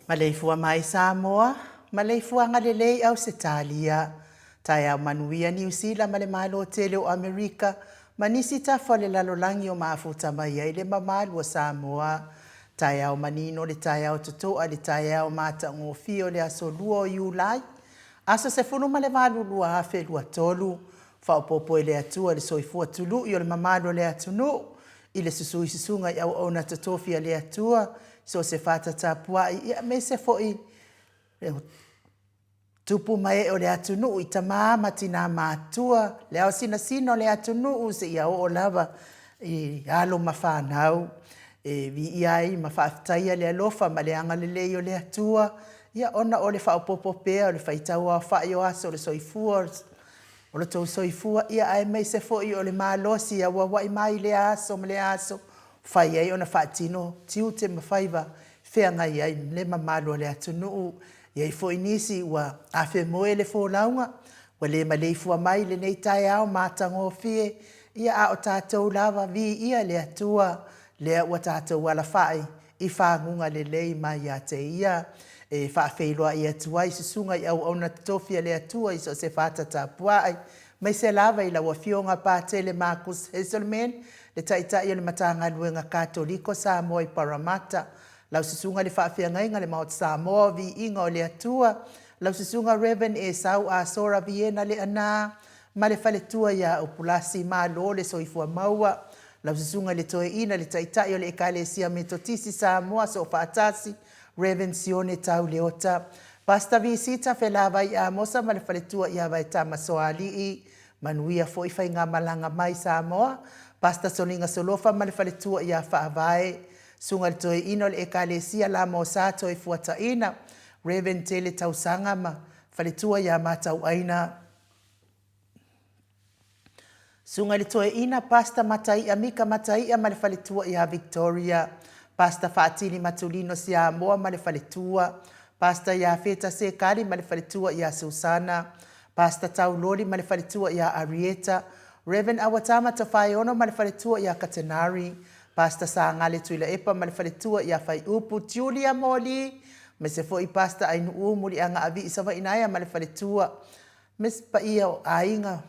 Maleifua mai Samoa, maleifuaga lelei Ausetalia, taeao manuia Niu Sila ma le Malo tele o Amerika ma nisi tafa o le lalolagi o mafuta mai ai le mamalu o Samoa. Taeao manino le taeao totoa le taeao matagofie o le aso 2 o Iulai, aso 18 2023, faaopoopo e le Atua le soifua tului o le mamalu o le atunuu i le susu i susuga i auauna totofi a le Atua, so o se faatatapuai, ia aemaise foi le tupu ma ee o le atunuu i tama ma tina matua, le aosinasina o le atunuu seia oo lava i alo ma fanau. E viia ai ma faafetaia le alofa ma le agalelei o le Atua, ia ona o le faaopoopo pea o le faitauaofai o aso o le soifua o lo outou soifua, ia aemaise foi o le malosi e auauai mai i lea aso ma lea aso, fai ai ona faatino tiute ma faiva feagai ai le mamalu o le atunuu. E i ai foi nisi ua afemoe le folauga, ua le maleifua mai i lenei taeao matagofie, ia a o tatou lava, viia le Atua, lea ua tatou alafai i faguga lelei mai ia te Ia, e faafeiloai atu ai susuga i auauna totofi a le Atua i so o se fata tapuai, aemaise lava i lau Afioga Patele Marcus Hazelman, le Taitai o le Matagaluega Katoliko Samoa i Parramatta, lau Susuga i le Faafeagaiga le Maota Samoa o Viiga o le Atua, lau Susuga Rev. Esau Asora Viena Leaana, ma le faletua ia Upulasi, malo le soifua maua. Lau Susuga i le Toeaina, le Taitai o le Ekalesia Metotisi Samoa Soofaatasi, Rev. Sione Tau Leota, Pastor Visita Felavai Amosa ma le faletua ia Vaetama Soalii. Manuia foi faigamalaga mai Samoa, Pastor Soliga Solofa ma le faletua ia Faavae. Susuga i le Toeaina o le Ekalesia Lamosa Toefuataina, Rev. Tele Tausaga ma faletua ia Matauaina. Susuga i le Toeaina, Pastor Mataia Mika Mataia ma le faletua ia Victoria, Pastor Faatili Matulino Siamoa ma le faletua, Pastor Iafeta Sekali ma le faletua ia Susana, Pastor Tauloli ma le faletua ia Arieta, Rev. Awatama Tofaeono ma le faletua ia Katenari, Pastor Sagale Tuilaepa ma le faletua ia Faiupu Julia Moli, aemaise foi Pastor Ainuu Muliagaavii Savainaea ma le faletua, Miss Paia o Aiga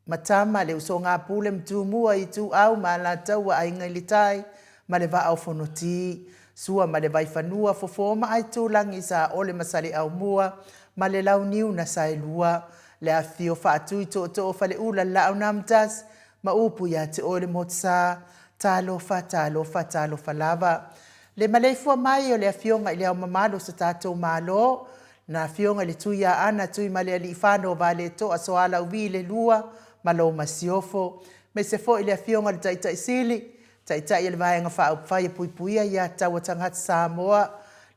ma Tama, le usoga Pule ma Tumua, Ituau ma Alataua, Aiga i le Tai ma le Vaa o Fonoti, Sua ma le Vaifanua, Fofo ma Aitulagi, Saole ma Saleaaumua ma le Launiu na Saelua, le afifio Faatui Tootoo o Faleula, Laaunamtas ma upu ia te oe le Motusa. Talofa, talofa, talofa lava. Le maleifua mai o le Afioga i Le Ao Mamalu o so tatou Malo, na Afioga i le Tuiaana Tuimalealiifano Valetoa Soalauvi le Lua ma lou Masiofo, aemaise foi le Afioga i le Taitai Sili, Taitai o le Vaega Faaupufai e Puipuia Ia Tatau a Tagata Samoa,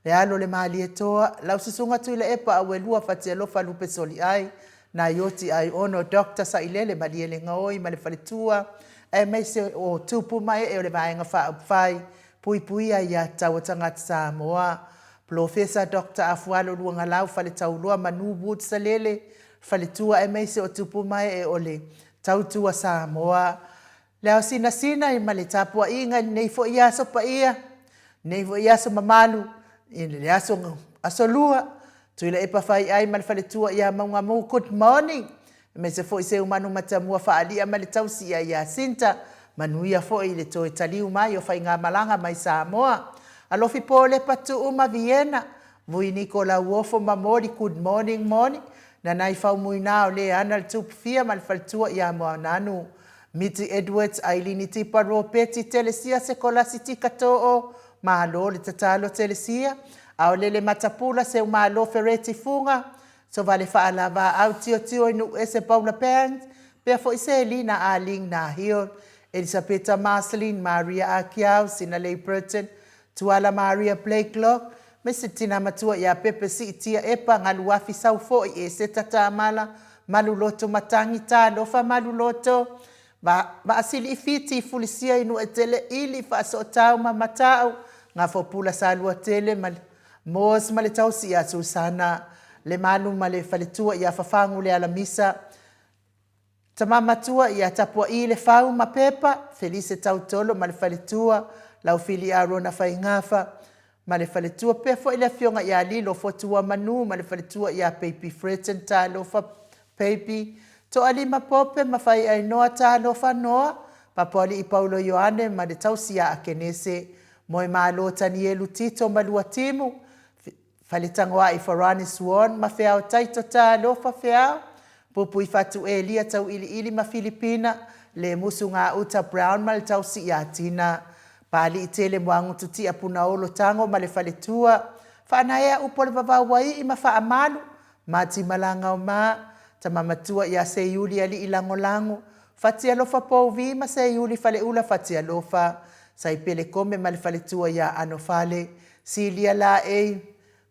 le alo o le Malietoa, lau Susuga Tuilaepa Auelua Fatialofa Lupe Soliai, Naioti Aiono Doctor Sailele Malielegaoi ma le faletua, aemaise o tupu ma ee o le Vaega Faaupufai Puipuia Ia Tatau a Tagata Samoa, Polofesa Doctor Afualo Luagalau Faletauloa Manu Wood Salele, faletua aemaise o tupu ma ee o le Tautua Samoa. Le ao sinasina ma le tapuaiga i lenei foi aso paia, lenei foi aso mamalu, i le aso aso lua, Tuilaepa Faiai ma le faletua ia Maugamu, good morning. Aemaise foi Seumanu Matamua Faalia ma le tausi ia Iasinta, manuia foi le toe taliu mai o faigamalaga mai Samoa. Alofi Polepa Tuu ma Viena, Vui Niko Lauofo ma Moli, good morning Moni, Nanai Faumuina o le ana le Tupufia ma le faletua ia Moananu. Miti Edwards, Ailini Tipa Ropeti, Telesia Sekolasi Tika Too, Malo le tatalo Telesia, Aolele Matapula Seumalo Fereti Fuga, Sovale Faalavaau Tiotio i Nuuese Paula Banks, pea foi Selina Ah Ling Nahil, Elisapeta Marceline Maria Akiau, Sinalei Burton, Tuala Maria Blakelock, me se tina matua ia Pepe Siitia Epa Galuafi Sau foi Eseta Tamala Maluloto Matangi Talofa Maluloto Va Vaasili Fiti Fulisia i Nuetele Ili Faasootau ma Matau Gafopula Saluatele ma Moos ma le tausi ia Susana Lemalu ma le faletua ia Fafagu Lealamisa Tama matua ia Tapua'i le Fau ma Pepa, Felise Tautolo ma le faletua, Laufili Arona Faigafa ma le faletua, pea foi le afioga ia Lilo Fotuamanu ma le faletua ia Peipi Freton Talofa Peipi, Toalima Pope ma Faiainoa Talofa Noa, Papoali'i Paulo Ioane ma le tausi ia Akenese, Moemalo Tanielu Tito ma Luatimu, Faletagoai Farani Swan ma Feao Taito Talofa Feao, Pupui Fatu Elia Tauiliili ma Filipina, Le Musu Gauta Brown ma le tausi ia Tina, Pali'i Tele Moagutu Tia Punaolo Tago ma le faletua, Faanaea Upu o le Vavau Ai'i ma Faamalu, Mati Malagao ma Tama Matua ia Seiuli Ali'i Lagolago, Fatialofa Pouvi ma Seiuli Faleula Fatialofa, Saipele Kome ma le faletua ia Anofale, Silia Laei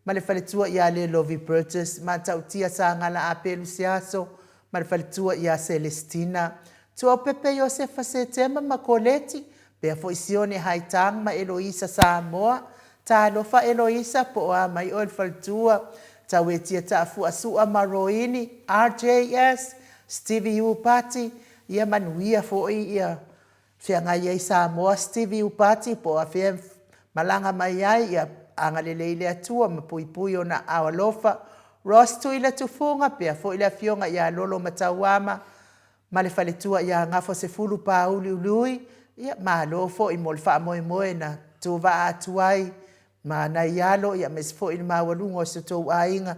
ma le faletua ia Lelovi Burgess, Matautia Sagala Apelu Seaso ma le faletua ia Celestina, Tuaupepe Iosefa Setema ma Koleti, pea foi Sione Haitang ma Eloisa Samoa, Talofa Eloisa, po o a mai oe le faletua, Tauetia Taafua Sua ma Roini, RJS, Stevie Upati, ia manuia foi ia Feagai ai Samoa Stevie Upati po o afea e malaga mai ai ia agalelei le Atua ma puipui ona aao alofa Ross Tuila Tufuga pea foi le afioga ia Lolo Matauama ma le faletua ia Gafosefulu Pāuliuliui ia malo foi mo le faamoemoe na tuvaa atu ai ma nai alo ia aemaise foi le maualuga o si o tou aiga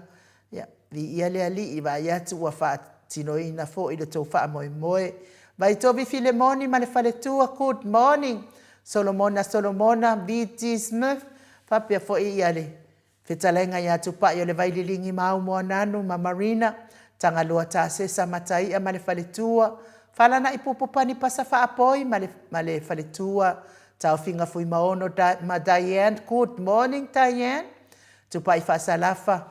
ia viia le Alii vaai atu ua faatinoina foi le tou faamoemoe. Vaitovi Filemoni ma le faletua, good morning. Solomona Solomona, VG Smith, faapea foi ia le fetalaiga ia Tupai o le Vaililigi Mau Moananu ma Marina, Tagaloa Tasesa Mataia ma le faletua, Falana'i Pupu Pani Pasa Faapoi ma le, ma le faletua, Taofiga Fuimaono da, ma Diane, good morning Diane. Tupai Faasalafa,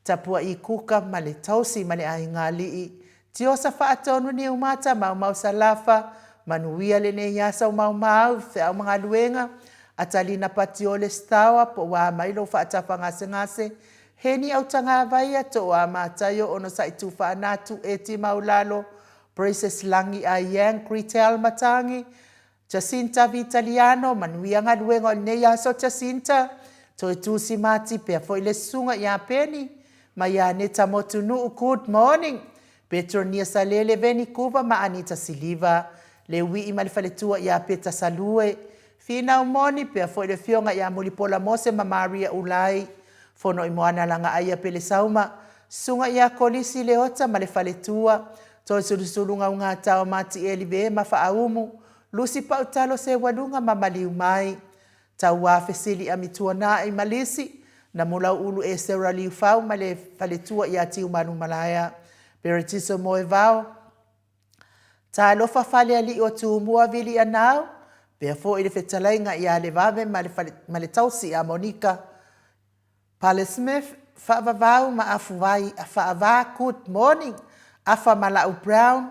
Tapua'i Kuka ma le tausi ma le aiga alii, Tiosa Faatonu Niumata Maumau Salafa, Manuia lenei aso maumau i feau ma galuega, Atalina Patiole Stawa po ua a mai lou faatafa gasegase, Heni Autagavaia Tooa Mataio Onosai Tufaanatu Eti Maulalo Princess Lagi Aiyang Gretel Matangi Jacinta Vitaliano, manuia galuega o lenei aso Jacinta, toe tusi mati pea foi le susuga ia Peni ma ia Aneta Motunuu, good morning. Petronia Salele, Veni Kuva ma Anita Siliva, le uii ma le faletua ia Peta Salue, Finau Moni pea foi le afioga ia Mulipola Mose ma Maria Ulai, Fono i Moana Lagaaia Pelesauma, susuga ia Kolisi Leota ma le faletua, Toe Sulusulu Gaugatao Matieli Ve ma Faaumu, Lusi Pautalo Seualuga ma Maliu Mai, Tauā Fesili Amituanai ma Lisi, Namulauulu Esera Liufau ma le faletua ia Tiumalu Malaea, Peretiso Moevao, Talofa Falealii o Tumua Vili Anau, pea foi le fetalaiga ia Levave ma le, fale, ma le tausi ia Monika Pale Smith, Faavavau ma Afuvai Faava, good morning, Afa Malau Brown,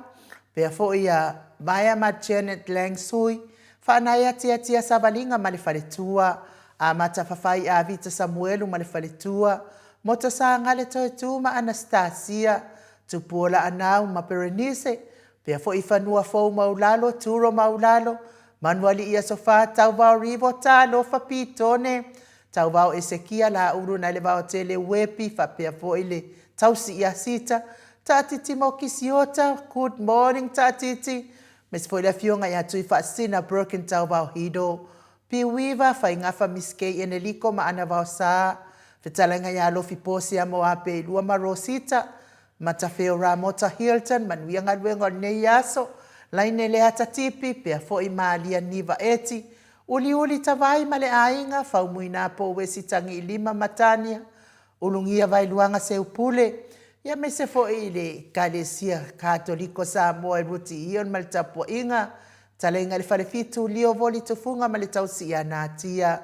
pea foi ia Vaea ma Janet Lang Sui, Faanaea Tiatia Savaliga ma le faletua, Amata Fafai Avita Samuelu ma le faletua, Mota Sagale Toetu ma Anastasia, Tupuola Anau ma Berenice, pea foi Fanua Fou Maulalo, Turo Maulalo, Manualii Aso Fa, Tauvao Rivo, Talofa Pitone, Tauvao Esekia, Laulu nai le Vaotele Uepi, faapea foi le tausi ia Sita, Taatiti Mokisiota, good morning Taatiti, aemaise foi le afioga ia Tuifaasisina Broken Tauvao Hido, Piuiva, Faigafa Miss Kay Eneliko ma Ana Vaosa, Fetalaiga ia Alofi Posia Moape Ilua ma Rosita, Matafeo Ramota Hilton, manuia galuega o lenei aso, Laine Leata Tipi, pea foi Malia Niva Eti, Uliuli Tavai ma le aiga, Faumuina Pouesi Tagiilima ma Tania, Ulugia Vailuaga Seupule, ia aemaise foi i le Ekalesia Katoliko Samoa e Ruti Ion ma le tapuaiga, Taleiga i le Falefitu, Lio Voli Tufuga ma le tausi ia Natia,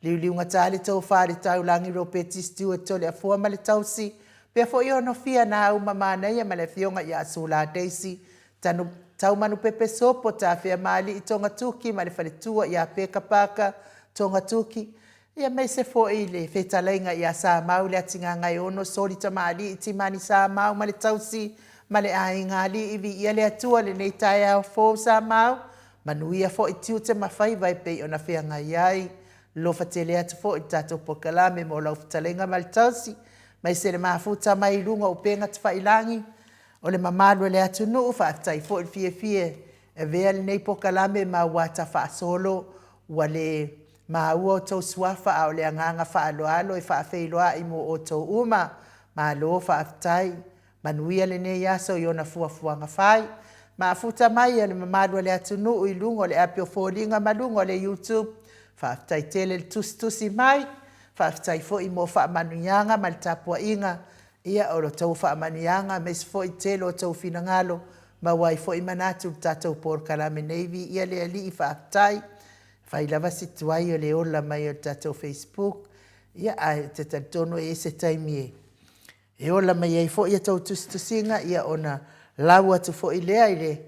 Liuliuga Tale Tofa le Taulagi Ropeti Stewart Toleafoa ma le tausi, pea foi Onofia Nau ma Manaia ma le afioga ia Sula Daisy Tanu, Taumanupepe Sopo Tafea Maali'i Togatuki ma le faletua ia Peka Parker Togatuki, ia aemaise foi le fetalaiga ia Samau le Atigagaeono Soli Tamaali'i Timani Samau ma le tausi ma le aiga ali'i Viia le Atua lenei taeao fou Samau, manuia foi tiute ma faiva e pei ona feagai ai. Alofa tele atu foi i le tatou polokalame mo lau fetalaiga ma le tausi, aemaise le mafuta mai i luga o upega tafailagi o le mamalu o le atunuu. Faafetai foi le fiafia e avea lenei polokalame ma ua tafaasolo ua le maua outou suafa, a o le agaga faaaloalo e faafeiloai mo outou uma. Malo faafetai. Manuia lenei aso i ona fuafuaga fai. Mafuta mai e le mamalu o le atunuu i luga o le api o foliga ma luga o le YouTube. Faafetai tele le tusitusi mai. Faafetai foi mo faamanuiaga ma le tapuaiga. Ia, o lo outou faamanuiaga aemaise foi tele o outou finagalo maua ai foi manatu i le tatou polokalame nei. Viia le Alii, faafetai. Fai lava si tuai o le ola mai o le tatou Facebook. Ia, ae ou te talitonu e i ai se taimi e E ola mai ai foi a tou tusitusiga, ia ona lau atu foi lea i le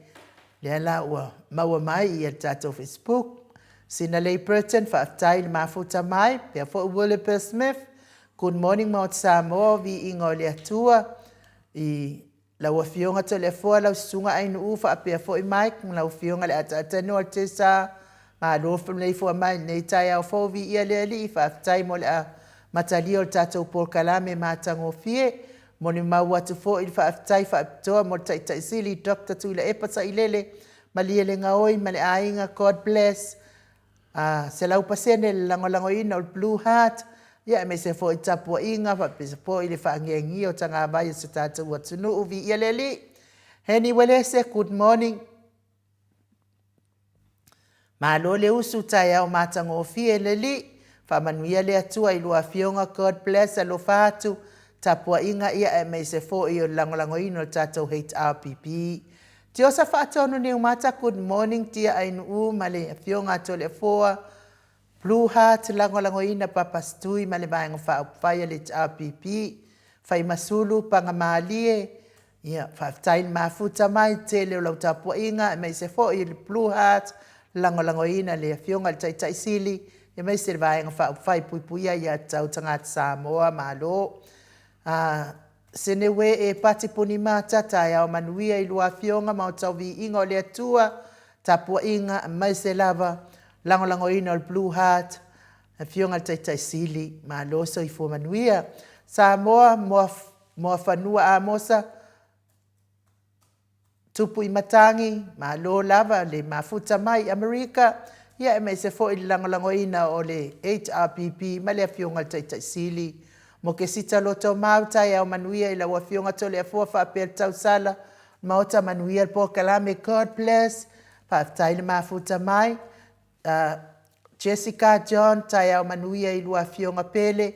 lea la ua maua mai ia le tatou Facebook. Sina Lei Burton, faafetai i le mafuta mai. Pea foi Williper Smith, good morning Maota Samoa, viiga o le Atua i lau Afioga Toleafoa, lau Susuga Ainuu, faapea foi Mike ma lau Afioga le Ataatanu o le Tesa. Malo maleifua mai i lenei taeao fou, viia le Alii, faafetai mo le amatalia o le tatou polokalame matagofie. Molimau atu foi le faafetai faapitoa mo le Taitai Sili Doctor Tuilaepa Sailele, malie le gaoi ma le aiga, God bless. 100% le lagolagoina o le Blue Heart, ia aemaise foi tapuaiga faapea foi le faangiagia o tagavai o si o tatou atunuu, viia le Alii. Heni Welese, good morning. Malo le usu taeao matagofie le Alii, faamanuia le Atua i lua afioga God bless alofa atu tapuaiga ia aemaise foi o le lagolagoina o le tatou HRPP. Tiosa Faatonu Niumata good morning dear Ainuu ma le afioga a Toleafoa Blue Heart lagolagoina Papa Stui ma le Vaega Faaupufai a le HRPP Faimasulu Pagamalie Ia, faafetai le mafuta mai, tele o lau tapuaiga aemaise foi le Blue Heart, lagolagoina le Afioga i le Taitai Sili, aemaise le Vaega Faaupufai Puipuia Aia Tatau Tagata Samoa. Malo. A Seneue e Pati Punimata, taeao manuia i lua afioga ma o tauviiga o le Atua, tapuaiga aemaise lava lagolagoina o le Blue Heart, Afioga i le Taitai Sili, malo soifua manuia. Samoa, Moafanua Amosa, Tupu i Matagi, malo lava le mafuta mai i Amerika, ia aemaise foi le lagolagoina o le HRPP ma le Afioga i le Taitai Sili. Mokesita Lotomau, taeao manuia i lau Afioga Toleafoa faapea le tausala, Maota manuia le polokalame, God bless, faafetai le mafuta mai. Jessica John, taeao manuia i lua afioga pele,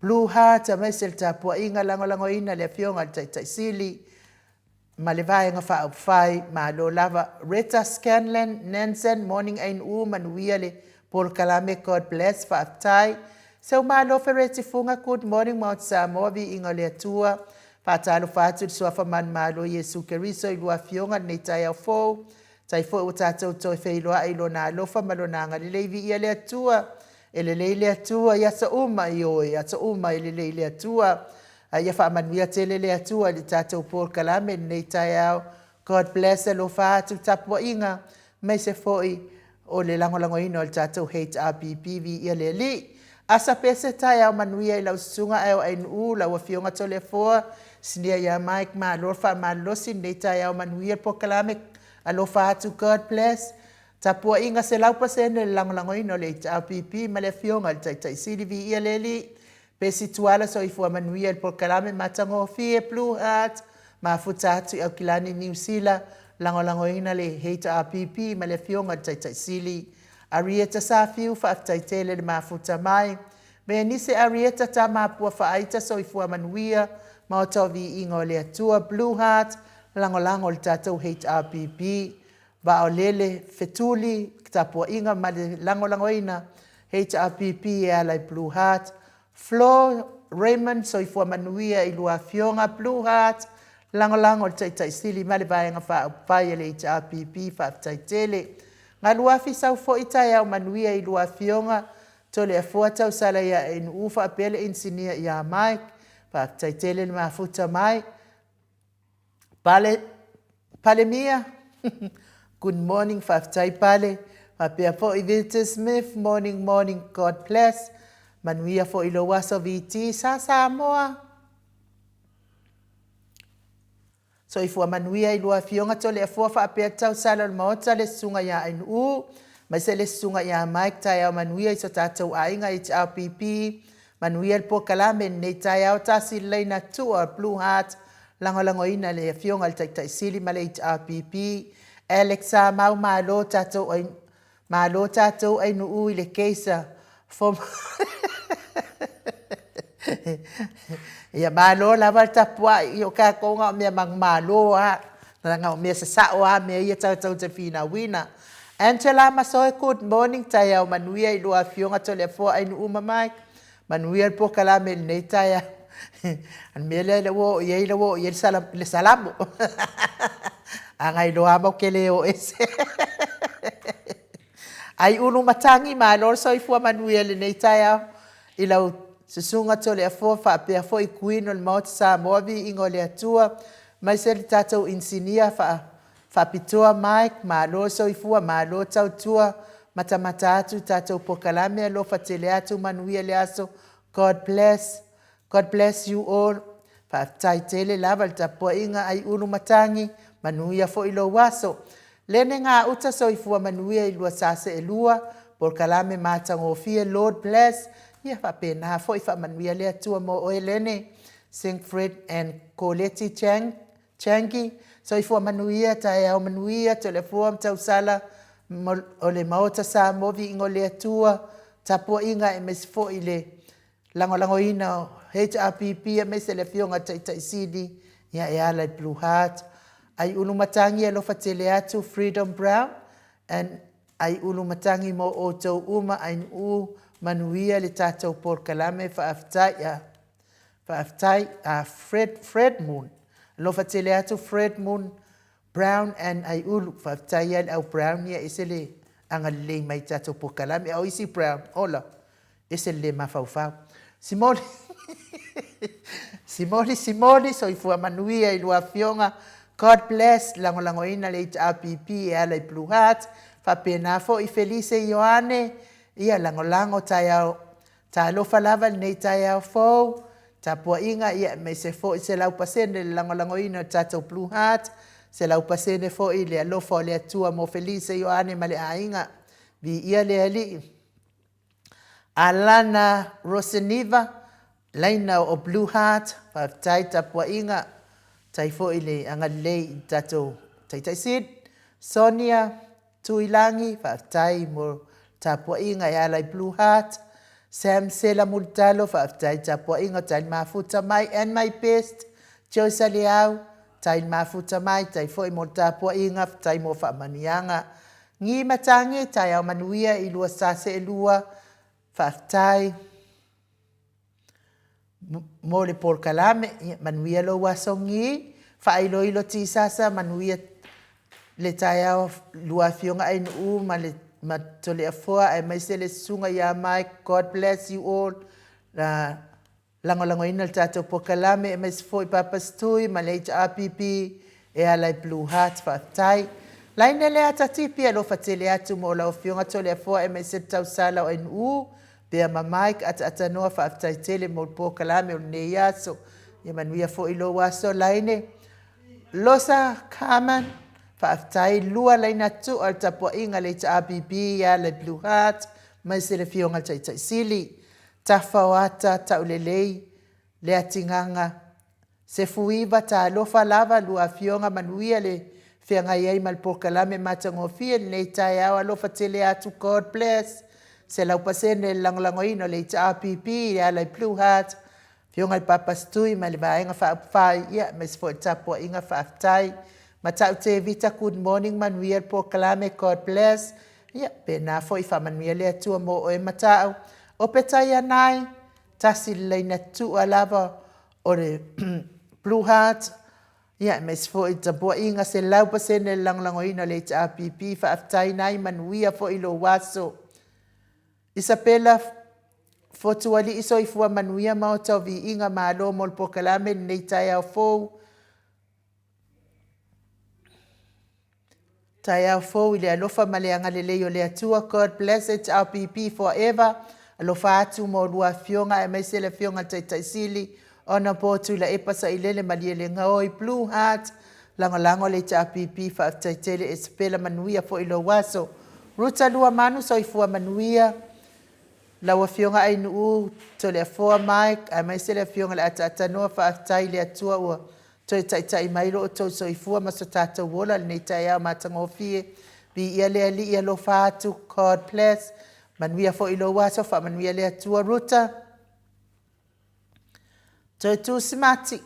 Blue Heart aemaise le tapuaiga lagolagoina le afioga i le Taitai Sili ma le Vaega Faaupufai, malo lava. Retta Scanlan Nansen, morning Ainuu, manuia le polokalame, God bless, faafetai. Seumalo Fereti Fuga, good morning Maota Samoa, viiga o le Atua. Faatalofa atu i le Suafa Manumalo Iesu Keriso i lua afioga i lenei taeao fou. Tai foi ua tatou toe feiloai i Lona alofa ma Lona agalelei. Viia le Atua! E lelei le Atua i aso uma, ioe, aso uma e lelei le Atua. A ia faamanuia tele le Atua i le tatou polokalame i lenei taeao. God bless, alofa atu tapuaiga, aemaise foi o le lagolagoina o le tatou HRPP. Viia le Alii. Asa Pese, taeao manuia i lau susuga ae o Ainuu, lau Afioga Toleafoa, Sinia ia Mike, malo le faamalolosi i lenei taeao manuia le polokalame, alofa atu God bless. Tapuaiga 100% le lagolagoina o le HRPP ma le Afioga i le Taitai Sili, viia le Alii. Pesi Tuala, soifua manuia i le polokalame matagofie, Blue Heart, mafuta atu i Aukilani, Niu Sila, lagolagoina le HRPP ma le Afioga i le Taitai Sili. Arieta Safiu, faafetai tele le mafuta mai. Menise Arieta Tamapua Faaita soifua manuia, Maota o Viiga o le Atua, Blue Heart, lagolago le tatou HRPP. Vaaolele, Fetuli, tapuaiga ma le lagolagoina HRPP e ala i Blue Heart. Flo Raymond, soifua manuia i lua afioga, Blue Heart, lagolago le Taitai Sili ma le Vaega Faaupufai a le HRPP, faafetai tele. Galuafi sau foi taeao manuia i lua afioga, Toleafoa Tausala ia Ainuu faapea le Inisinia ia Mike, faafetai tele le mafuta mai. Pale, Palemia, good morning, faafetai Pale, faapea foi Victor Smith, morning, morning, God bless, manuia foi lou aso VT, sa Samoa. Soifua manuia i lua afioga Toleafoa faapea tausala o le Maota le susuga ia Ainuu, aemaise le susuga ia Mike, taeao manuia i so tatou aiga HRPP, manuia le polokalame i lenei taeao tasi le laina tua Blue Heart, lagolagoina le afioga i le Taitai Sili ma le HRPP, Alex Samau malo tatou Malo tatou ainuu i le keisa for Ia malo lava le tapuai, o tatou na o mea manumalo lava, na o mea sasao lava mea ia tatou te finauina. Angela Masoe, good morning, taeao manuia i lua afioga Toleafoa Ainuu ma Mike, manuia le polokalame i lenei taeao. O le mea lea ua oo i ai, ua oo i ai le Salamo. A na iloa lava matou te le o ese. Ai ulu matagi, malo le soifua manuia i lenei taeao i lau Susuga Toleafoa faapea foi Queen o le Maota Samoa, viiga o le Atua, aemaise le tatou Inisinia faapitoa Mike, malo le soifua, malo tautua, matamata atu i tatou polokalame, alofa tele atu, manuia le aso, God bless, God bless you all. Faafetai tele lava le tapuaiga Aiulu Matagi, manuia foi lou aso. Lene gauta soifua manuia i lua sa seelua, polokalame matagofie Lord bless, ia faapena foi faamanuia le Atua mo oe Lene, Sinkfred and Koleti Chang, Changi, soifua manuia, taeao manuia, Toleafoa ma Tausala, o le Maota Samoa Viiga o le Atua, tapuaiga aemaise foi le lagolagoina o HRPP aemaise le Afioga i le Taitai Sili ia e ala i Blue Heart. Aiulu Matagi alofa tele atu Freedom Brown and Aiulu Matagi mo outou uma Ainuu manuia le tatou polokalame faafetai a faafetai a Fred Fred Moon alofa tele atu Fred Moon Brown and Aiulu faafetai ia le au Brown ia ese le agalelei mai tatou polokalame a o isi Brown ola ese le le mafaufau. Simoli, Simoli, Simoli, soifua manuia i lua afioga. God bless, lagolagoina le HRPP e ala i Blue Heart. Faapena foi Felise Ioane, ia lagolago taeao, talofa lava lenei taeao fou. Tapuaiga, ia aemaise foi 100% le lagolagoina o le tatou Blue Heart, 100% foi le alofa o le Atua mo Felise Ioane ma le aiga. Viia le Alii. Alana Roseniva, laina o Blue Heart, faafetai tapuaiga, tai foi le agalelei i tatou Taitai Sid. Sonia Tuilagi, faafetai mo tapuaiga e ala i Blue Heart. Sam Sela Mulitalo, faafetai tapuaiga, tai mafuta mai and my best. Joyce Leau, tai mafuta mai, tai foi mo tapuaiga, faafetai mo faamanuiaga. Gi Matangi, taeao manuia i lua sa seelua, faafetai mo le polokalame, ia manuia lou aso Gi, faailoilo tisasa, manuia le taeao lua afioga Ainuu ma le ma Toleafoa aemaise le susuga ia Mike, God bless you all. La, lagolagoina le tatou polokalame aemaise foi Papa Stui ma le HRPP e ala i Blue Heart, faafetai. Laina le ata tipi alofa tele atu mo lau afioga Toleafoa aemaise le tausala o Ainuu, Bea ma Mike ataatanoa faafetai tele mo le polokalame o lenei aso. Ia manuia foi lou aso Laine. Losa Carmen, faafetai lua laina tua le tapuaiga le HRPP e ala i Blue Heart, aemaise le afioga i le Taitai Sili. Tafa o ata taulelei le atigaga Sefuiva talofa lava lua afioga manuia le feagai ai ma le polokalame matagofie lenei taeao alofa tele atu God bless 100% le lagolagoina o le HRPP e ala i Blue Heart Afioga i le Papa Stui ma le Vaega Faaupufai ia aemaise foi le tapuaiga faafetai Matau Tevita good morning manuia le polokalame God bless ia pena foi faamanuia le Atua mo oe Matau Opetaianai tasi le laina tua lava o le Blue Heart, ia aemaise foi tapuaiga 100% le lagolagoina o le HRPP, faafetai nai manuia foi lou aso. Isabella Fotualii soifua manuia maota o viiga malo mo le polokalame lenei taeao fou. Taeao fou i le alofa ma le agalelei o le Atua. God bless HRPP forever. Alofa atu mo lua afioga aemaise le afioga i le Taitai Sili, Honourable Tuilaepa Sailele Malielegaoi, Blue Heart, lagolago le HRPP, faafetai tele Esapela, manuia foi lou aso. Ruta Luamanu, soifua manuia. Lau Afioga Ainuu Toleafoa Mike, aemaise le Afioga i le Ataatanoa, faafetai i le Atua ua toe taitai mai lo outou soifua ma so tatou ola i lenei taeao matagofie. Viia le Alii, alofa atu, God bless. Manuia foi lou aso, faamanuia le Atua. Ruta, toe Tusimati.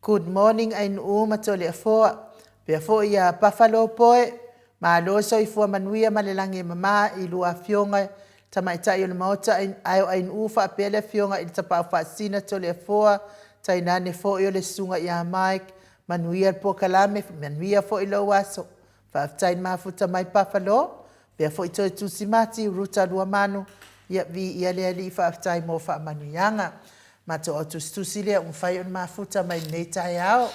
Good morning Ainuu ma Toleafoa. Pea foi ia Buffalo Poe, malo soifua manuia ma le lagi e mama i lua afioga tamaitai o le Maota ae o Ainuu faapea le afioga i le Tapaau Faasisina Toleafoa, tainane foi o le susuga ia Mike, manuia le polokalame, manuia foi lou aso. Faafetai le mafuta mai Buffalo, pea foi toe Tusimati, Ruta Luamanu, ia viia le Alii faafetai mo faamanuiaga. Matou au tusitusi lea ua mafai ona mafuta mai lenei taeao.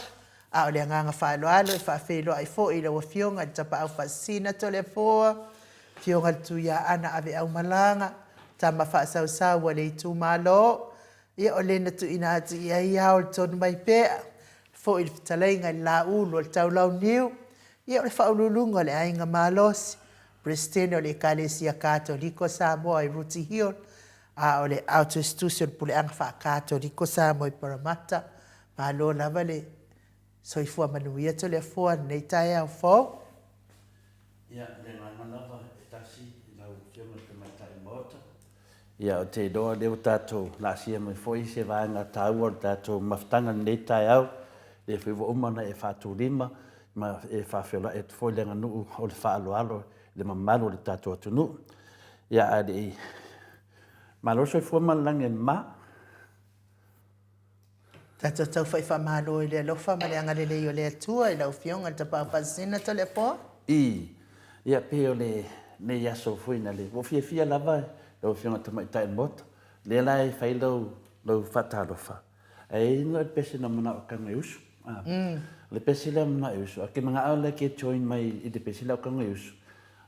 A o le agaga faaaloalo e faafeiloai foi i lau Afioga i le Tapaau Faasisina Toleafoa, Afioga i le Tuiaana Aveaumalaga, tama faasausau a le itumalo, ia o le na tuuina atu i ai ao le tonu mai pea, foi le fetalaiga i le Laulu o le Taulauniu, ia o le faauluuluga o le Aiga Malosi, Peresetene o le Ekalesia Katoliko Samoa i Rooty Hill, a o le ao tusitusi o le Puleaga Faa-Katoliko Samoa i Parramatta. Malo lava le soifua manuia Toleafoa i lenei taeao fou. Ia, le agaga lava e tasi i lau Afioga i le Tamaitai Maota. Ia, ou te iloa o lea ua tatou laasia mai foi se vaega taua o le tatou mafutaga i lenei taeao, lea foi ua uma ona e faatulima ma e faafeiloai atu foi i le aganuu o le faaaloalo i le mamalu o le tatou atunuu. Ia, ae le i malo le soifua ma le lagi e mama. Tatou taufa'i faamalo i le alofa ma le agalelei o le Atua i lau Afioga i le Tapaau Faasisina Toleafoa. I. Ia, pei o lenei aso foi na le, ua ou fiafia lava lau Afioga i le Tamaitai o le Maota, lea la e fai lau, lau faatalofa, ae i ai le pese na manao e tago e usu. A. O le pese lea manao e usu, a ke manao lea ke join mai i le pese lea o tago e usu,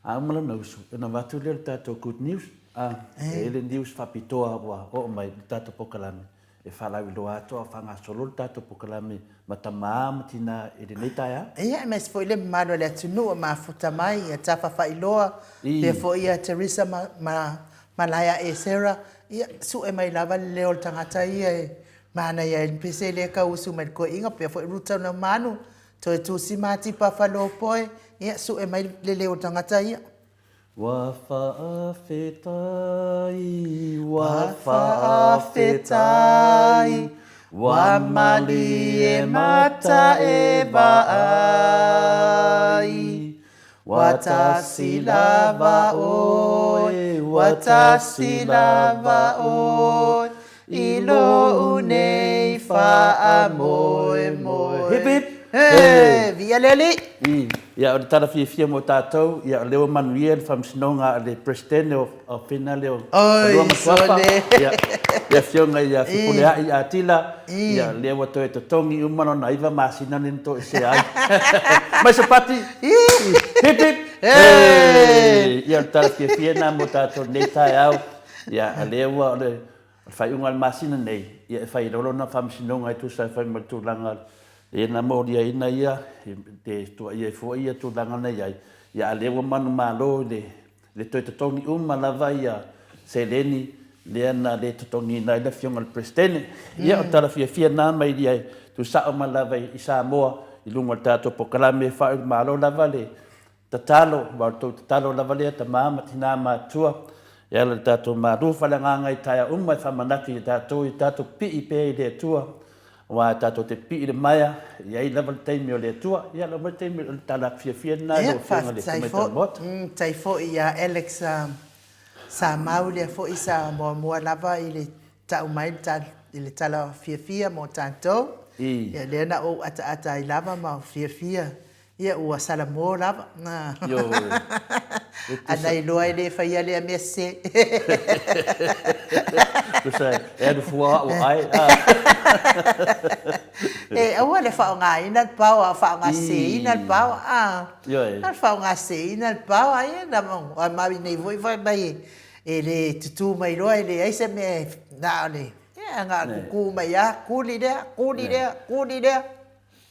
a uma lona usu, ona avatu lea o le tatou good news, a, e i ai le news faapitoa ua oo mai i le tatou polokalame, E faalauiloa atu a o faagasolo le tatou polokalame ma tamā ma tinā i lenei taeao. Ia, aemaise foi le mamalu o le atunuu o mafuta mai, ia Tafa Faailoa, pea foi ia Teresa ma, ma Malaea Esera, ia, sue mai lava le leo o le tagata ia e manaia ai le pese lea e tau usu mai le toeaina, pea foi Ruta Naumanu, toe Tusi Matipa Faleopoe, ia, sue mai le leo o le tagata ia. Ua faafetai, ua faafetai, ua malie mata e vaai. Ua tasi lava oe, ua tasi lava oe, I lou nei faamoemoe. Hip hip! He! Viia le Alii! I, ia, o le tala fiafia mo tatou, ia, o lea ua manuia le faamasinoga a le Peresetene o, o Fina lea o Fanua ma Suafa, ia, le Afioga ia Fepuleai Atila, ia, lea ua toe totogi uma lona iva masina lea na toesea ai. Mai se pati! Hip hip! He! Ia, o le tala fiafia lena mo tatou i lenei taeao. Ia, o lea ua, o le, O le faaiuga o le masina nei, ia e fai loa lona faamasinoga e tusa ai foi ma le tulaga lea na moliaina ia, te tuuaia ai foi ia tulaga na i ai, ia a lea ua manumalo i le, le toe totogi uma lava ia seleni lea na le totogiina ai le Afioga i le Peresetene. Ia, o le tala fiafia lena mai ia tuusao mai lava i Samoa i luga o le tatou polokalame e faaiumalo lava le Tatalo, aua o le tou tatalo lava lea tama ma tina matutua, e ala i le tatou malu faaleagaga i taeao uma e faamanatu ia tatou ia tatou pipii pea i le Atua, aua tatou te pipii i le maea, e i ai lava le taimi o le Atua. Ia lau mai le taimi, o le tala fiafia lena i lau Afioga i le Tamaitai Maota. Faafetai foi ia Alex Samau lea foi sa muamua lava i le tau mai i le tala fiafia mo tatou. Ia lea na ou ataata ai lava ma fiafia. Ia ua salamo lava. Ioe. A na iloa e le faia lea mea sese. Tusa e alu fua au ai. E aua le faaaogaina le power, faaaogaseseina le power. Ioe. A faaaogaseseina le power, ia na maui nei foi fai mai e le tutū mai loa e leai se mea e na o le, ia na o le tutū mai lava, kuli lea, kuli lea, kuli lea.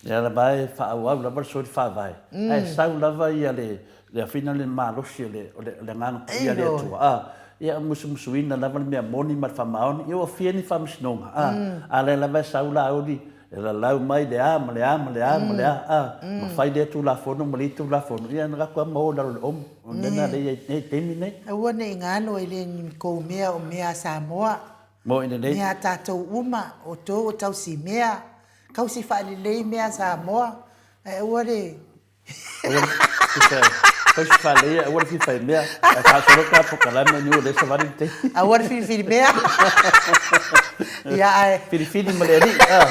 Ia lava e faaauau lava le soli faavae, ae sau lava ia le le afina le malosi o le o le Agaga Paia a le Atua, a, ia musumusuina lava le mea moni ma le faamaoni, ia ua fia ni faamasinoga, a, a lea lava e sau Laauli e lalau mai le a ma le a ma le a ma le a, a, ma fai lea Tulafono ma lea Tulafono, ia na latou lava ma o i lalo o le omo. O le mea lena lea e i ai nei i le taimi lenei. Aua ne i galo e le ni kou mea o mea a Samoa, Moni lelei. Mea a tatou uma, outou o tausimea, Tausi faalelei mea a Samoa, ae aua le. Aua le, tusa, tausi faalelei ae aua le fia fai mea. Ae faasolo ka polokalame niu o lea e savali le taimi. Aua le filifili mea. Ia ae. Filifili ma le Alii, a.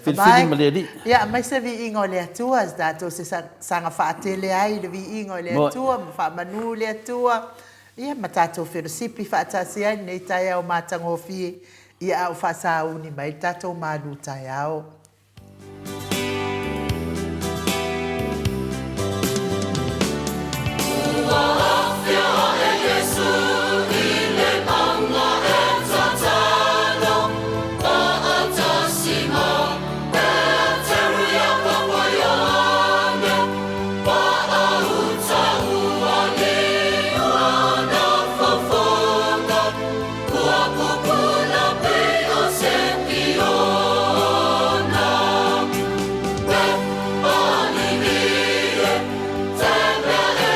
Filifili ma le Alii. Ia, aumai se viiga o le Atua, tatou se saga faatele ai i le viiga o le Atua ma faamanu le Atua, ia ma tatou felosipi faatasi ai lenei taeao matagofie. Ia a o faasauni mai le tatou malu taeao. Ua afio ae Iesu i le mauga e tatalo, faatasi ma Peteru, Iakopo, Ioane, Paauta ua liua na fofoga. Ua pupula pei o se piona. E pālili e te mea e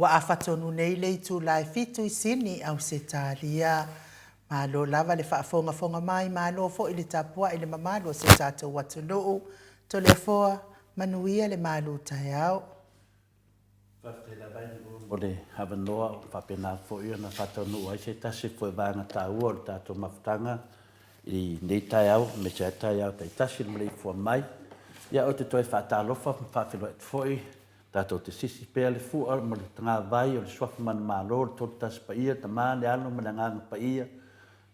Ua afa tonu nei le itula e fitu i Sini, Ausetalia. Malo lava le faafogafoga mai, malo foi le tapuai i le mamalu o si o tatou atunuu. Toleafoa, manuia le malu taeao. Faafetai lava i le mo le avanoa o faapena foi ona faataunuu ai se tasi foi vaega taua o le tatou mafutaga i lenei taeao aemaise ai taeao taitasi i le maleifua mai. Ia ou te toe faatalofa ma faafeiloai atu foi tatou te sisi pea le fua ma le tagavai o le Suafa Manumalo, le Toolutasi Paia, le Tama, le Alo ma le Agaga Paia,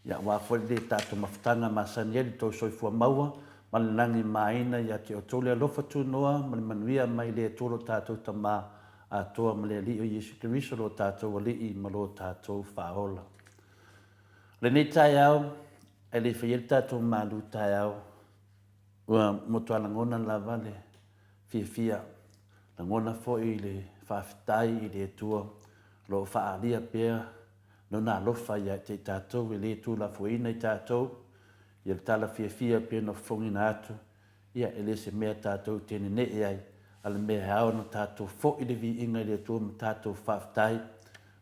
ia aua foi le tatou mafutaga masani ai le tou soifua maua ma le lagimāina ia te outou le alofa tunoa ma le manuia mai le Atua lo tatou Tama atoa ma le Alii o Iesu Keriso lo tatou Alii ma lo tatou Faaola. O lenei taeao, ae le i faia le tatou malu taeao, ua matua lagona lava le fiafia, lagona foi le faafetai i le Atua o lo o faaalia pea Lona alofa ia te i tatou e le tuulafoaiina i tatou, ia le tala fiafia pei ona fofogiina atu, ia e le se mea tatou te nenee ai, a le mea e ao ona tatou foi le viiga i le Atua ma tatou faafetai,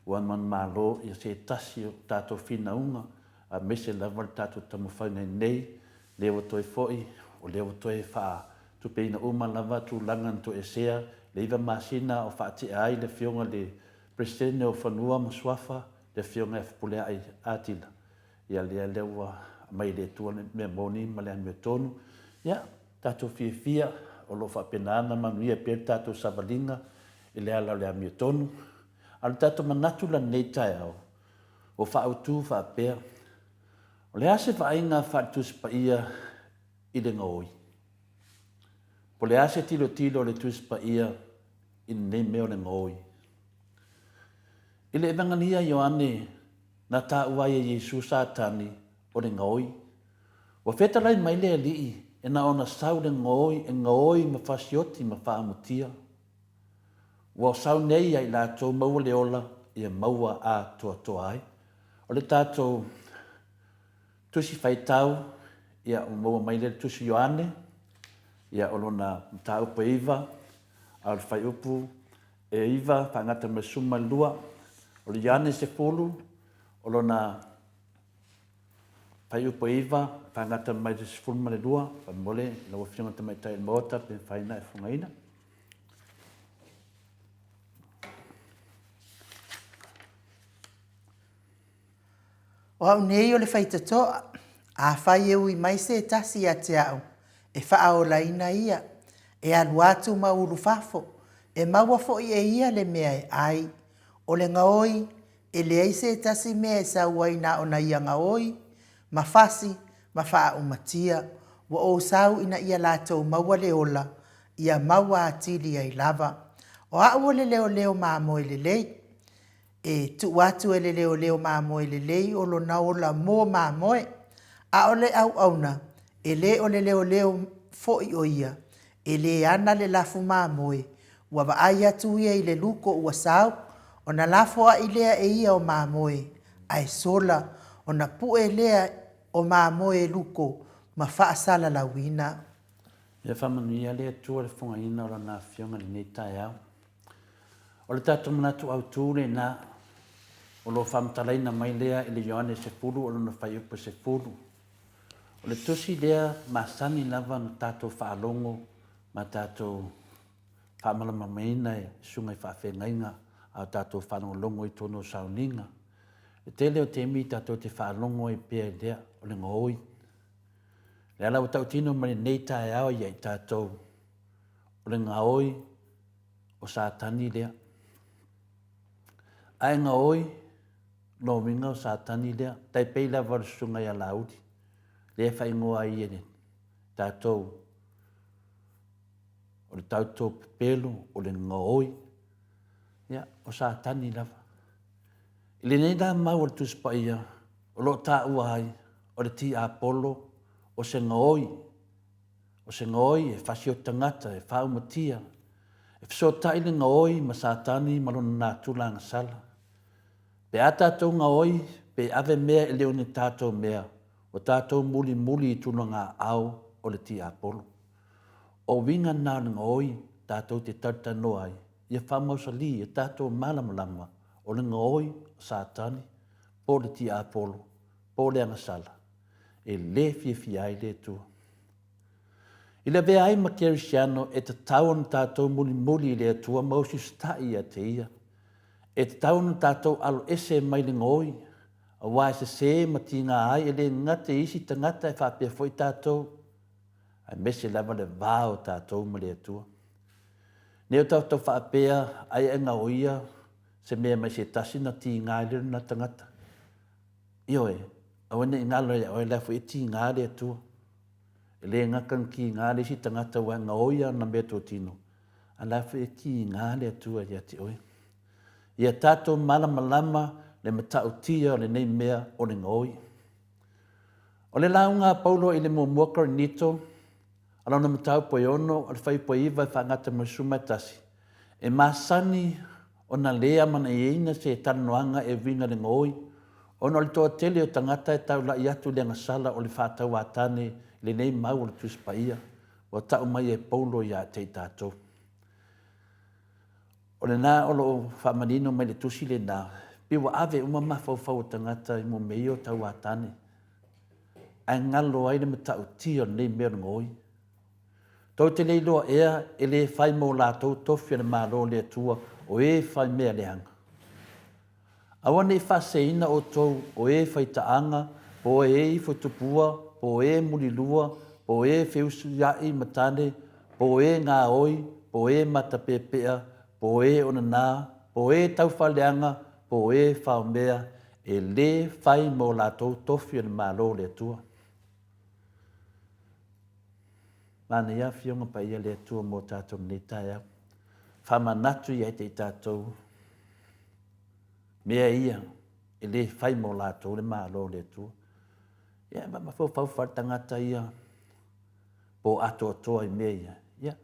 ua manumalo ia se tasi o tatou finauga, aemaise lava le tatou taumafaiga i nei, lea ua toe foi, o lea ua toe faatupeina uma lava tulaga na toesea, le iva masina o faatea ai le Afioga i le Peresetene o Fanua ma Suafa, le Afioga ia Fepuleai Atila, ia lea lea ua aumai e le Atua le mea moni ma le amiotonu. Ia, tatou fiafia, o lo o faapena ona manuia pea le tatou savaliga i le ala o le amiotonu. A o le tatou manatu la lenei taeao, ua faaautu faapea, o le a se vaaiga faale-Tusi Paia i le gaoi? Po o le a se tilotilo a le Tusi Paia i lenei mea o le gaoi. I le Evangelia a Ioane, na taua ai e Iesu Satani o le gaoi. Ua fetalai mai le Alii e na ona sau le gaoi e gaoi ma fasioti ma faamutia. Ua sau nei ia i latou maua le ola ia maua atoatoa ai. O le tatou Tusi Faitau, ia ua maua mai lea le Tusi Ioane, ia o lona mataupu e iva, a o le fuaiupu e iva faagata ma le 12, o le Ioane 10, o lona fuaiupu e iva faagata mai le 12, faamolemole lau Afioga i le Tamaitai o le Maota pe mafai ona e fofogaina. O au nei o le faitotoa, afai e ui mai se tasi ia te au, e faaolaina ia, e alu atu ma ulu fafo, e maua foi e ia le mea e ai. O le gaoi, e leai se tasi mea e sau ai na ona ia gaoi, ma fasi, ma faaumatia, ua ou sau ina ia latou maua le ola, ia maua atili ai lava. O au o le leoleo mamoe lelei. E tuu atu e le leoleo mamoe lelei o lona ola mo mamoe, a o le auauna, e le o le leoleo foi o ia, e le ana le lafu mamoe, ua vaai atu ia i le luko ua sau, ona lafoai lea e ia o mamoe, ae sola, ona pue lea o mamoe e luko ma faasalalauina. Ia faamanuia le Atua i le fofogaina o Lana Afioga i lenei taeao. O le tatou manatu autu lena, o lo o faamatalaina mai lea i le Ioane 10 o lona fuaiupu e 10. O le tusi lea masani lava ona tatou faalogo ma tatou faamalamalamaina e susuga i faafeagaiga a o tatou faalogologo i totonu o sauniga. Le tele o taimi tatou te faalogo ai pea i lea, o le gaoi. O le ala ua tautino mai lenei taeao ia i tatou, o le gaoi o Satani lea. Ae gaoi, lona uiga o Satani lea, tai pei lava o le susuga ia Laauli, lea e faaigoa ai e tatou o le tauto pepelo, o le gaoi, ia, o Satani lava. I lenei la mau o le Tusi Paia, o lo o taua ai, o le tiapolo, o se gaoi, O se gaoi e fasioti tagata, e faaumatia, e fesootai le gaoi ma Satani ma lona natura agasala. Pe a tatou gaoi, pe ave mea e le o ni tatou mea, ua tatou mulimuli i tulaga aao o le tiapolo. O uiga na o le gaoi tatou te talatalanoa ai. Ia faamausalī ia tatou malamalama o le gaoi o Satani po o le tiapolo po o le agasala e lē fiafia ai le Atua. I le avea ai ma Kerisiano e tatau ona tatou mulimuli i le Atua ma usiusitaʻi ia te Ia. E tatau ona tatou alo ese mai le gaoi, aua e sesē ma tigā ai e lē gata i isi tagata e faapea foi tatou, aemaise lava le va o tatou ma le Atua. Nei o tatou faapea ai e gaoia se mea mai se tasi na tigā ai le lona tagata. Ioe, aua ne i galo ia oe la foi e tigā le Atua. E le gata na tigā le isi tagata ua e gaoia ana meatotino, a la foi e tigā le Atua ia te oe. Ia tatou malamalama le matautia o lenei mea o le gaoi. O le lauga a Paulo i le muamua Korinito, a lona mataupu e ono, o le fuaiupu e iva e faagata ma le 11, e masani ona lē amanaiaina se talanoaga e uiga i le gaoi, ona o le toatele o tagata e taulaʻi atu i le agasala o le faatauatane i lenei mau o le Tusi Paia ua tau mai e Paulo ia te i tatou. O lena o lo o faamanino mai le tusi lena, pei ua ave uma mafaufau o tagata i mea ia o tauatane, ae galo ai le matautia o lenei mea o le gaoi. Tou te le iloa ea e le fai mo latou tofi a le Malo o le Atua o e fai mea leaga? Aua ne i faaseseina outou o e fai taaga, po o e ifo tupua, po o e mulilua, po o e feusuiaʻi ma tane, po o e gaoi, po o e matapeapea, po o e onanā, po o e taufaaleaga, po o e faomea, e lē fai mo latou tofi o le Malo o le Atua. Manaia Afioga Paia le Atua mo tatou lenei taeao. Faamanatu ia te i tatou mea ia e le fai mo latou le Malo o le Atua. Ia, ma mafaufau faale-tagata ia po o atoatoa i mea ia. Ia,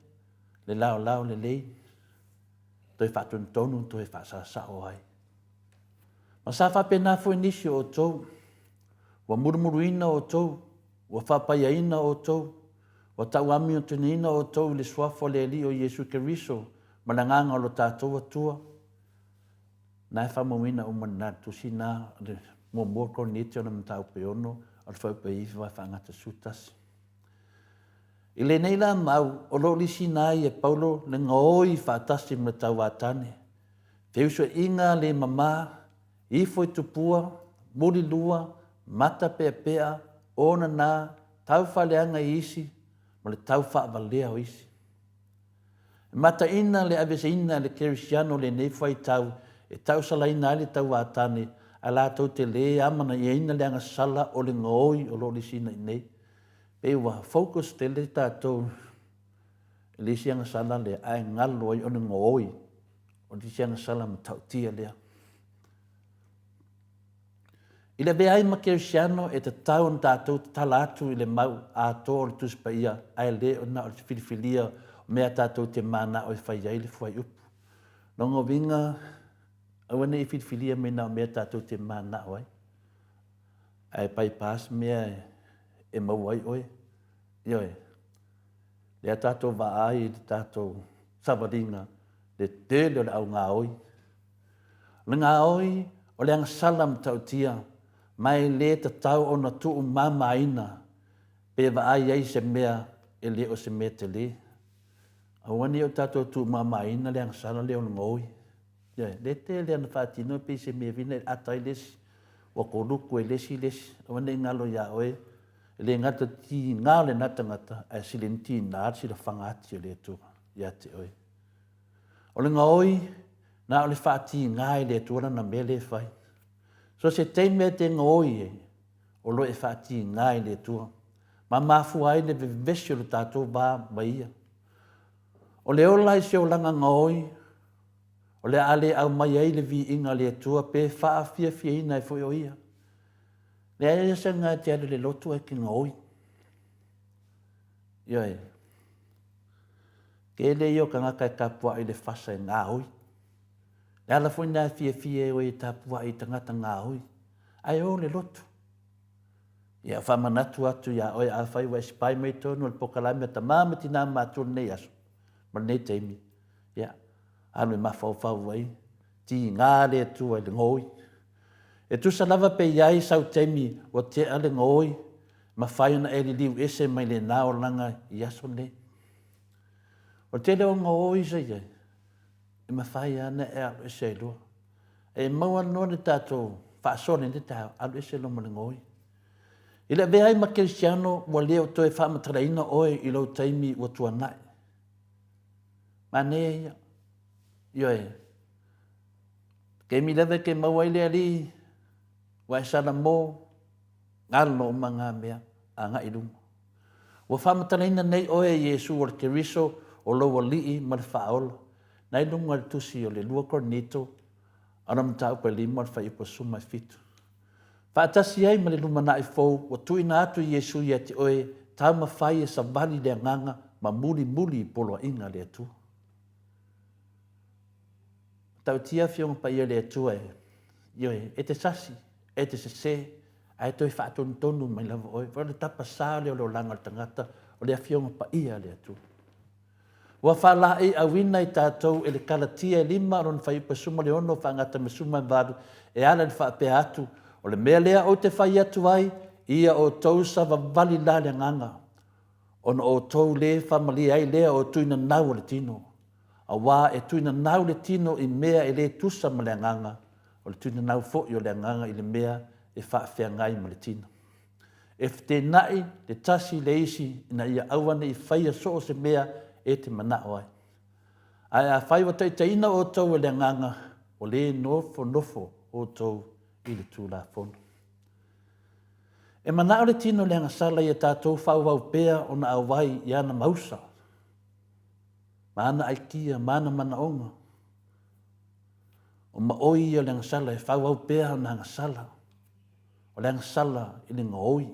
le laolao lelei, toe faatonutonu, toe faasasao ai. Ma sa faapena foi nisi o outou, ua mulumuluina outou, ua faapaiaina outou, ua tauamiotonuina outou i le Suafa o le Alii o Iesu Keriso ma le Agaga o lo tatou Atua. Na e faamauina uma lena tusi na le muamua Korinite ona mataupu e ono o le fuaiupu e iva e faagata 11. I lenei la mau, o lo o lisina ai e Paulo le gaoi faatasi ma le tauatane, feusuaiga le mamā, ifo i tupua, mulilua, mata peapea, onana, taufaaleaga i isi, ma le taufaavalea o isi. E mataina le aveeseina e le Kerisiano o lenei fuaitau e tausalaina ai le tauatane ae latou te le amanaiaina le agasala o le gaoi o lo o lisina i inei. Pei ua focus tele tatou i le isi agasala lea ae galo ai o le gaoi o le isi agasala matautia lea. I le avea ai ma Kerisiano e tatau ona tatou tatala atu i le mau atoa o le Tusi Paia ae le o na o le filifilia o mea tatou te manao e fai ai le fuaiupu. Lona uiga, aua ne i filifilia mai na o mea tatou te manao ai, ae bypass mea e maua ai oe. Ioe. Lea tatou vaai i le tatou savaliga le tele o le au gaoi. O le gaoi, o le agasala matautia, ma e le tatau ona tuumamaina pe vaai ai i se mea e le o se mea tele. Aua ne i o tatou tuumamaina le agasala lea o le gaoi. Ioe, le tele ana faatino pei se mea vina e ata ai le isi, ua koluku e le isi le isi. Aua ne i galo iā oe, e le gata tiga lena tagata, ae sili ona tiga le silafaga ati o le Atua ia te oe. O le gaoi, na o le faatiga e le Atua lana mea lea e fai. So se taimi e te gaoi ai, o lo e faatiga e le Atua. Ma mafua ai le vevesi o le tatou va ma ia. O le ola i se olaga gaoi, o le a le aumai ai le viiga a le Atua pe faafiafiaina ai foi o ia. Leai se aga e te alu i le lotu ae te gaoi. Ioe. Tele ia o tagata e tapuai i le fasa e gaoi. Le ala foi lena e fiafia ai oe e tapuai i tagata gaoi. Ae o le lotu. Ia faamanatu atu iā oe afai ua e sipai mai totonu o le polokalame a Tama ma Tina Matua i lenei aso ma lenei taimi. Ia. Alu e mafaufau ai, tiga le Atua i le gaoi. E tusa lava pe i ai sau taimi ua tea le gaoi, mafai ona e liliu ese mai lena olaga i aso nei. O le tele o gaoi sa i ai, e mafai lava ona e alu ese ai loa. E maua noa le tatou faasoa i lenei taeao, alu ese loa ma le gaoi. I le avea ai ma kerisiano, ua le o toe faamatalaina oe i lou taimi ua tuanai. Manaia ia. Ioe. Taimi lava e te maua ai le Alii, ua e salamo, galo uma na mea, agai i luma. Ua faamatalaina nei oe e Iesu o le Keriso o lou Alii ma le Faaola, na i luga i le tusi o le 2 Korinito, ana mataupu e 5 o le fuaiupu 17. Faatasi ai ma le lumanai fou ua tuuina atu e Iesu ia te oe, taumafai e savali le agaga ma mulimuli i poloaiga a le Atua. Matautia Afioga Paia a le Atua e, ioe, e te sasi, e te sese, ae toe faatonutonu mai lava oe. O le tapa sa lea o le olaga o le tagata, o le Afioga Paia a le Atua. Ua faalaeiauina i tatou e le Kalatia e lima lona fuaiupu e 16 faagata ma 18 e ala i le faapea atu, O le mea lea ou te fai atu ai, ia outou savavali la le agaga, ona outou lē faamalie ai lea o tuinanau o le tino. Auā e tuinanau le tino i mea e lē tusa ma le agaga, o le tuinanau foi o le agaga i le mea e faafeagai ma le tino. E fetenaʻi le tasi i le isi ina ia aua ne i faia so o se mea e te manaʻo ai. Ae afai ua taitaiina outou e le Agaga, ua lē nofonofo outou i le Tulafono. E manaʻo le tino i le agasala ia tatou faaauau pea ona auai i ana mausa, ma ana aikia, ma ana manaoga. O maʻoi ia o le agasala e faaauau pea ona agasala. O le agasala i le gaoi.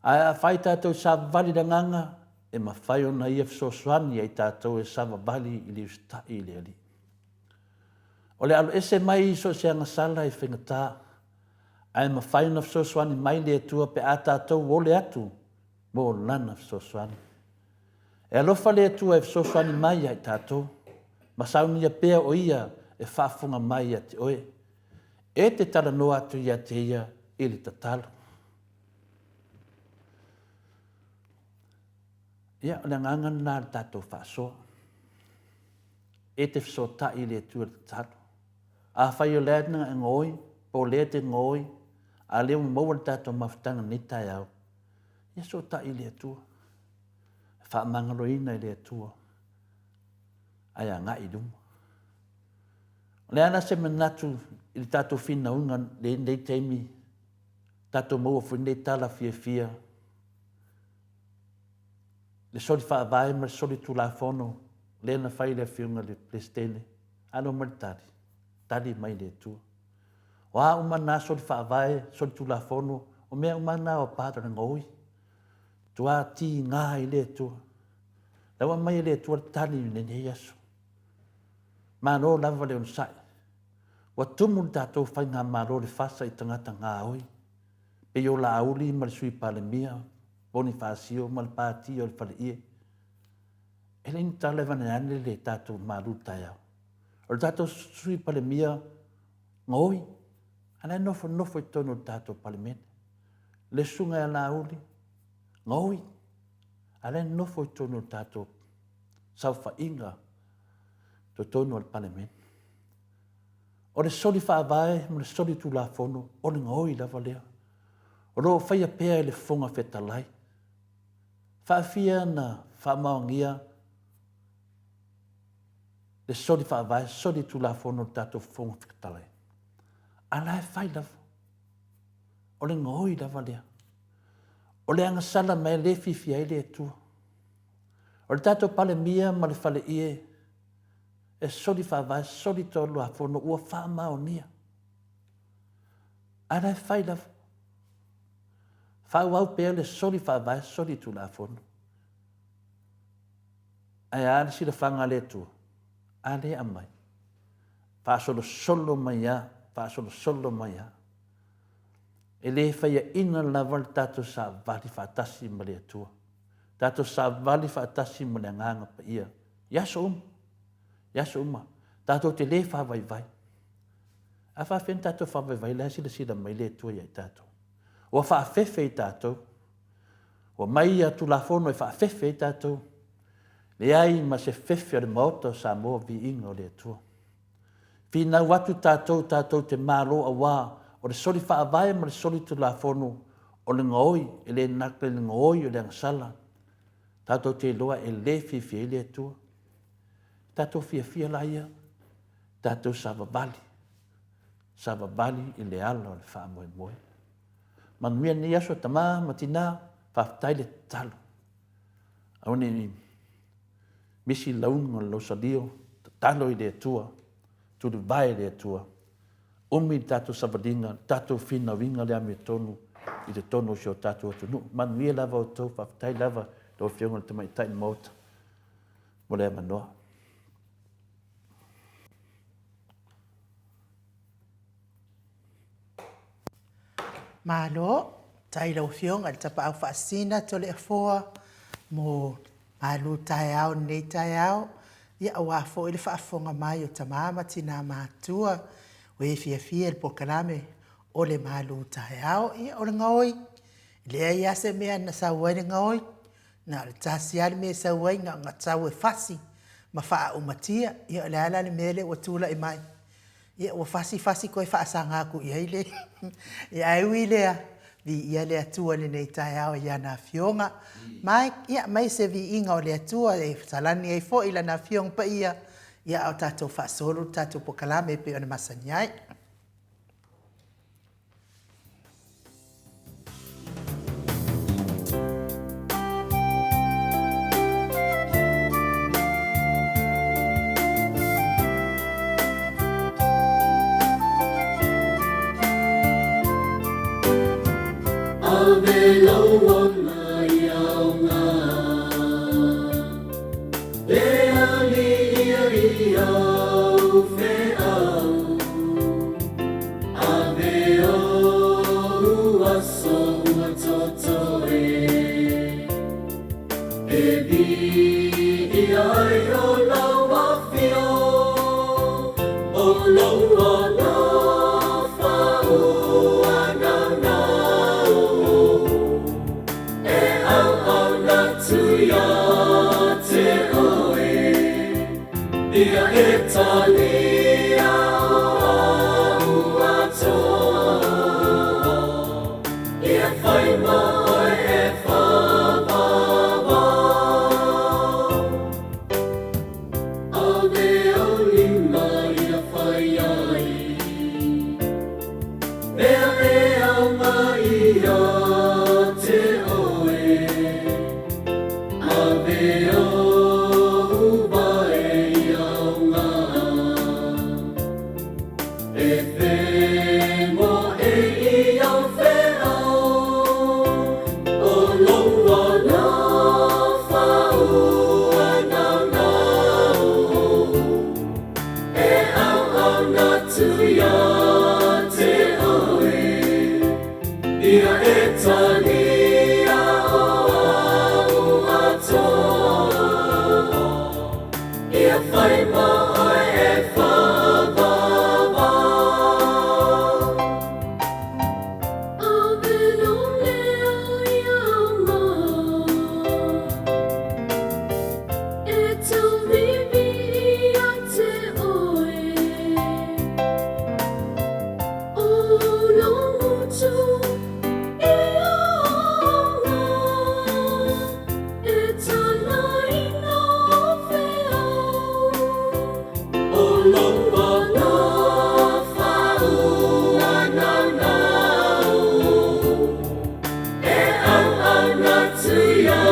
Ae afai tatou savavali i le agaga, e mafai ona ia fesoasoani ia i tatou e savavali i le usitai i le Alii. O le aloese mai i so o se agasala e faigata, ae mafai ona fesoasoani mai le Atua pe a tatou ole atu mo Lana fesoasoani. E alofa le Atua e fesoasoani mai ia i tatou, ma saunia pea o Ia e faafofoga mai ia te oe. E te talanoa atu ia te Ia i le tatalo. Ia, o le agaga lena o le tatou faasoa. E te fesootai i le Atua i le tatalo. Afai o lea na e gaoi, po o lea e te gaoi, a lea ua maua le tatou mafutaga i lenei taeao, ia sootai i le Atua. E faamagaloina e le Atua, ae agai i luma. O le a la se manatu i le tatou finauga i lenei taimi, tatou maua foi lenei tala fiafia, le soli faavae ma le soli tulafono lea na fai e le Afioga i le Peresetene, alo mai le tali, tali mai le Atua. O a uma na soli faavae, soli tulafono, o mea uma na o part o le gaoi. Matua tiga i le Atua. La ua aumai e le Atua le tali i lenei aso. Malo lava le onosai. Ua tumu le tatou faigamalo i le fasa i tagata gaoi, pei o Laauli ma le Sui Palemia, Ponifasio ma le Pati o le Faleie. E leai ni tala e vane ane le tatou malu i le taeao. O le tatou Sui Palemia gaoi, a la e nofonofo i totonu o le tatou Palemene. Le susuga ia Laauli, gaoi, a la e nofo i totonu o le tatou saofaiga totonu o le Palemene. O le soli faavae ma le soli tulafono, o le gaoi lava lea. O lo o faia pea e le Fofoga Fetalai. Faafia na faamaonia le soli faavae, soli tulafono o le tatou Fofoga Fetalai. A la e fai lava. O le gaoi lava lea. O le agasala mai le fiafia ai le Atua. O le tatou Palemia ma le Faleie e soli faavae, soli tolafono ua faamaonia. Ae la e fai lava. Faaauau pea le soli faavae, soli tulafono. Ae a le silafaga a le Atua? A lea aumai. Faasolosolo mai lava, faasolosolo mai lava. E le faiaina lava le tatou savali faatasi ma le Atua. Tatou savali faatasi ma le Agaga Paia i aso uma. I aso uma, tatou te lē faavaivai. A faafefea ona tatou faavaivai la e silasila mai le Atua ia i tatou? Ua faafefe i tatou. Ua mai ia Tulafono e faafefe ai tatou. Leai ma se fefe o le Maota o Samoa, viiga o le Atua. Finau atu tatou, tatou te malo auā o le soli faavae ma le soli tulafono o le gaoi e le na le gaoi o le agasala. Tatou te iloa e le fiafia ai le Atua. Tatou fiafia la ia, tatou savavali, savavali i le ala o le faamoemoe. Manuia lenei aso tama ma tina, faafetai le tatalo. Aua ne i misi lauga o le lausalio, tatalo i le Atua, tulivae i le Atua. Umi le tatou savaliga, le tatou finauina le amiotonu i totonu o si o tatou atunuu. Manuia lava outou, faafetai lava i lau Afioga i le Tamaitai o le Maota mo le avanoa. Malo, tai lau Afioga i le Tapaau Faasisina Toleafoa mo malu taeao lenei taeao, ia aua foi le faafofoga mai o tama ma tina matutua o e fiafia i le polokalame o le malu taeao. Ia o le gaoi, e leai lava se mea na sau ai le gaoi, na o le tasi lava le mea e sau ai, na ona sau e fasi ma faaumatia. Ia o le a la le mea lea ua tulai mai? Ia ua fasi fasi toe faasaga atu i ai le ia ae ui i lea, viia le Atua i lenei taeao i ana Afioga. Ma ia aumai se viiga o le Atua e fesalani ai foi Lana Afioga Paia, ia a o tatou faasolo le tatou polokalame e pei ona masani ai. Ave lou ola i aoga Le alii ia i au feau Ave ou aso ua totoe E viia ai o lau afio O lou alofa ua naunau E auauna atu ia te oe Ia e talia o au atoa Ia whai mo oe e whāwāwā Ave au lima ia whai ai Mea e aumai ia te oe Ave ou vae i aoga E whengo e i au wheao O lou alofa ua naunau E auauna atu ia te oe Ia e talia o au atoa Ia whai mo oe e whāwāwā. Ave lou leo ia mau E tauvivi ia te oe O lou motu i aoga E talaina o feau O lou alofa ua naunau E auauna atu ia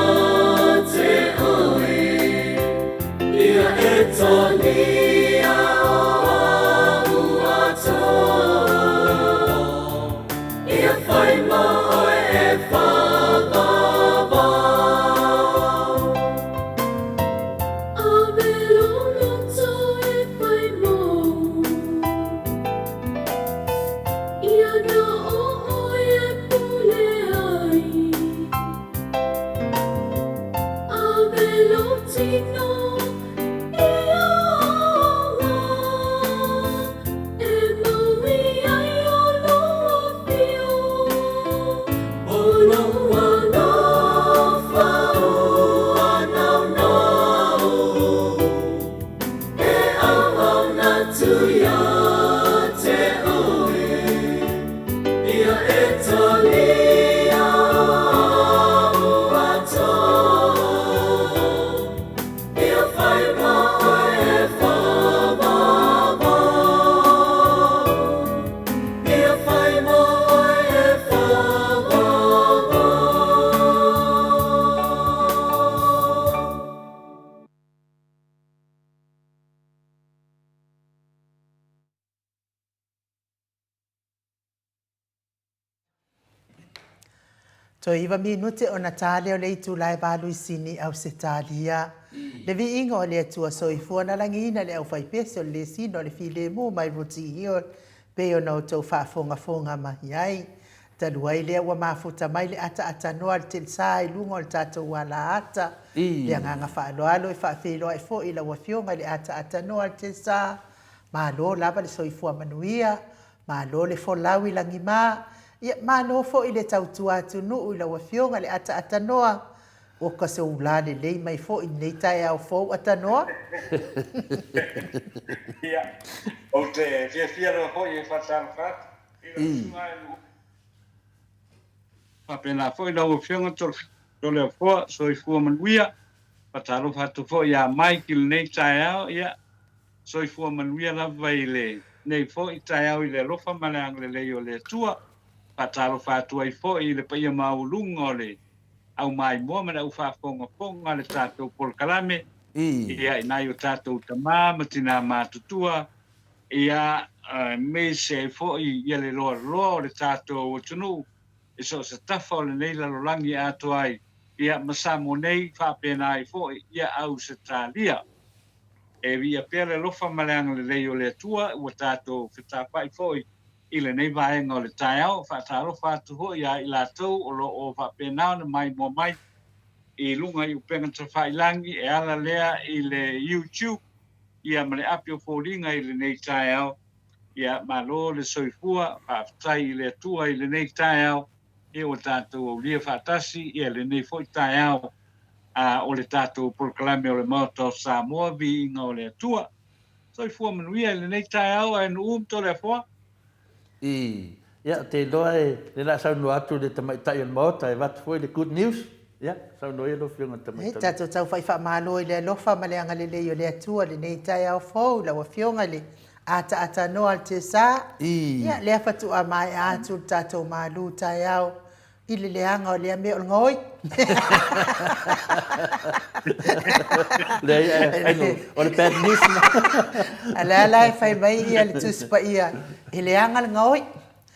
te oe Ia e talia o au atoa Ia whai mo oe e whāwāwā. Ave lou loto e whai mou Ia na o oe e pule ai Ave lou tino i aoga. Toe iva minute ona ta lea o le itula e valuisini Ausetalia. Le viiga o le Atua Soifua na lagiina le aufaipese o le lesina o le filemu mai Rooty Hill pei ona outou faafogafoga mai ai. Talu ai lea ua mafuta mai le ataaatanoa a le telesa i luga o le tatou alaata. Le agaga faaaloalo e faafeiloai foi i lau Afioga i le ataaatanoa a le telesa. Malo lava le soifua manuia. Malo le folau i lagima. Ia, malo foi le tautua atunuu i lau Afioga i le Ataatanoa. Oka se ula lelei mai foi i lenei taeao fou Atanoa. Ia, ou te fiafia lava foi e faatalofa atu i lau susuga e Nu'u. Faapena foi lau Afioga Toleafoa, soifua manuia. Faatalofa atu foi ia Mike i lenei taeao. Ia, soifua manuia lava i lenei foi taeao i le alofa ma le agalelei o le Atua. Faatalofa atu ai foi i le paia maualuga o le au maimoa ma le au faafogafoga a le tatou polokalame, ia, i nai o tatou tama ma tinā matutua, ia, aemaise ai foi ia le loaloa o le tatou atunuu i so o se tafa o lenei lalolagi atoa ai, ia, ma Samoa nei, faapena ai foi ia Ausetalia. E viia pea le alofa ma le agalelei o le Atua ua tatou fetapai foi i lenei vaega o le taeao. Faatalofa atu foi ia i latou o lo o faapena ona maimoa mai i luga i upega tafailagi e ala lea i le YouTube ia ma le api o foliga i lenei taeao. Ia malo le soifua, faafetai i le Atua i lenei taeao ia ua tatou aulia faatasi ia lenei foi taeao a o le tatou polokalame o le Maota o Samoa, Viiga o le Atua. Soifua manuia i lenei taeao ae Nu'u ma Toleafoa. I, ia, ou te iloa e, lea o le a saunoa atu le tamaitai o le Maota e avatu foi le good news. Ia, saunoa ia lau Afioga i le Tamaitai. E tatou tau fai faamalo i le alofa ma le agalelei o le Atua i lenei taeao fou i lau Afioga i le ataatanoa a le Tesa. I. Ia, lea faatoa maea atu le tatou malu taeao i le leaga o lea mea o le gaoi. Leai, ai no, o le bad news na. A lea la e fai mai ia le Tusi Paia, e leaga le gaoi.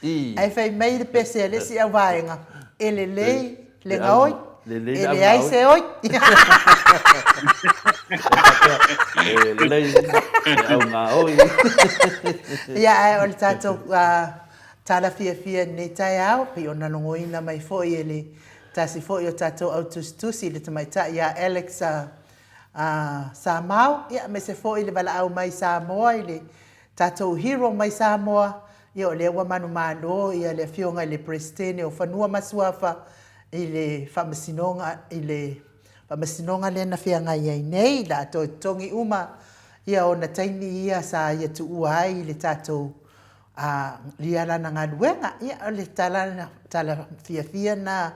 I. Ae fai mai le pese a le isi auvaega, e lelei le gaoi, Lelei e le leai augaoi. se oi. E faapea, e lelei le augaoi. Ia, ae o le tatou tala fiafia i lenei taeao, pei ona logoina mai foi e le tasi foi o tatou au tusitusi, le tamaitai ia Alex Samau, ia, aemaise foi le valaau mai Samoa i le tatou hero mai Samoa, ia o lea ua manumalo ia le Afioga i le Peresetene o Fanua ma Suafa i le Faamasinoga, i le Faamasinoga lea na feagai ai nei, la a toe totogi uma ia ona taimi ia sa ia tuua ai i le tatou a ia lana galuega. Ia, o le tala, tala fiafia lena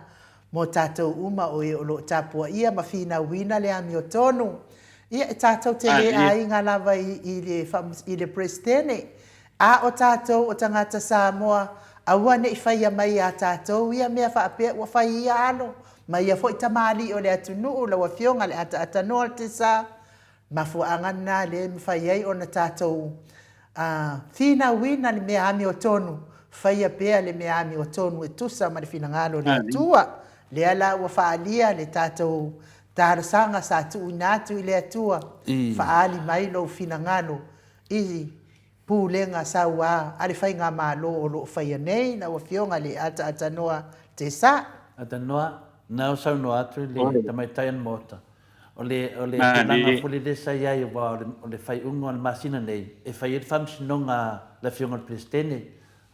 mo tatou uma o e o lo o tapuaia ma finauina le amiotonu. Ia, e tatou te le aiga lava i, i le, i le Peresetene, a o tatou o tagata Samoa, aua ne i faia mai iā tatou ia mea faapea ua fai ia alo ma ia foi tamalii o le atunuu, lau Afioga le ataatanoa o le Tesa, Mafuaaga lena lea e mafai ai ona tatou finauina le mea amiotonu, faia pea le mea amiotonu e tusa ma le finagalo o le Atua. Lea la ua faaalia le tatou talosaga sa tuuina atu i le Atua, faaali mai lou finagalo i Pulega saua a le Faigamalo o lo o faia nei, lau Afioga i le Ataatanoa Tesa. Atanoa, na o saunoa atu i le tamaitai o le Maota, o le, o le tulaga foi lele sa i ai aua o le, o le faaiuga o le masina nei e fai ai le faamasinoga a le Afioga i le Peresetene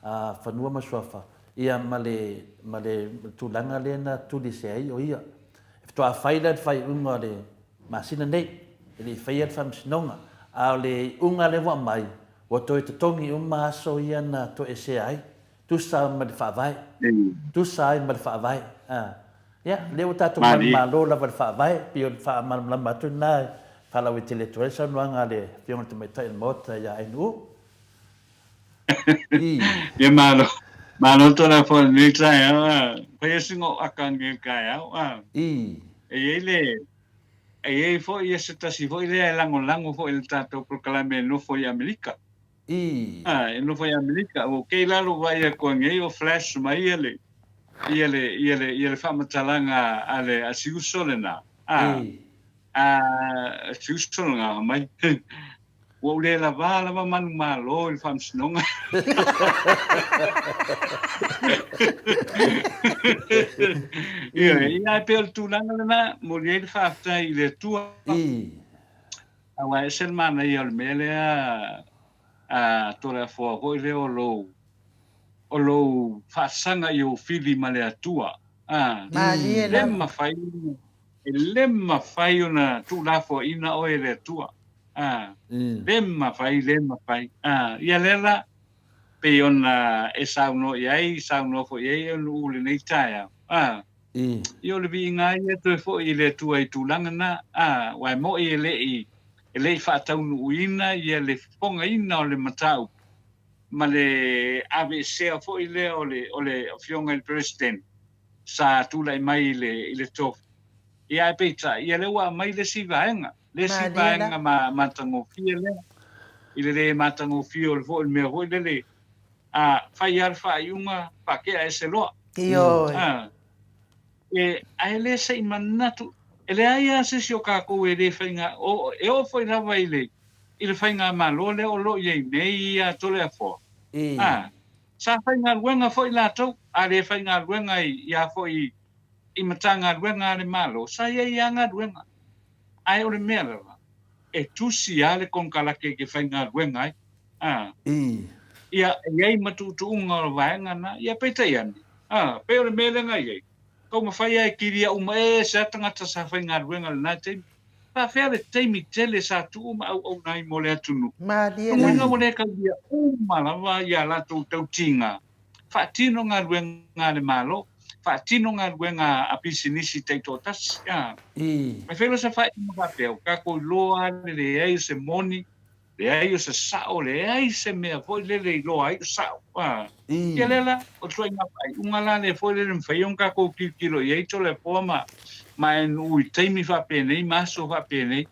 a Fanua ma Suafa, ia ma le, ma le tulaga lea na tuliese ai o ia. E faatoa fai la le faaiuga o le masina nei, e le i faia le faamasinoga, a o le iuga lea ua aumai, ua toe totogi uma aso ia na toesea ai, tusa ma le Faavae, tusa ai ma le Faavae. A, ia, lea ua tatou manumalo lava i le Faavae, pei o le faamalamalama atu lena e faalauaitele atu ai le saunoaga a le Afioga i le Tamaitai o le Maota ia Ainuu. I. Ia malo, malo Tolafono i lenei taeao, a, faia sina aka i lenei taeao, a. I. E i ai le, e i ai foi ia se tasi foi lea e lagolago foi i le tatou polokalame e nofo i Amerika. I. A, e nofo i Amerika. Ua kei lalo vaai atu anei o flash mai ia le, Ia le, ia le, ia le faamatalaga a le, a si uso lena. A, a si uso lena mai. Ua ou le lavā lava manumalo i le faamasinoga. Ioe, ia ae pei o le tulaga lena, momoli ai le faafetai i le Atua. Aua e ese le manaia o le mea lea a Toleafoa foi lea o lou o lou faasaga i ou fili ma le Atua. A, Malie le lava. mafai E le mafai ona tuulafoaiina oe e le Atua. A, le mafai, le mafai. A, ia lea la, pei ona e saunoa i ai, saunoa foi i ai e nuu lenei taeao. A, ia o le viiga lava ia toe foi i le Atua i tulaga na. A, aua e mo'i e le i, e le i faataunuuina ia le fofogaina o le mataupu ma le aveesea foi lea o le, o le Afioga i le Peresetene. sa tulai mai i le, i le tofi. Ia ae peitai, ia lea ua aumai le isi vaega, le isi Malie la. vaega ma, matagofie lea. I le le matagofie o le foi le mea foi lele, a fai lava le faaiuga, faatea ese loa. Ioe. A, e, ae le se i manatu, e leai lava se isi o kākou e le faiga, o, e oo foi lava i le, i le faigamalo lea o lo o i ai nei ia Toleafoa. A, Sa faigaluega foi latou, a le faigaluega i a foi i Matagaluega a le Malo, sa i ai lava galuega. Ae o le mea lava, e tusi lava le konekarate e te faigaluega ai. A. Ia, e i ai ma tuutuuga o le vaega na. Ia, peitai ane, a, pei o le mea lea na i ai, taumafai lava e kilia uma e se a tagata sa faigaluega i lena taimi. Faafefea le taimi tele sa tuu ma auauna ai mo le atunuu? Malie Lona la. uiga ua le taulia uma lava i a latou tautiga, faatino galuega a le Malo, faatino galuega a pisinisi taitoatasi. A e fai loa se faaiuga faapea, ua tatou iloa lava le leai o se moni, leai o se sao, leai se mea foi lele e iloa ai o sao. A ia lea la, o le ituaiga faaiuga la lea foi lele e mafai ona tatou tilotilo i ai Toleafoa ma ma e nuu i taimi faapenei ma aso faapenei,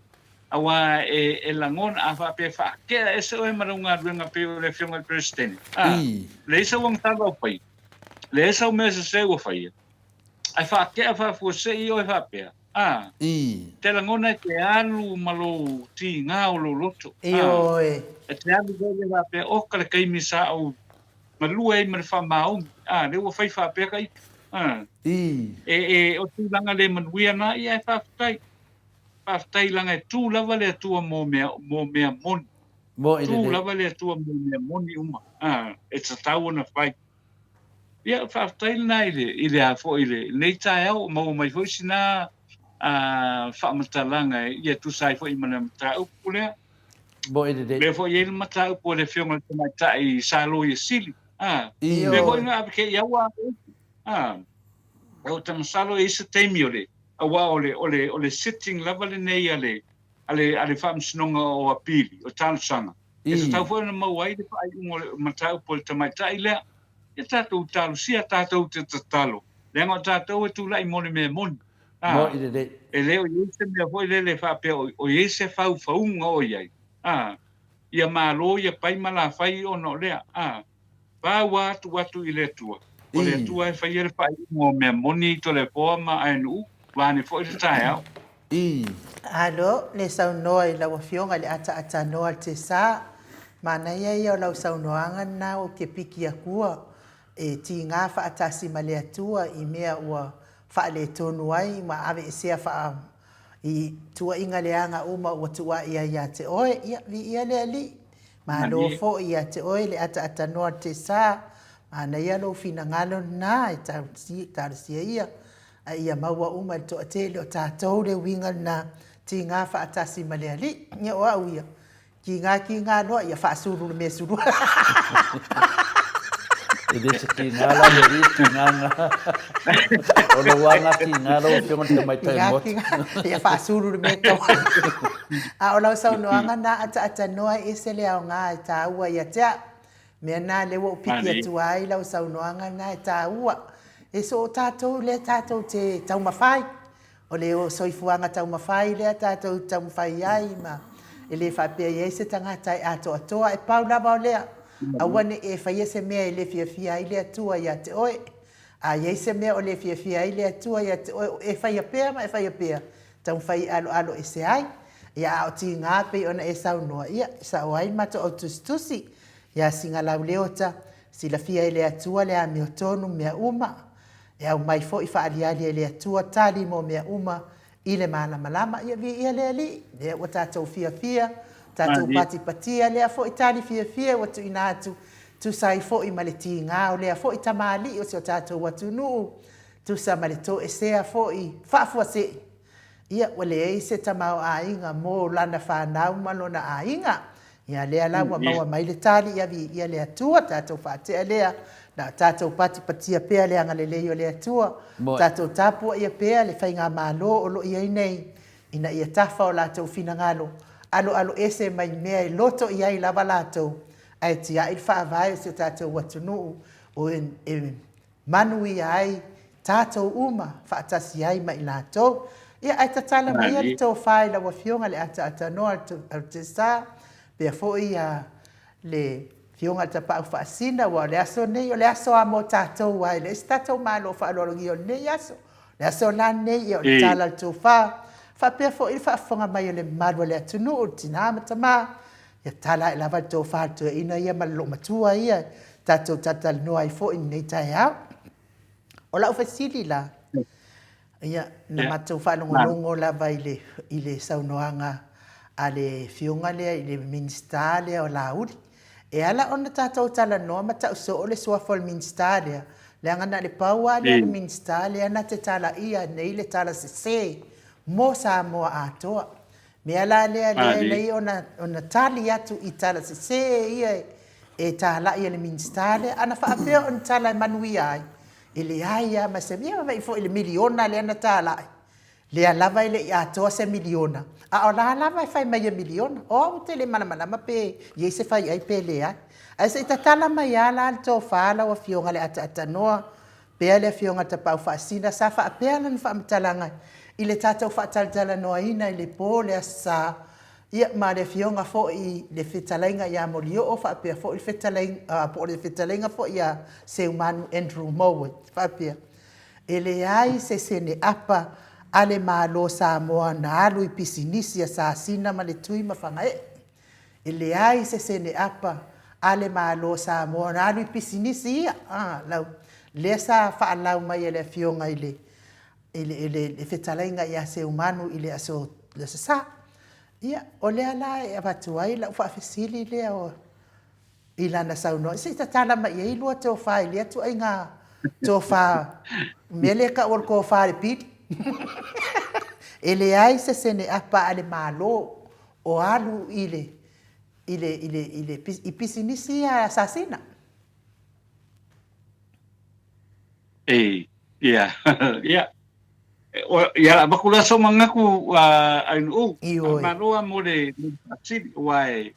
aua e e lagona a faapea e faatea ese oe ma lau galuega pei o le Afioga i le Peresetene, a leai sau agatala o faia, leai sau mea sese ua faia, ae faatea faafuasei oe faapea, a, te lagona e te alu ma lou tiga o lou loto, a, Ioe. e te alu foi lea faapea, oka le taimi sa ou galue ai ma le faamaoni, a, lea ua fai faapea ka ita, a, e, e, o tulaga le manuia na, ia e faafetai, faafetai leaga e tu lava le Atua mo mea, mo mea moni, Mo i tu lelei. lava le Atua mo mea moni uma, a, e tatau ona fai. Ia, faafetai lena i le, i le a foi i le, lenei taeao, ua maua mai foi sina a, faamatalaga e, ia tusa ai foi ma le mataupu lea. Mo i lelei. Lea foi e i ai le mataupu a le Afioga i le Tamaitai sa Loia Sili. A, lea foi Ioe. na ave kei aua a, ou te masalo e i ai se taimi o le, aua o le, o le, o le sitting lava lenei a le, a le, a le Faamasinoga o Apili, o Talosaga. E tatau foi ona maua ai le faaiuga o le mataupu a le tamaitai lea. Ia tatou talosia, tatou te tatalo, leaga o tatou e tulai mo le mea moni. A, e le o i ai se mea foi lele faapea o i ai se faufauga o i ai. A, ia malo, ia pai ma lafai ona o lea. A, pau atu atu i le Atua. O le Atua e faia le faaiuga o mea moni i Toleafoa ma Aenuu, vaeane foi le taeao. Alo le saunoa i lau Afioga i le ataatanoa le Tesa. Manaia ia o lau saunoaga lena ou te piki atua e tiga faatasi ma le Atua i mea ua faaletonu ai ma aveesea faa i tuuaiga leaga uma ua tuuai ai ia te oe. Ia, viia le Alii. Malo foi ia te oe le ataatanoa le Tesa. Manaia lou finagalo lena e talosia ia A ia maua uma e le toatele o tatou le uiga lena, tiga faatasi ma le Alii. Ia o au ia, tiga tiga loa, ia faasulu le mea sulua. E le se tiga la le alii, tiga nga. O lou aga tiga lau Afioga i le Tamaitai Motu. Ia faasulu le mea tau. A o lau saunoaga na ataatanoa e ese le aoga e taua ia te au. Mea na lea ua ou piki atu ai lau saunoaga lena e taua. E so o tatou lea tatou te taumafai. O le soifuaga taumafai lea tatou te taumafai ai ma e le faapea e i ai se tagata e atoatoa. E pau lava o lea, aua ne i e faia se mea e le fiafia ai le Atua ia te oe. A i ai se mea o le fiafia ai le Atua ia te oe, e faia pea ma e faia pea, taumafai e aloalo ese ai. Ia, a o tiga pei ona e saunoa, ia, e sao ai le matou au tusitusi ia Sigalau Leota, silafia e le Atua le amiotonu mea uma. E aumai foi faaliali e le Atua tali mo mea uma i le malamalama. Ia viia le Alii, lea ua tatou fiafia, tatou patipatia lea foi tali fiafia ua tuuina atu, tusa ai foi ma le tiga o lea foi tamalii o si o tatou atunuu, tusa ma le toesea foi faafuasei. Ia, ua leai se tamaoaiga mo lana fanau ma lona aiga. Ia, lea la ua maua mai le tali, ia viia le Atua, tatou faatea lea, na o tatou patipatia pea le agalelei o le Atua, tatou tapuaia pea le faigamalo o lo o i ai nei, ina ia tafa o latou finagalo, aloaloese mai mea e loto i ai lava latou, ae tiai le faavae o si o tatou atunuu, o e manuia ai tatou uma faatasi ai ma i latou. Ia, ae tatala maia le tofa i lau Afioga le ataatanoa a le Tesa, pea foi le Afioga i le Tapaau Faasina, aua o le aso nei, o le aso lava mo tatou aua e leai se tatou Malo faaaloalogia o lenei aso. O le aso la lenei, ia o le tala a le tofa, faapea foi le faafofoga mai a le mamalu o le atunuu, tina ma tama, Ia tala ae lava le tofa a le toeaina ia ma le loomatua ia tatou talatalanoa ai foi i lenei taeao. O lau fesili la, ia, na matou faalogologo lava i le, i le saunoaga a le afioga lea i le Minisita lea o Laauli. E ala ona tatou talanoa ma tau soo le suafa o le Minisita lea, leaga na o le pau lava lea o le Minisita lea na te talaia nei le tala sese mo Samoa atoa. Mea la lea lea e lei ona ona tali atu i tala sese ia e talai e le Minisita lea. Ana faapea o ni tala e manuia ai, e leai lava ma se mea. Ia vaai foi i le miliona lea na talai, lea lava e le i atoa se miliona, a o la lava e fai mai e miliona. O au ou te le malamalama pe i ai se faiai pe leai. Ae se i tatala mai lava la le tofa lau Afioga i le ataatanoa pea le Afioga Tapaau Faasina sa faapea lana faamatalaga i le tatou faatalatalanoaina i le po le Aso Sa, ia ma le Afioga foi i le Fetalaiga ia Molioo faapea foi le Fetalaiga po o le Fetalaiga foi ia Seumanu Andrew Mowat faapea, E leai se sene apa a le Malo Samoa na alu i pisinisi a Sasina ma le Tui ma Fagaee. E leai se sene apa a le Malo o Samoa na alu i pisinisi ia, a, lau, lea sa faalau mai e le Afioga i le, i le, i le, le fetalaiga ia Seumanu i le aso, le Aso Sa. Ia, o lea la e avatu ai lau faafesili lea o, i lana saunoaga, se i tatala mai i ai lua tofa i lea ituaiga tofa, mea lea e tau o le tofa a le pili. E leai se sene apa a le Malo o alu i le, i le, i le, i le, i pisinisi ia a Sasina. E, ia, ia. Ia, avatu la sou manatu a Nu'u, faamalo lava mo le faasili, aua e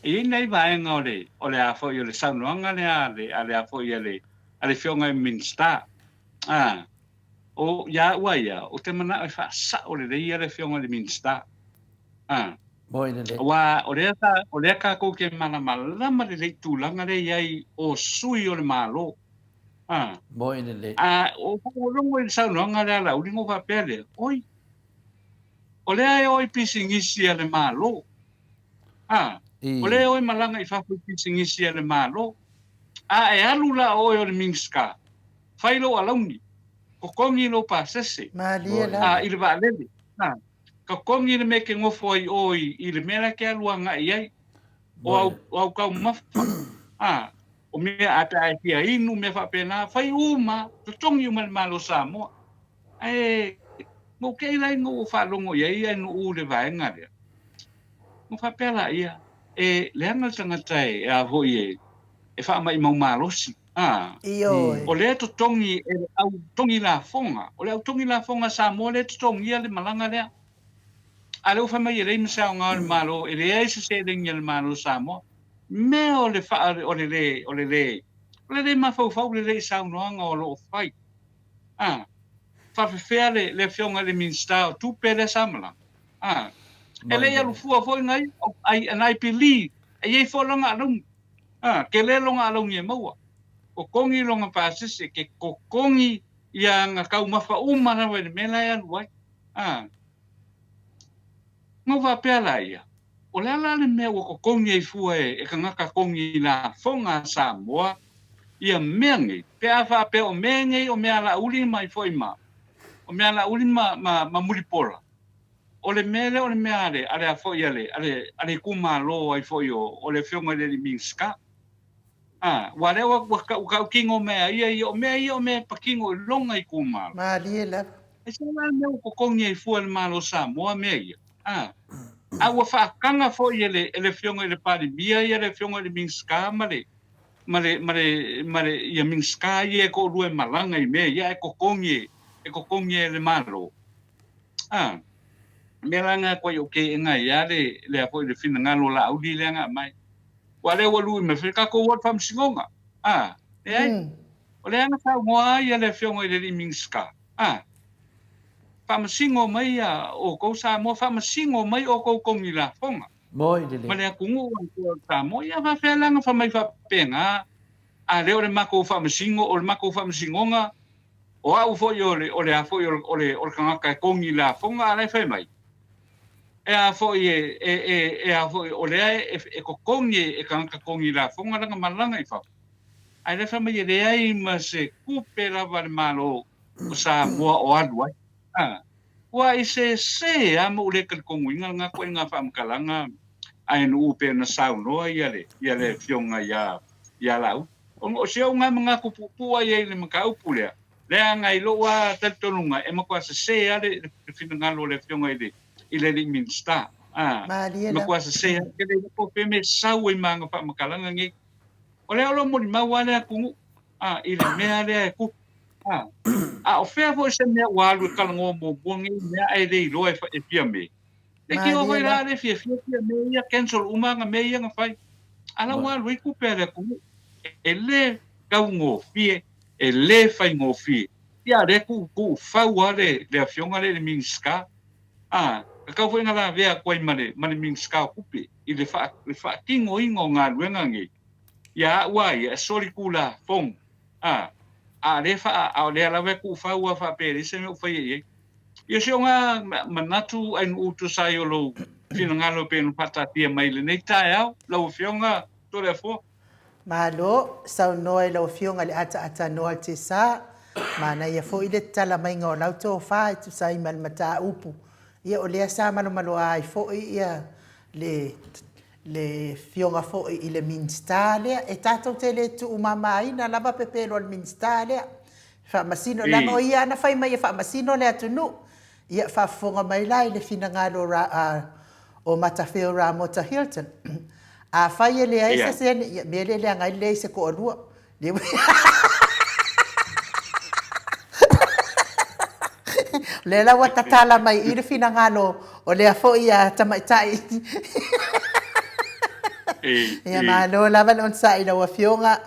i ai nai vaega o le, o le a foi o le saunoaga lea a le, a le a foi a le, a le Afioga i le Minisita. A, o, ia au a ia, ou te manao e faasao lelei ia le Afioga i le Minisita. A, Moi lelei. Aua o lea, o lea tatou te malamalama lelei i tulaga lea e i ai o sui o le Malo. A, Moi lelei. A, o faalogologo i le saunoaga lea a Laauli ona ou faapea lea, oi, o lea e o i pisinisi a le Malo. A, o lea e o e malaga i fafo i pisinisi a le Malo. A e alu la oe o le Minisita, fai lou alauni, totogi lou pasese, Malie la. A, i le vaalele. A, totogi le mea e te nofo ai o i le mea la e te alu agai i ai, o au, o au taumafa, a, o mea a pe a e fia inu, mea faapena, fai uma, totogi uma e le Malo o Samoa. Ae, na ou te i la ina ua faalogo i ai Nu'u i le vaega lea, na faapea laia, e leaga le tagata e, a foi e, e faamaimau malosi. A, Ioe. o lea e totogi e le au togi lafoga, o le au togi lafoga a Samoa lea e totogia le malaga lea. A lea ua fai mai e leai ma se aoga o le Malo, e leai se seleni a le Malo o Samoa. Mea o le faa, o le le, o le le, o le le mafaufau lelei i saunoaga o lo o fai. A, faafefea le, le Afioga i le Minisita o Tupe lea sa malaga? A, e le i alu fua foi nai, ai, nai pili, e i ai foi lona alauni. A, tele lona alauni e maua. Kokogi lona pasese, ke kokogi ia aga taumafa uma lava i le mea la e alu ai. A. Na ou faapea laia, o le a la le mea ua totogi ai fua e tagata togi lafoga a Samoa ia mea nei, pe a faapea o mea nei o mea alauli mai foi ma, o mea alauli ma, ma, ma Mulipola, o le mea lea o le mea a le, a le a foi a le, a le, a le itumalo ai foi o, o le afioga i le alii Minisita. A, ua lea ua, ua, ua tautino mai a ia ia, o mea ia o mea e patino i lona itumalo. Malie lava. Aisea la le mea ua totogi ai fua e le Malo o Samoa mea ia? A, a ua faataga foi e le, e le Afioga i le Palemia ia le Afioga i le Minisita ma le, ma le, ma le, ma le, ia Minisita ia e toalua e malaga i mea ia ae totogi e, e totogi e le Malo. A, mea la na atu ai o keena ai lava le, le a foi le finagalo o Laauli lea na aumai. Ua lea ua lui mai foi le tatou o i le Faamasinoga. A, leai. O lea na saunoa ai le Afioga i le alii Minisita, a, faamasino mai ia outou Samoa, faamasino mai outou togi lafoga Moi lelei. ma le atunuu atoa o Samoa. Ia faapea la na fai mai faapena, a lea o le matou faamasino, o le matou faamasinoga, o au foi o le, o le a foi o le, o le, o le tagata e togi lafoga, a la e fai mai, e a foi e, e, e, e a foi, o lea e, e totogi e tagata togi lafoga lana malaga i fafo. Ae lea fai mai e leai ma se tupe lava a le Malo o Samoa o alu ai. A, ua i se se a ma ou le talitonuina lena koe nga faamatalaga a e nuu pe na saunoa ia le, ia le afioga ia, ia Laauli. Ona o si ou nga manatu puupuu a i ai i le mataupu lea, leaga i lou a talitonuga e matua sese a le, le finagalo o le afioga i le, i le alii Minisita. A, Malie e lava. matua sese a, ke le iloa po o fea mea e sau ai ma ana faamatalaga nei. O lea o lo o molimau lava le atunuu a, i le mea lea e tupu. A, a o fea foi se mea ua alu e talanoa muamua nei mea ae le iloa e, e Fiame? Leitioa foi la le fiafia Fiame ia, cancel uma ana mea ia na fai. A la ua alu ai tupe a le atunuu. E le taugofie, e le faigofie. Ia a lea tuu, tuufau lava le, le afioga lea i le Minisita. A, tatau foi ona lavea atu ai ma le, ma le Minisita o Tupe i le, faa, le faatinoina o galuega nei. Ia au a ia, e solitulafono. A, a lea faa, a o lea lava e tuufau lava faapea e leai se mea o faia i ai. Ia si o ngā manatu ai nuu tusa ai o lou finagalo e pei ona faataatia mai i lenei taeao, lau Afioga Toleafoa. Malo, saunoa i lau Afioga i le ataatanoa o Tesa, manaia foi le tatala maiga o lau tofa e tusa ai ma le mataupu. Ia o lea sa malomaloa ai foi ia le le Afioga foi i le Minisita lea, e tatou te le tuumamaina lava pepelo a le Minisita lea. Faamasino, leaga o ia na fai mai e faamasino le atunuu. Ia, faafofoga mai la i le finagalo o Matafeo Ramota Hilton. Afai e leai se sene, ia, mea lea e leaga ai le leai se toalua. O lea la ua tatala mai i le finagalo o lea foi a tamaitai. Ia, malo lava le onosai i lau Afioga,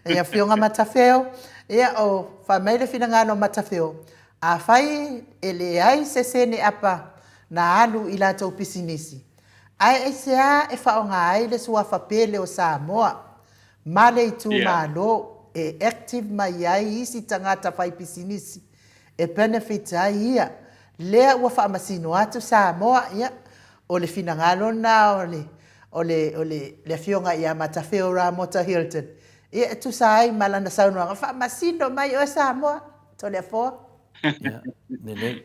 ia Afioga Matafeo. Ia, o, fai mai le finagalo o Matafeo, Afai e leai se sene apa na alu i latou pisinisi, ae aisea e faaaoga ai le suafa pele o Samoa ma le itumalo e active mai ai isi tagata fai pisinisi e benefit ai ia, lea ua faamasino atu Samoa, ia, o le finagalo lena o le, o le, o le, le Afioga ia Matafeo Ramota Hilton, ia, e tusa ai ma lana saunoaga, faamasino mai oe Samoa. Toleafoa. Ia, lelei.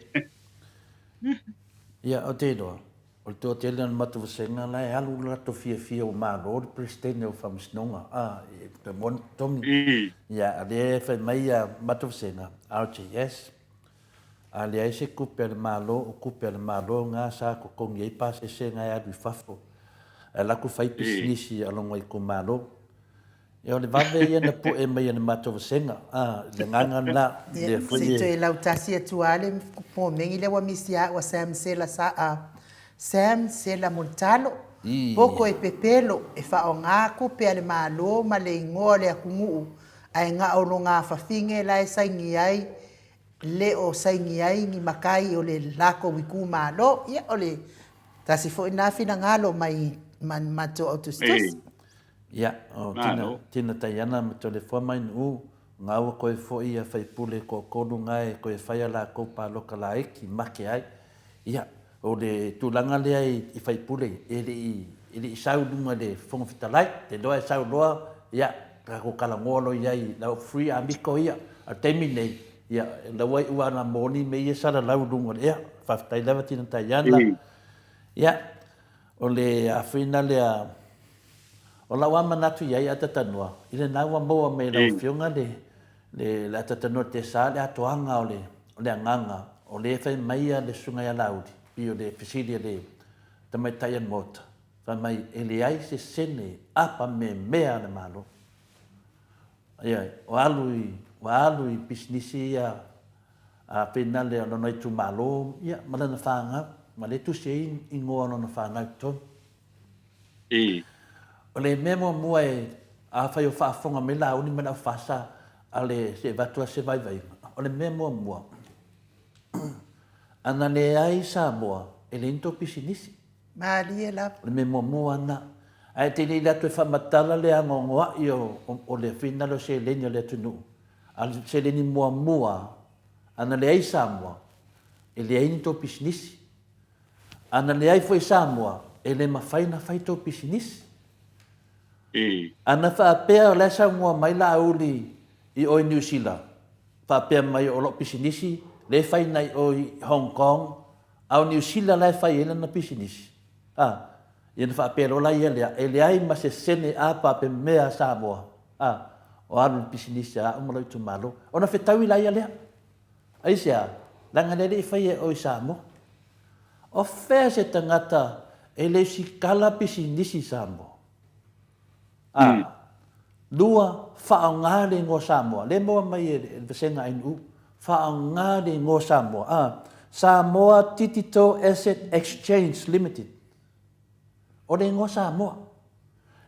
Ia, ou te iloa, o le toatele o le matou vasega la e alu lo latou fiafia ua malo le Peresetene o Faamasinoga, a, e toe maua ni totogi. Ia, a lea e fai mai ia matou vasega, RJS, a leai se tupe a le Malo, o tupe a le Malo na sa totogi ai pasese na e alu i fafo, ae alu atu fai pisinisi a lona itumalo. Ia o le vave ia na pu'e mai e le matou vasega, a, le agaga lena, lea foi e. Se i toe lautasi atu lava le pomeni lea ua misi ia au a Sam Sela sa, a Sam Sela Mulitalo, poto e pepelo, e faaaoga tupe a le Malo ma le igoa o le atunuu, ae na o lona afafine la e saini ai le o saini ai ni matai o le latou itumalo. Ia, o le tasi foi lena finagalo mai matou au tusitusi. Ia, o Tina, Tina Taiana ma Toleafoa mai Nu'u, gaua koe foi ia faipule toatolu na e toe fai a latou paloka laiti, make ai. Ia, o le tulaga lea i faipule, e le i, e le i sau i luga i le Fofoga Fetalai, te iloa e sau loa, ia, tatou talanoa loa i ai i lau free amico ia. A o le taimi lenei, ia, la ua iu lava ina moni mea ia e salalau i luga o le ea. Faafetai lava Tina Taiana. Ia, o le afina lea, o lau lava manatu i ai Atatanoa, i lena ua maua mai e lau Afioga le, le, le Atatanoa le Tesa le atoaga o le, o le agaga, o lea e fai mai le Susuga ia Laauli, pei o le fesili a le tamaitai a le Maota, fai mai, e leai se sene apa memea a le Malo. Ioe, ua alu i, ua alu i pisinisi ia a Finale o lona itumalo, ia, ma lana fanau, ma lea e tusi ai igoa o lona fanau i totonu. I. O le mea muamua e, afai o faafofoga mai Laauli ma le aufasa a le, se i avatu lava se vaivaiga, o le mea muamua, ana leai Samoa, e leai ni tou pisinisi. Malie lava. O le mea muamua lena. Ae te le i alu atu e faamatala le anoanoai o le finagalo o seleni a le atunuu, a o le seleni muamua ana leai Samoa, e leai ni tou pisinisi. Ana leai foi Samoa, e le mafai ona fai tou pisinisi. Ana faapea o la e saunoa mai Laauli i o i Niu Sila, faapea mai o lau pisinisi lea e fai nai o i Hong Kong, a o Niu Sila la e fai ai lana pisinisi, a, ia ona faapea loa la ia lea, e leai ma se sene apa pe mea a Samoa, a, o alu i le pisinisi a au ma lou itumalo. Ona fetaui la ia lea. Aisea? Leaga lea e le i faia e oe i Samoa. O fea se tagata e le usikala pisinisi i Samoa? A. Lua, faaaoga le igoa Samoa. Lea e maua mai e le vasega NU. Faaaoga le igoa Samoa. A. Samoa Digital Asset Exchange Limited. O le igoa Samoa.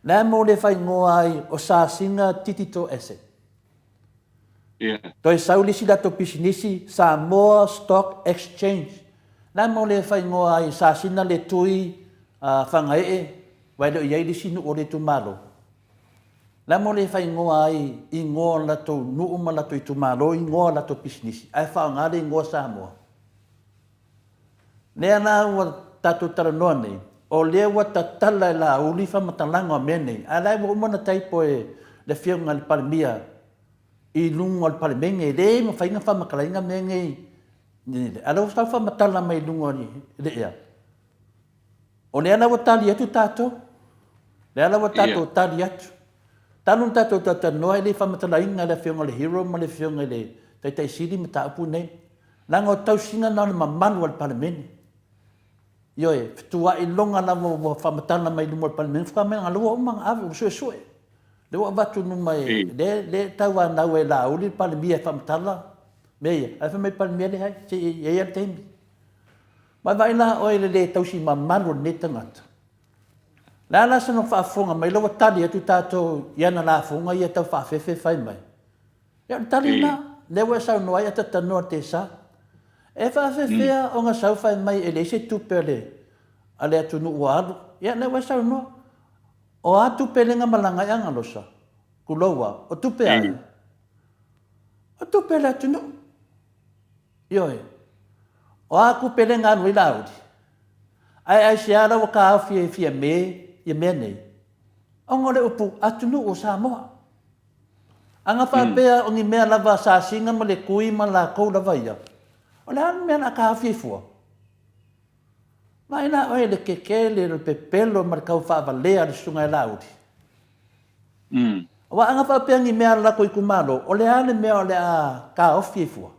Le a mo le faaigoa ai o Sasina Digital Asset? Toe sau le isi latou pisinisi, Samoa Stock Exchange. Le a mo le faaigoa ai Sasina le Tui Fagaee, aua e le o i ai le isi nuu o le itumalo. Le a mo le faaigoa ai igoa o latou nuu ma latou itumalo, igoa o latou pisinisi, ae faaaoga le igoa Samoa. Lea la ua tatou talanoa nei, o lea ua tatala e Laauli faamatalaga o mea nei, ae la ua uma ona typo e le Afioga i le Palemia i luga o le Palemene, e le mafai ona faamatalaina mea nei, ae la ua tau faamatala mai i luga o le ea. O lea la ua tali atu tatou, lea la ua tatou tali atu. Talu ona tatou talatalanoa e le i faamatalaina e le Afioga i le Hero ma le Afioga i le Taitai Sili mataupu nei. Leaga o tausiga na o le mamalu a le Palemene. Ioe, fetua'i loga lava ua faamatala mai i luma o le Palemene, faatoa mai leaga ua uma ona ave, ua suesue. Lea ua avatu i luma e, lea, lea e tauanau e Laauli le Palemia e faamatala mea ia. Ae fai mai le Palemia, leai, se i i ai lava le taimi. Vaavaai la oe i le le tausi mamalu o lenei tagata. Le a la sana faafofoga mai la ua tali atu tatou i ana lafoga ia tau faafefe fai mai. Ia o le tali lena, lea ua e saunoa ai a tatanoa le tesa. E faafefea ona sau fai mai e leai se tupe a le a le atunuu ua alu. Ia lea ua e saunoa. O a tupe lea na malaga ai Agalosa? Tulou a, o tupe a ai? O tupe a le atunuu. Ioe. O a tupe lea na alu ai Laauli? Ae aisea la ua taofi e Fiame ia mea nei? Ona o le upu atunuu o Samoa. A na faapea o ni mea lava a Sasina ma le Tui ma latou lava ia, o le a le mea o le a taofi ai fua? Vaai la oe i le kekele, o le pepelo ma le tau faavalea a le susuga ia Laauli. Aua a na faapea ni mea a le latou itumalo, o le a le mea o le a taofi ai fua?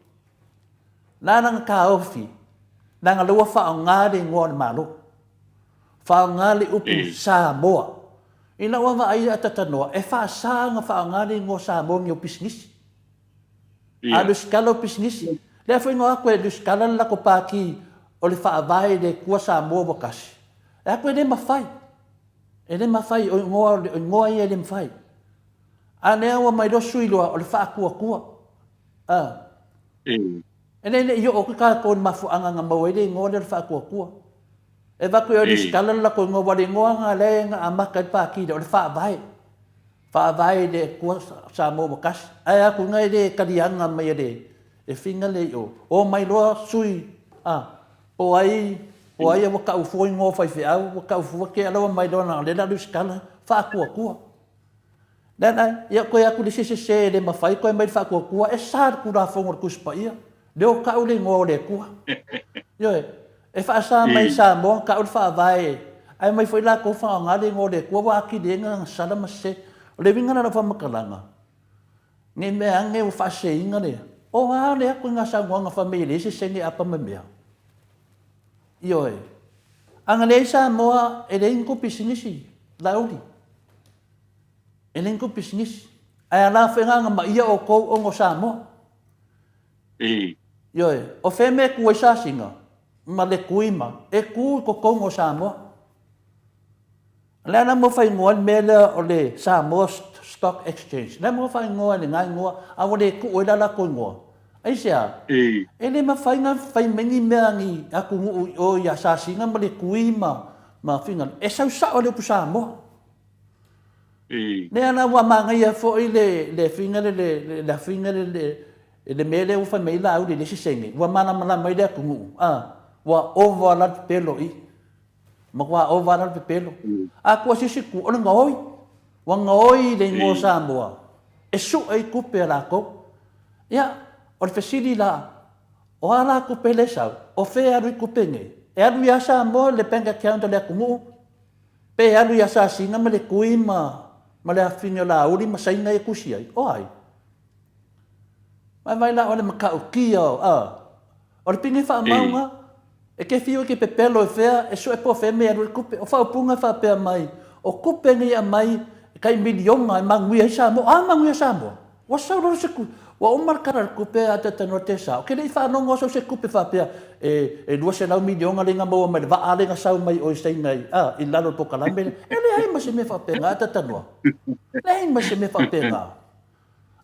Na ala ona taofi, leaga lea ua faaaoga le igoa o le Malo. Faaaoga le upu Samoa. I lau lava vaai a tatanoa, e faasa ona faaaoga le igoa Samoa i ni au pisinisi. A lusitala au pisinisi, lea foi na o atu e lusitala le latou pati o le Faavae i le Atua Samoa ua tasi. E atu e le mafai. E le mafai, o igoa, o igoa ia e le mafai. A lea ua mai loa sui loa, o le faatuatua. A. E le le i oo atu tatou i le mafuaaga na maua ai le igoa lea o le faatuatua. E avatu i o i lesitala le latou igoa, aua o le igoa lena lea na amata ai le Pati lea, o le Faavae. Faavae i le Atua Samoa ua tasi, ae atu ina e le taliaga mai e le e finga le i o. O mai loa sui a, po o ai, po o ai ua tau fua igoa o faifeau, ua tau fua te ala ua mai loa leaga o lea o le a lusitala, faatuatua. Lea la, ia toe atu le isi sese e le mafai toe aumai le faatuatua, e sa le Tulafono o le Tusi Paia, lea ua tau le igoa o le Atua. Ioe. E faasa mai i Samoa ona tau le Faavae, ae omai foi latou faaaoga le igoa o le Atua ua atili ai ona gasala ma sese. O le uiga lena o lau faamatalaga, ne i mea ane ua faaseseina le, o a le atu i na saunoaga fai mai e leai se sene apa ma mea. Ioe. A na leai Samoa, e leai ni tou pisinisi, Laauli. E leai ni tou pisinisi. Ae a la foi na agamaia outou ona o Samoa. Ioe, o fea mea e tu ai Sasina ma le Tui ma, e tu i totonu o Samoa. O le a la mo faaigoa ai le mea lea o le Samoa Stock Exchange? O le a mo faaigoa ai lena igoa, a ua le tuu ai la latou igoa? Aisea? E le mafai ona fai mai ni mea a ni atunuu i o ia Sasina ma le Tui ma, ma Fingal, e sau sao le upu Samoa. Lea la ua manaia foi le, le faiga lea, le, le faiga lea, le, le mea lea ua fai mai ai Laauli i le isi sene, ua malamalama ai le atunuu, a, ua ova la le pepelo i i. Matua ova la le pepelo. A tua se isi itu, o le gaoi. Ua gaoi le igoa o Samoa e sue ai tupe a latou. Ia, o le fesili la, o a la tupe lea e sau? O fea e alu ai tupe nei? E alu ia Samoa i le bank account a le atunuu? Pe alu i Asasina ma le Tui ma ma le afafine o Laauli ma Saina e tusi ai? O ai? Vaivai la o le matautia o, a, o le pine faamauga, e te fiu e te pepelo e fea, e sue po o fea mea e alu ai le tupe. O faaupuga e faapea mai, o tupe nei e aumai e tai miliona e manuia ai Samoa. A manuia Samoa? Ua sau loa se tupe, ua uma le Tala o le Tupe a Talanoa Tesa, ou te le i faalogo sau se tupe faapea e, e 200 miliona lea na maua mai le vaa lea na sau mai o i Saina i, a, i lalo o le polokalame lea. E leai ma se mea faapena a Talanoa. Leai ma se mea faapena.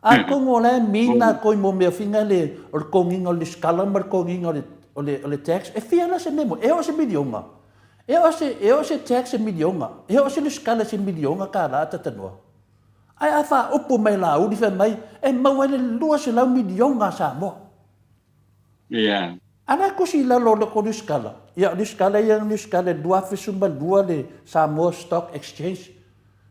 Atonu o la e mina koi mo mea finga le, o le togiga o le lesitala ma le togiga o le, o le, o le tax. E fia la se mea mo, e oo se miliona. E oo se, e oo se tax e miliona. E oo se lesitala se miliona kālā a Talanoa. Ae a faaupu mai Laauli fai mai e maua ai le 200 miliona a Samoa. Yeah. A la e tusi i lalo o le tou Lusikala. Ia o Lusikala ia na Lusikala i le 2012 le Samoa Stock Exchange.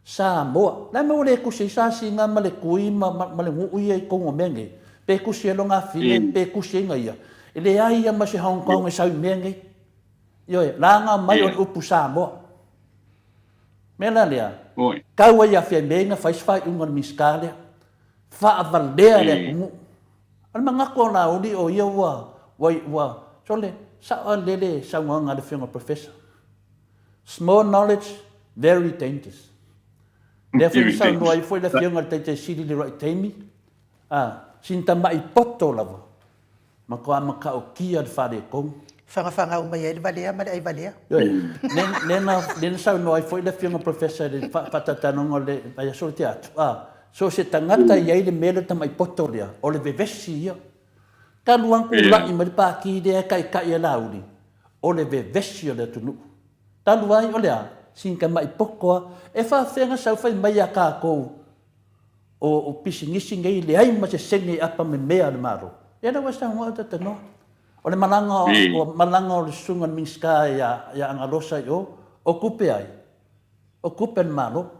Samoa. La e maua le tusi ai Sasina ma le Tui ma, ma, ma le Nuu ia i totonu o mea nei. Pe tusi ai lona afine, pe tusi ai na ia. E leai ia ma se Hong Kong e sau i mea nei. Ioe, laga mai o le upu Samoa. Mea la lea, tau ai ia Fiamē na fai se faaiuga a le Minisita lea, faavalea le atunuu. O le manatu o Laauli o ia ua, ua, ua, sole, sao lava lele le saunoaga a le Afioga i le Professor. Small knowledge, very dangerous. Lea foi na saunoa ai foi le Afioga i le Taitai Sili i le uluai taimi, a, sina tamai poto lava, Matua matautia le faaletonu. Fagafagau mai ai le valea ma le ai valea. Ioe. Lea na, lea na saunoa ai foi le Afioga Professor i le faatalatalanoaga o le vaiaso lea tea atu, a, so o se tagata e i ai le mea lea o le tamai poto lea, o le vevesi ia. Talu lava ona tulai mai le Pati lea e taitai e Laauli, o le vevesi o le atunuu. Talu ai, o le a? Sina tamai poto lava. E faafefea ona sau fai mai ia tatou o pisinisi nei leai ma se sene apa memea a le Malo. Ia lea ua e saunoa e talanoa. O le malaga o malaga o le susuga i le Minisita ia ia Agalosa i o, o tupe ai? O tupe a le Malo.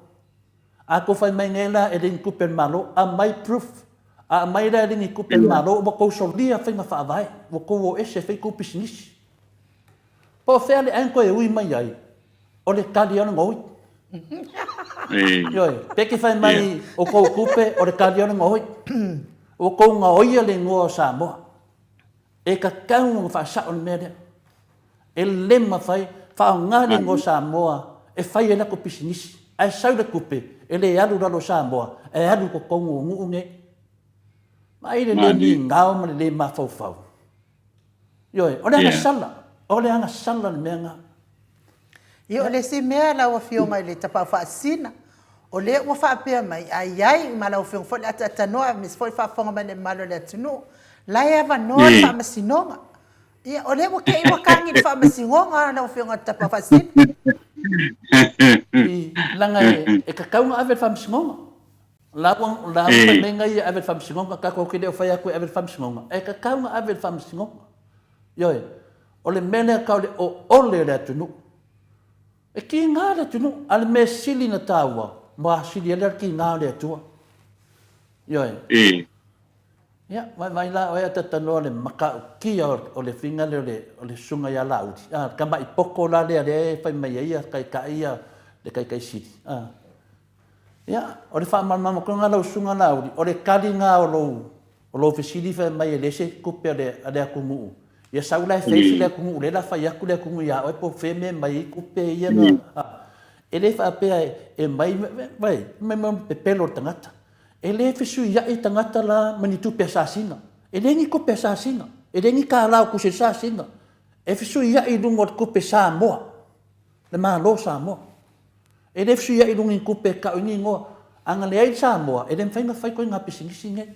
A tou fai mai nei la e leai ni tupe a le Malo, aumai proof. A aumai la e leai ni tupe a le Malo, ua tou solia faiga faavae, ua tou o ese e fai tou pisinisi. Po o fea le ʻae na toe ui mai ai? O le tali o le gaoi. Ioe, pe ke fai mai o kou tupe, o le tali o le gaoi. Ua kou gaoia le igoa o Samoa. E tatau ona faasao le mea lea. E le mafai, faaaoga le igoa o Samoa e fai ai latou pisinisi. Ae sau le tupe, e le alu i lalo o Samoa, ae alu i totonu o nuu nei. Vaai le le migao ma le le mafaufau. Ioe, o le agasala, o le agasala le mea lena. Ia, o le isi mea lau Afioga i le Tapaau Faasisina, o lea ua faapea mai, a i ai ma lau Afioga foi le ataatanoa aemaise foi le faafofoga mai a le mamalu o le atunuu, la e avanoa le Faamasinoga. Ia, o lea ua te i ua tagi i le Faamasinoga lau Afioga i le Tapaau Faasisina. Leaga e tatau ona ave i le Faamasinoga. La ua la ua fai mai ngai e ave i le Faamasinoga, tatou te le o fai atu e ave i le Faamasinoga, ae tatau ona ave i le Faamasinoga. Ioe. O le mea lea tau le oole o le atunuu. E tiga le atunuu, a o le mea sili ona taua, ua sili ai le tiga o le Atua. Ioe. Ia, vaivai la oe a tatanoa le matautia o le figa lea o le susuga ia Laauli, a, le tamai poto la lea lea e fai mai ai taitai ia le Taitai Sili, a. Ia, o le faamalamalama atu lena lau susuga Laauli, o le tali lena o lou, o lou fesili fai mai e leai se tupe a le, a le atunuu. Ia sau la e face le atunuu, lea la fai atu le atunuu ia oe po o fea mea e aumai ai tupe ia na, a. E le faapea e aumai, vaai, fai mai pepelo le tagata. E le fesuiai tagata la ma ni tupe asasina. E leai ni tupe asasina. E leai ni kālā o tusi asasina. E fesuiai i luga o le tupe Samoa, le Malo o Samoa. E le fesuiai i luga i ni tupe e tau ai ni igoa. A na leai le Samoa, e le mafai ona fai ituaiga pisinisi nei.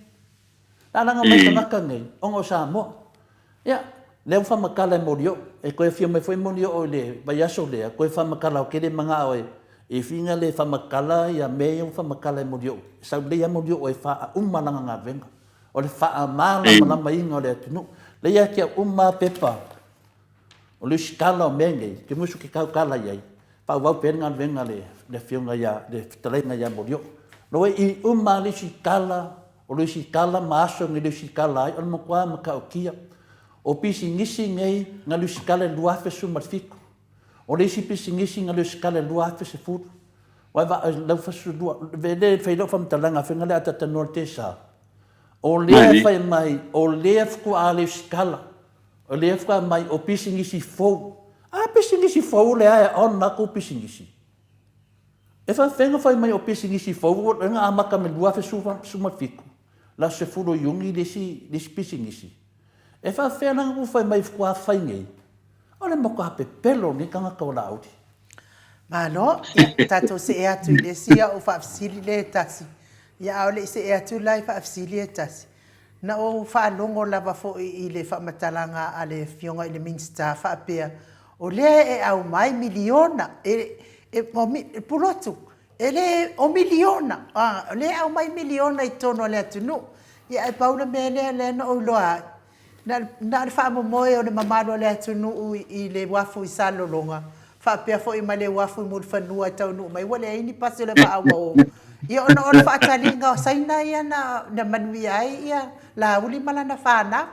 Lalaga mai tagata nei, ona o Samoa. Ia, lea ua faamatala e Molioo. E toe afio mai foi Molioo i le vaiaso lea, toe faamatala ou te le manao e e figa le faamatala ia mea ia ua faamatala e Molioo. E sau lelei lava Molioo e faauma lana galuega. O le faamalamalamaina o le atunuu. Lea ia te au uma lava pepa o le usitala o mea nei, te musu ke tautala i ai, faaauau pea le galuega a le afioga ia, le fetalaiga ia Molioo. Lua i uma lava le usitala O le usitala ma aso nei le usitala ai, o le matua matautia. O pisinisi nei na le usitala i le 2017. O le isi pisinisi na le usitala i le 2010. Ua e vaai, lau fasulua, e le fai lau faamatalaga faiga lea a talanoa le tesa. O lea e fai mai, o lea faatoa le usitala. O lea faatoa mai o pisinisi fou. A pisinisi fou lea e on atu pisinisi. E faafefea ona fai mai o pisinisi fou lea na amata mai le 2017, le aso 10 o Iuni le isi, le isi pisinisi. E faafefea la ona fai mai faatoa fai nei? O le matua pepelo o lenei tagata o Laauli. Malo, ia tatou see atu i le isi au faafesili lea e tasi. Ia a o le i see atu la i faafesili e tasi, na ou faalogo lava foi i le faamatalaga a le Afioga i le Minisita faapea, O lea e aumai miliona, e, e, o, e pulotu, e le, o miliona, a, o lea e aumai miliona i totonu o le atunuu. Ia, ae pau le mea lea, lea na ou iloa ai, na, na o le faamomoe o le mamalu o le atunuu i, i le uafu i Salelologa, faapea foi ma le uafu i Mulifanua e taunuu mai, ua leai ni pasi o le vaa ua o. Ia, ona o le faataliga o Saina ia na, na manuia ai ia Laauli ma lana fanau,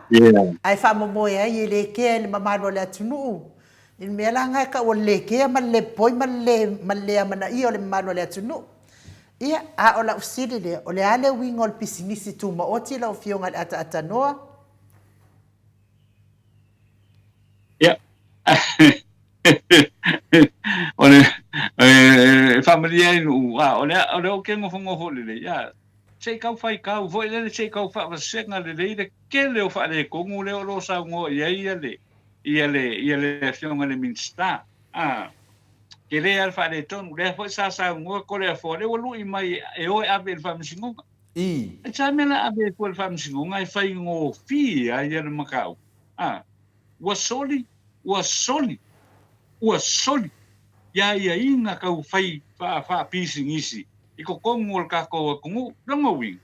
ae faamomoe ai e le kea i le mamalu o le atunuu. I le mea la lena e tau o le le kea ma le le popoi ma le le, ma le le amanaia o le mamalu o le atunuu. Ia, a o lau fesili lea, o le a le uiga o le pisinisi tumaoti lau Afioga i le Ataatānoa? Ia, o le, e faamalie ai lou, a, o lea, o lea ou te nofonofo lelei, a, se i tau faitau foi lele, se i tau faavasega lelei le tele o faaletonu lea o lo o saunoa i ai le, ia le, ia le Afioga i le Minisita. A, tele lava le faaletonu, lea foi sa saunoa Toleafoa, lea ua lui mai e o e ave i le Faamasinoga. E sa mea la ave ai fua i le Faamasinoga e faigofie ai le mataupu. A, ua soli, ua soli, ua soli ia aiaiga tau fai faapisinisi i totonu o le tatou atunuu. Lona uiga,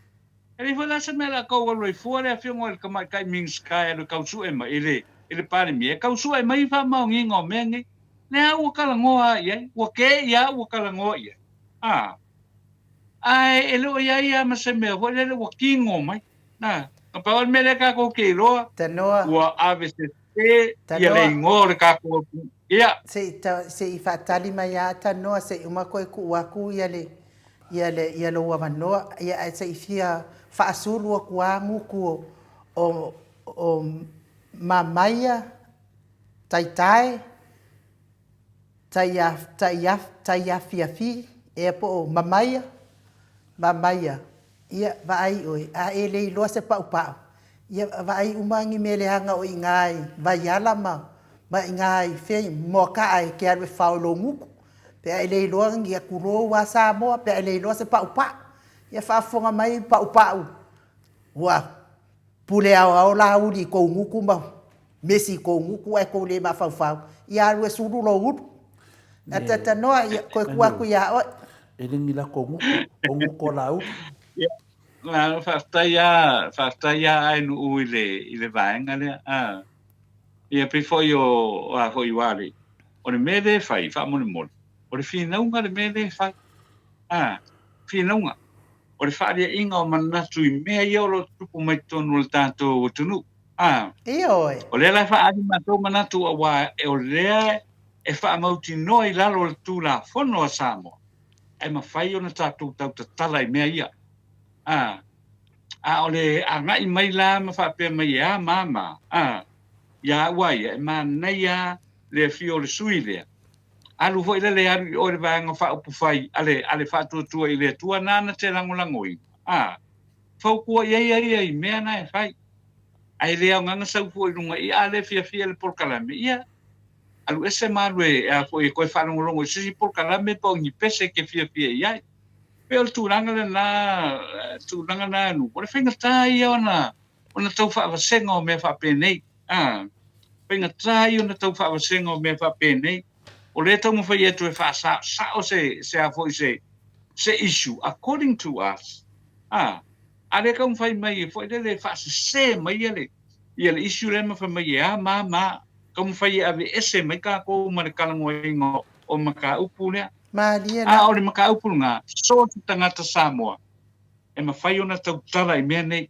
e leai foi la se mea o le a tau alu ai fua le Afioga i le Tamaitai Minisita e alu e tau sue mai i le, i le Palemia, e tau sue mai faamaoniga o mea nei. Lea ua talanoa lava i ai, ua te'i lava ua talanoa i ai. A, ae e le o i ai lava ma se mea foi lele ua tino mai. Na, na pau le mea lea tatou te iloa, Tanoa. ua ave sese ia le igoa o le tatou atunuu. Ia. Se i, se i faatali mai lava Tanoa se i uma koe tuu atu ia le, ia le, ia lou avanoa. Ia ae se i fia faasulu atu lava gutu o, o, o Mamaia, Taitae, Taiafiafi, ea po o Mamaia, Mamaia, ia, vaai ʻoe, a e le iloa se paʻupaʻu, ia, vaai uma ni mea leaga o i ina i Vaiala ma, ma i ina i fea i Moakaa e te alu e fao i lou gutu, pe a e le iloa ni tulou a Samoa, pe a e le iloa se paʻupaʻu. Ia faafofoga mai paʻupaʻu, ua pule aoao Lāuli i kou gutu ma Mesi i kou gutu ae kou le mafaufau, ia alu e sulu lou ulu. Atatanoa, ia, koe kua aku iā ʻoe. E le ni lako gutu, o gutu o Lāuli. Ia, malo faafetai lava, faafetai lava Ainuu i le, i le vaega lea. A, ia pei foi o, a foi aua o le, o le mea lea e fai faamolemole, o le finauga le mea lea e fai. A, finauga. O le faaliaiga o manatu i mea ia o lo o tutupu mai totonu o le tatou atunuu. A, Ioe. o lea la e faaali matou manatu aua o lea e faamautinoa i lalo o le Tulafono a Samoa e mafai ona tatou tautatala i mea ia. A, a o le agai mai la ma faapea mai e a ma ma, a, ia au a ia, e manaia le afio o le sui lea. Alu foi lele alu i o i le Vaega Faaupufai a le, a le Faatuatua i le Atua nana te lagolagoina. A, fautua i ai a ia i mea na e fai. Ae le aoga na sau fua i luga i a le fiafia i le polokalame, ia, alu ese ma alu e, a foi e toe faalogologo i se isi polokalame po o ni pese e te fiafia i ai. Pei o le tulaga lena, tulaga lena e o le faigata ia ona, ona tau faavasega o mea faapenei. A, faigata ia ona tau faavasega o mea faapenei. O lea e taumafai atu e faasaosao se, se a foi se, se issue according to us. A, a lea e taumafai mai foi lele e faasese mai ia le, ia le issue lea ma fai mai e a ma ma, taumafai e aveese mai tatou ma le talanoaina o mataupu lea. Malie la. A o le mataupu lena, so o se tagata Samoa e mafai ona tautala i mea nei,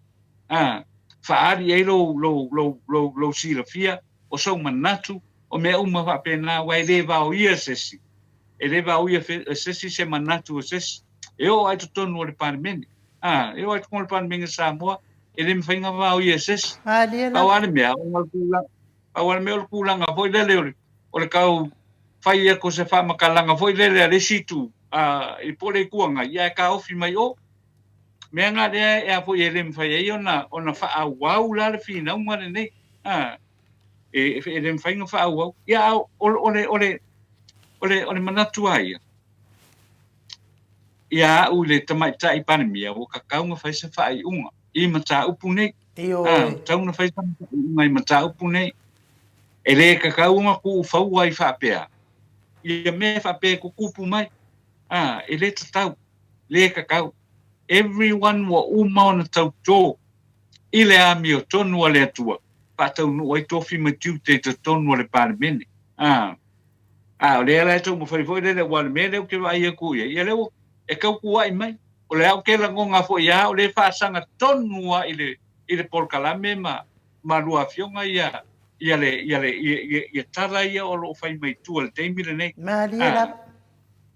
a, faaali ai lou, lou, lou, lou, lou silafia, o sou manatu, o mea uma faapena, aua e le vaoia se isi, e le vaoia e se isi se manatu o se isi. E oo lava i totonu o le Palemene, a, e oo lava i totonu o le Palemene o Samoa, e le mafai ona vaoia e se isi. Malie Pau lava le mea, ona o le tulaga, pau lava le mea o le tulaga foi lele o le, o le tau fai atu o se faamatalaga foi lele a le isi itu, a, i po o le Itu Agai, ae taofi mai o. Mea na lea e a foi e le mafai ai ona, ona faaauau la le finauga lenei, a, e, e le mafai ona faaauau. Ia, a o, o le, o le, o le, o le manatu lava ia, ia au i le Tamaitai Palemia, ua tatau ona fai se faaiuga i mataupu nei. Ioe. A, ua tatau ona fai se faaiuga i mataupu nei. E le tatau ona tuufaua ai faapea ia mea faapea e tutupu mai. A, e le tatau, le tatau. Everyone ua uma ona tauto i le amiotonu a le Atua, faataunuu ai tofi ma tiute i totonu o le Palemene. A, a o lea la e taumafai foi lele, aua o le mea lea ou te vaai atu i ai, ia lea ua e tautuai mai. O le au ke lagona foi lava, o lea e faasaga tonu lava i le, i le polokalame ma, ma lua afioga ia, ia le, ia le, ia, ia, ia tala ia o lo o fai mai tua i le taimi lenei. Malie lava.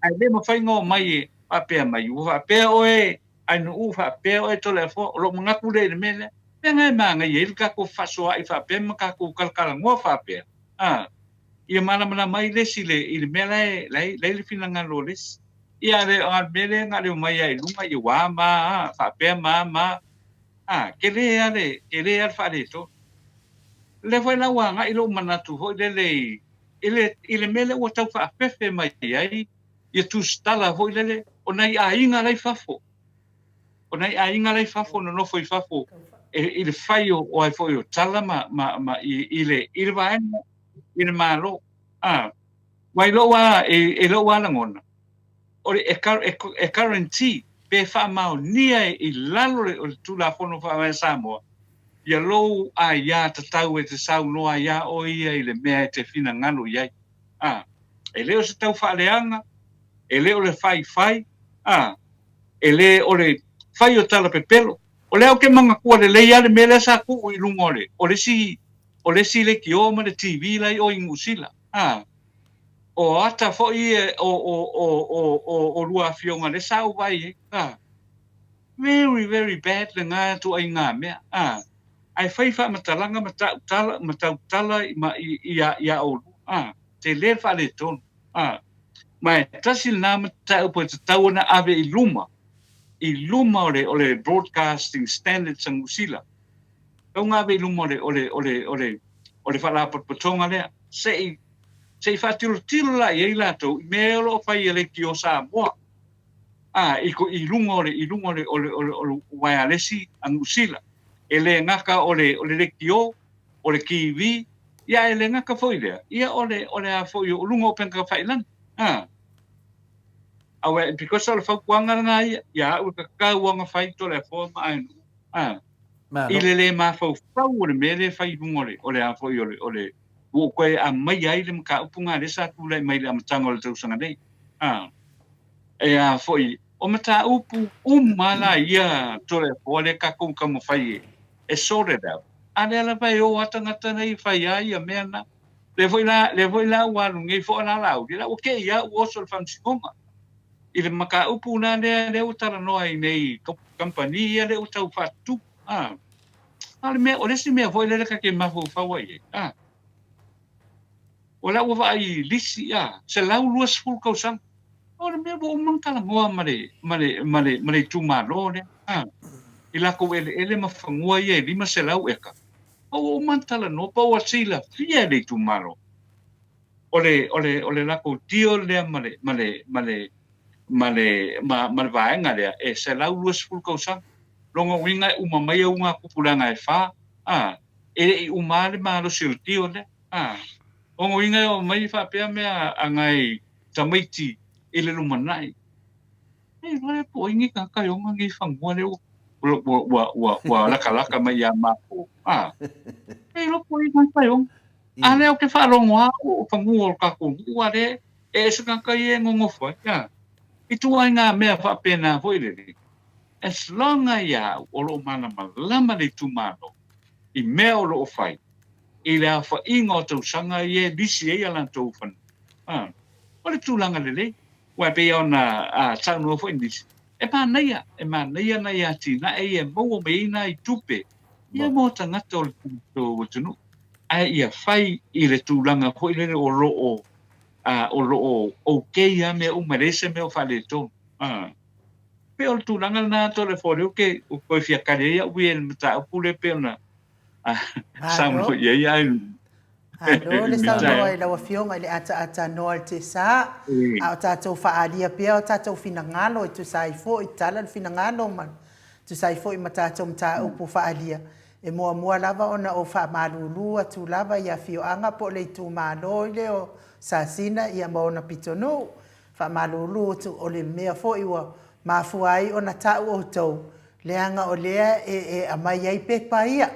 Ae le mafai ona omai e faapea mai, ua faapea oe Ainuu, faapea oe Toleafoa, o lou manatu lea i le mea lea. Mea na e manaia ai le tatou fefaasoaai faapea ma tatou talatalanoa faapea, a, ia malamalama ai le isi i le mea la e, la e i le finagalo o le isi. Ia, a le, a le mea lea na o le omai lava i luga, ia ua a ma a, faapea ma a ma a, a, tele lava le, tele lava le faaletonu. O lea foi la ua agai lou manatu foi lele i, i le, i le mea lea ua tau faafefe mai ai ia tusitala foi lele o nai aiga la i fafo, o nai aiga la i fafo nonofo i fafo e, i le fai o, o ai foi o tala ma, ma, ma i, i le, i le vaega, i le Malo. A, aua i lou lava, i, i lou lava lagona, o le, e, e, e guarantee pe faamaonia i lalo o le Tulafono Faavae a Samoa, ia lou aia tatau e te saunoa ai a oe ia i le mea e te finagalo i ai. A, e le o se tau faaleaga, e le o le faifai, a, e le o le fai o tala pepelo. O lea ou te manatua lelei lava le mea lea sa tuu i luga o le, o le isi, o le isi leitio ma le TV la i o i Niu Sila. A, o ata foi ia o, o, o, o, o, o lua afioga lea sa ou vaai ai. A, very, very bad lena ituaiga mea. A, ae fai faamatalaga ma tau tala, ma tau tala i, ma, i, i, iā oulua. A, tele le faaletonu. A, ma e tasi lena mataupu e tatau ona ave i luma, i luma o le, o le Broadcasting Standards a Niu Sila. Tatau ona ave i luma o le, o le, o le, o le, o le Faalapotopotoga lea, se i, se i faatilotilo la i ai latou i mea o lo o fai e Leitio Samoa, a, i, i luga o le, i luga o le, o le, o le, o le uaealesi a Niu Sila. E le gata o le, o le leitio, o le TV, ia ae le gata foi lea, ia o le, o le a foi o luga o upega tafailagi. A. Aua because o le fautuaga lena ia, ia au e tatau ona fai Toleafoa ma Aenu'u, a, i le lē mafaufau o le mea lea e fai i luga o le, o le a foi o le, o le, ua ou toe aumaia ai le mataupu lena lea sa tulai mai i le amataga o le tausaga nei, a. E a foi, o mataupu uma la ia Toleafoa lea tatou taumafai e, e sort it out, a lea lava e o a tagata nei e fai a ia mea na. Lea foi la, lea foi la ua alu nei foi la Laauli, la ua te i a ua oso i le faamasinoga i le mataupu la lea, lea ua talanoa ai nei kamupani ia lea ua tau faatutu. A, a o le mea, o le isi mea foi lea ta te mafaufau ai i ai, a, o la ua vaai lisi, a, 120 tausaga. O le mea ua uma ona talanoa ma le, ma le, ma le, ma le itumalo lea, a, i latou eleele ma fanua ia e 500 eka, A ua uma ona talanoa pa ua silafia e le itumalo o le, o le, o le latou deal lea ma le, ma le, ma le, ma le, ma, ma le vaega lea e 120 tausaga. Lona uiga e uma mai auga tupulaga e fa, a, e le i uma lava le malosi o le deal lea, a. Lona uiga e oo mai faapea mea a nai tamaiti i le lumanai, E iloa po o ai nei tagata e ona nei fanua lea ua, ua, ua, ua, ua lakalaka mai iā mākou. A, e iloa po o ai tagata e ona. A lea ou te faalogo lava o fanua o le tatou nuu a lea e ese tagata ia e nonofo ai. A, i ituaiga mea faapena foi lele, as long a ia au o lo o malamalama le itumalo i mea o lo o fai, i le aofaiga o tausaga ia e lisi ai a latou fanua. A, o le tulaga lelei. Aua e pei ona saunoa foi nisi, e manaia, e manaia nai atinae ia e maua mai ai nai tupe ia mo tagata o le tatou atunuu, ae ia fai i le tulaga foi lele o lo o, o lo o okay lava mea uma, e leai se mea o faaletonu. E pei o le tulaga lena Toleafoa lea ou te toe fia tali ai au ia i le mataupu lea e pei ona saunoa i ai ai. Malo le saunoa i lau Afioga i le ataata noa o le TSA, a o tatou faaalia pea o tatou finagalo e tusa ai foi, tala le finagalo ma tusa ai foi ma tatou mataupu faaalia. E muamua lava ona ou faamalulu atu lava i afioaga po o le itumalo ile o Sasina ia ma ona pitonuu, faamalulu atu o le mea foi ua mafua ai ona tau outou, leaga o lea e aumai ai pepa ia.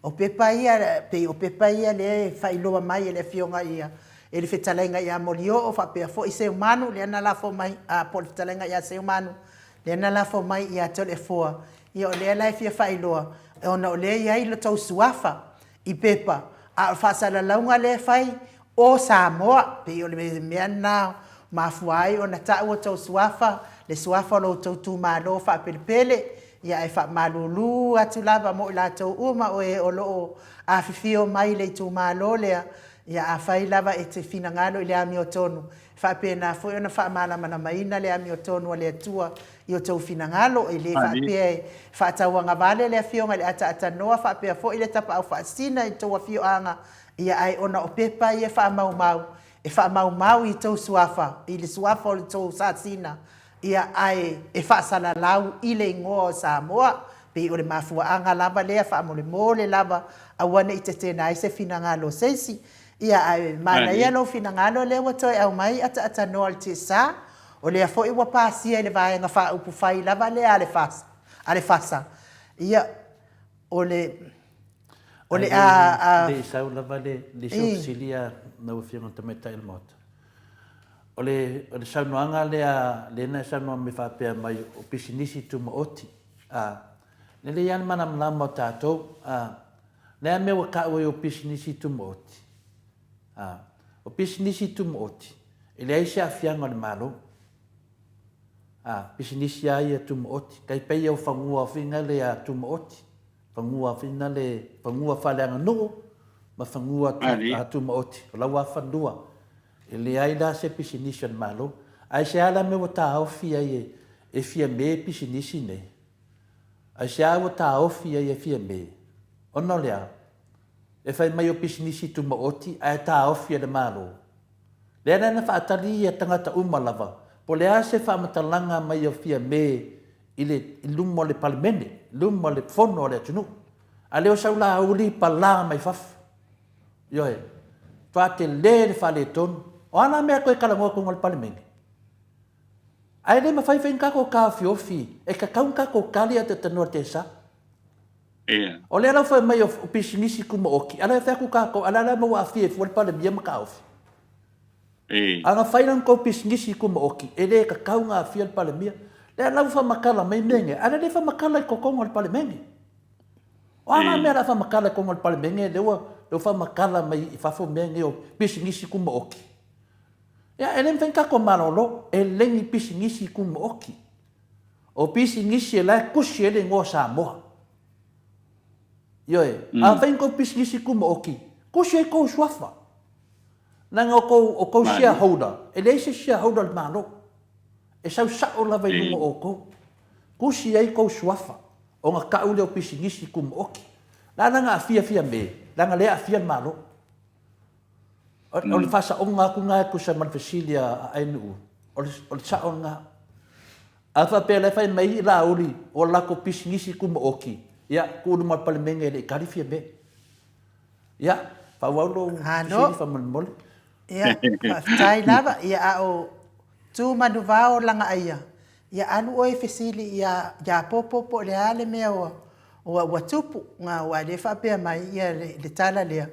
O pepa ia, pei o pepa ia lea e faailoa mai e le Afioga ia, e le Fetalaiga ia Molioo faapea foi Seumanu lea na lafo mai, a, po o le Fetalaiga ia Seumanu lea na lafo mai ia Toleafoa. Ia o lea la e fia faailoa, ona o lea e i ai lo tou suafa i pepa, a o le faasalalauga lea e fai, o Samoa, pei o le mea lena mafua ai ona tau o tou suafa, le suafa o lo outou itumalo faapelepele, ia ae faamalulu atu lava mo i latou uma o e o lo o afifio mai i le itumalo lea, ia afai lava e te finagalo i le amiotonu, e faapena foi ona faamalamalamaina le amiotonu a le Atua i o tou finagalo, e le faapea e faatauagavale le Afioga i le Ataatanoa faapea foi le Tapaau Faasina i tou afioaga, Ia ae ona o pepa ia e faamaumau, e faamaumau i tou suafa, i le suafa o le tou sasina, ia ae e faasalalau i le igoa o Samoa. Pei o le mafuaaga lava lea faamolemole lava aua ne i tetena ai se finagalo o se isi. Ia ae manaia lou finagalo lea ua toe aumai ataatanoa o le TSA, o lea foi ua pasia i le Vaega Faaupufai lava lea a le a le FASA. Ia o le O le a a. Le i sau lava le isi o fesili a lau Afioga i le Tamaitai o le Maota. O le, o le saunoaga lea, lea na e saunoa mai faapea mai o pisinisi tumaoti, a, lelei lava le malamalama o tatou, a, le a mea ua taua ai o pisinisi tumaoti? A, o pisinisi tumaoti, e leai se aafiaga o le Malo. A, pisinisi lava ia tumaoti, tai pei o fanua foi lea tumaoti. Fanua whina le fanua faaleaganuu ma fanua tumaoti, o lau lava fanua. E leai la se pisinisi a le Malo. Aisea la mea ua taofi ai e Fiame pisinisi nei? Aisea ua taofi ai e Fiame? Ona o le a? E fai mai o pisinisi tumaoti ae taofi e le Malo. Lea la na faatali ia tagata uma lava, po o le a se faamatalaga mai o Fiame i le i luma o le Palemene, i luma o le Fono a le atunuu. A le o sau lauli pala mai fafo. Ioe. Matua tele le faaletonu. O a la mea e toe talanoa i totonu o le Palemene? Ae le mafai foi ona tatou taofiofi, e tatau ona tatou tali a talanoa i le TSA. Ia. O lea la ua fai mai o pisinisi tumaoti, a o la e fai atu tatou, a o le a la le mea ua aafia ai fua le Palemia ma taofi? Ii. A na fai la ni tou pisinisi tumaoti, e le tatau ona aafia le Palemia. Lea la ua faamatala mai mea nei, a o lea e le faamatala i totonu o le Palemene. O a la mea o le a faamatala i totonu o le Palemene lea ua faamatala mai i fafo mea nei o pisinisi tumaoti? Ia, e le mafai ona tatou malolo, e le ni pisinisi tumaoti. O pisinisi la e tusi ai le igoa o Samoa. Ioe, a fai ni tou pisinisi tumaoti, tusi ai tou suafa. Leaga o tou, o tou shareholder, e leai se shareholder a le Malo. E sau sao lava i luga o outou. Tusi ai tou suafa, ona tau lea o pisinisi tumaoti. O le a la na aafia Fiame? Leaga lea e aafia le Malo. O le faasaoga atu lena e tusa ma le fesili a Ainuu, o le sao lena. A faapea o la e fai mai Laauli o latou pisinisi tumaoti, ia, tuu i luma o le Palemene e le i tali Fiame. Ia, faaauau lou fesili faamolemole. Ia, faafetai lava. Ia, a o Tu Manuvao Lagaaia, ia alu oe e fesili ia ia Popo po o le a le mea ua ua tupu, aua o lea e faapea mai ia le tala lea.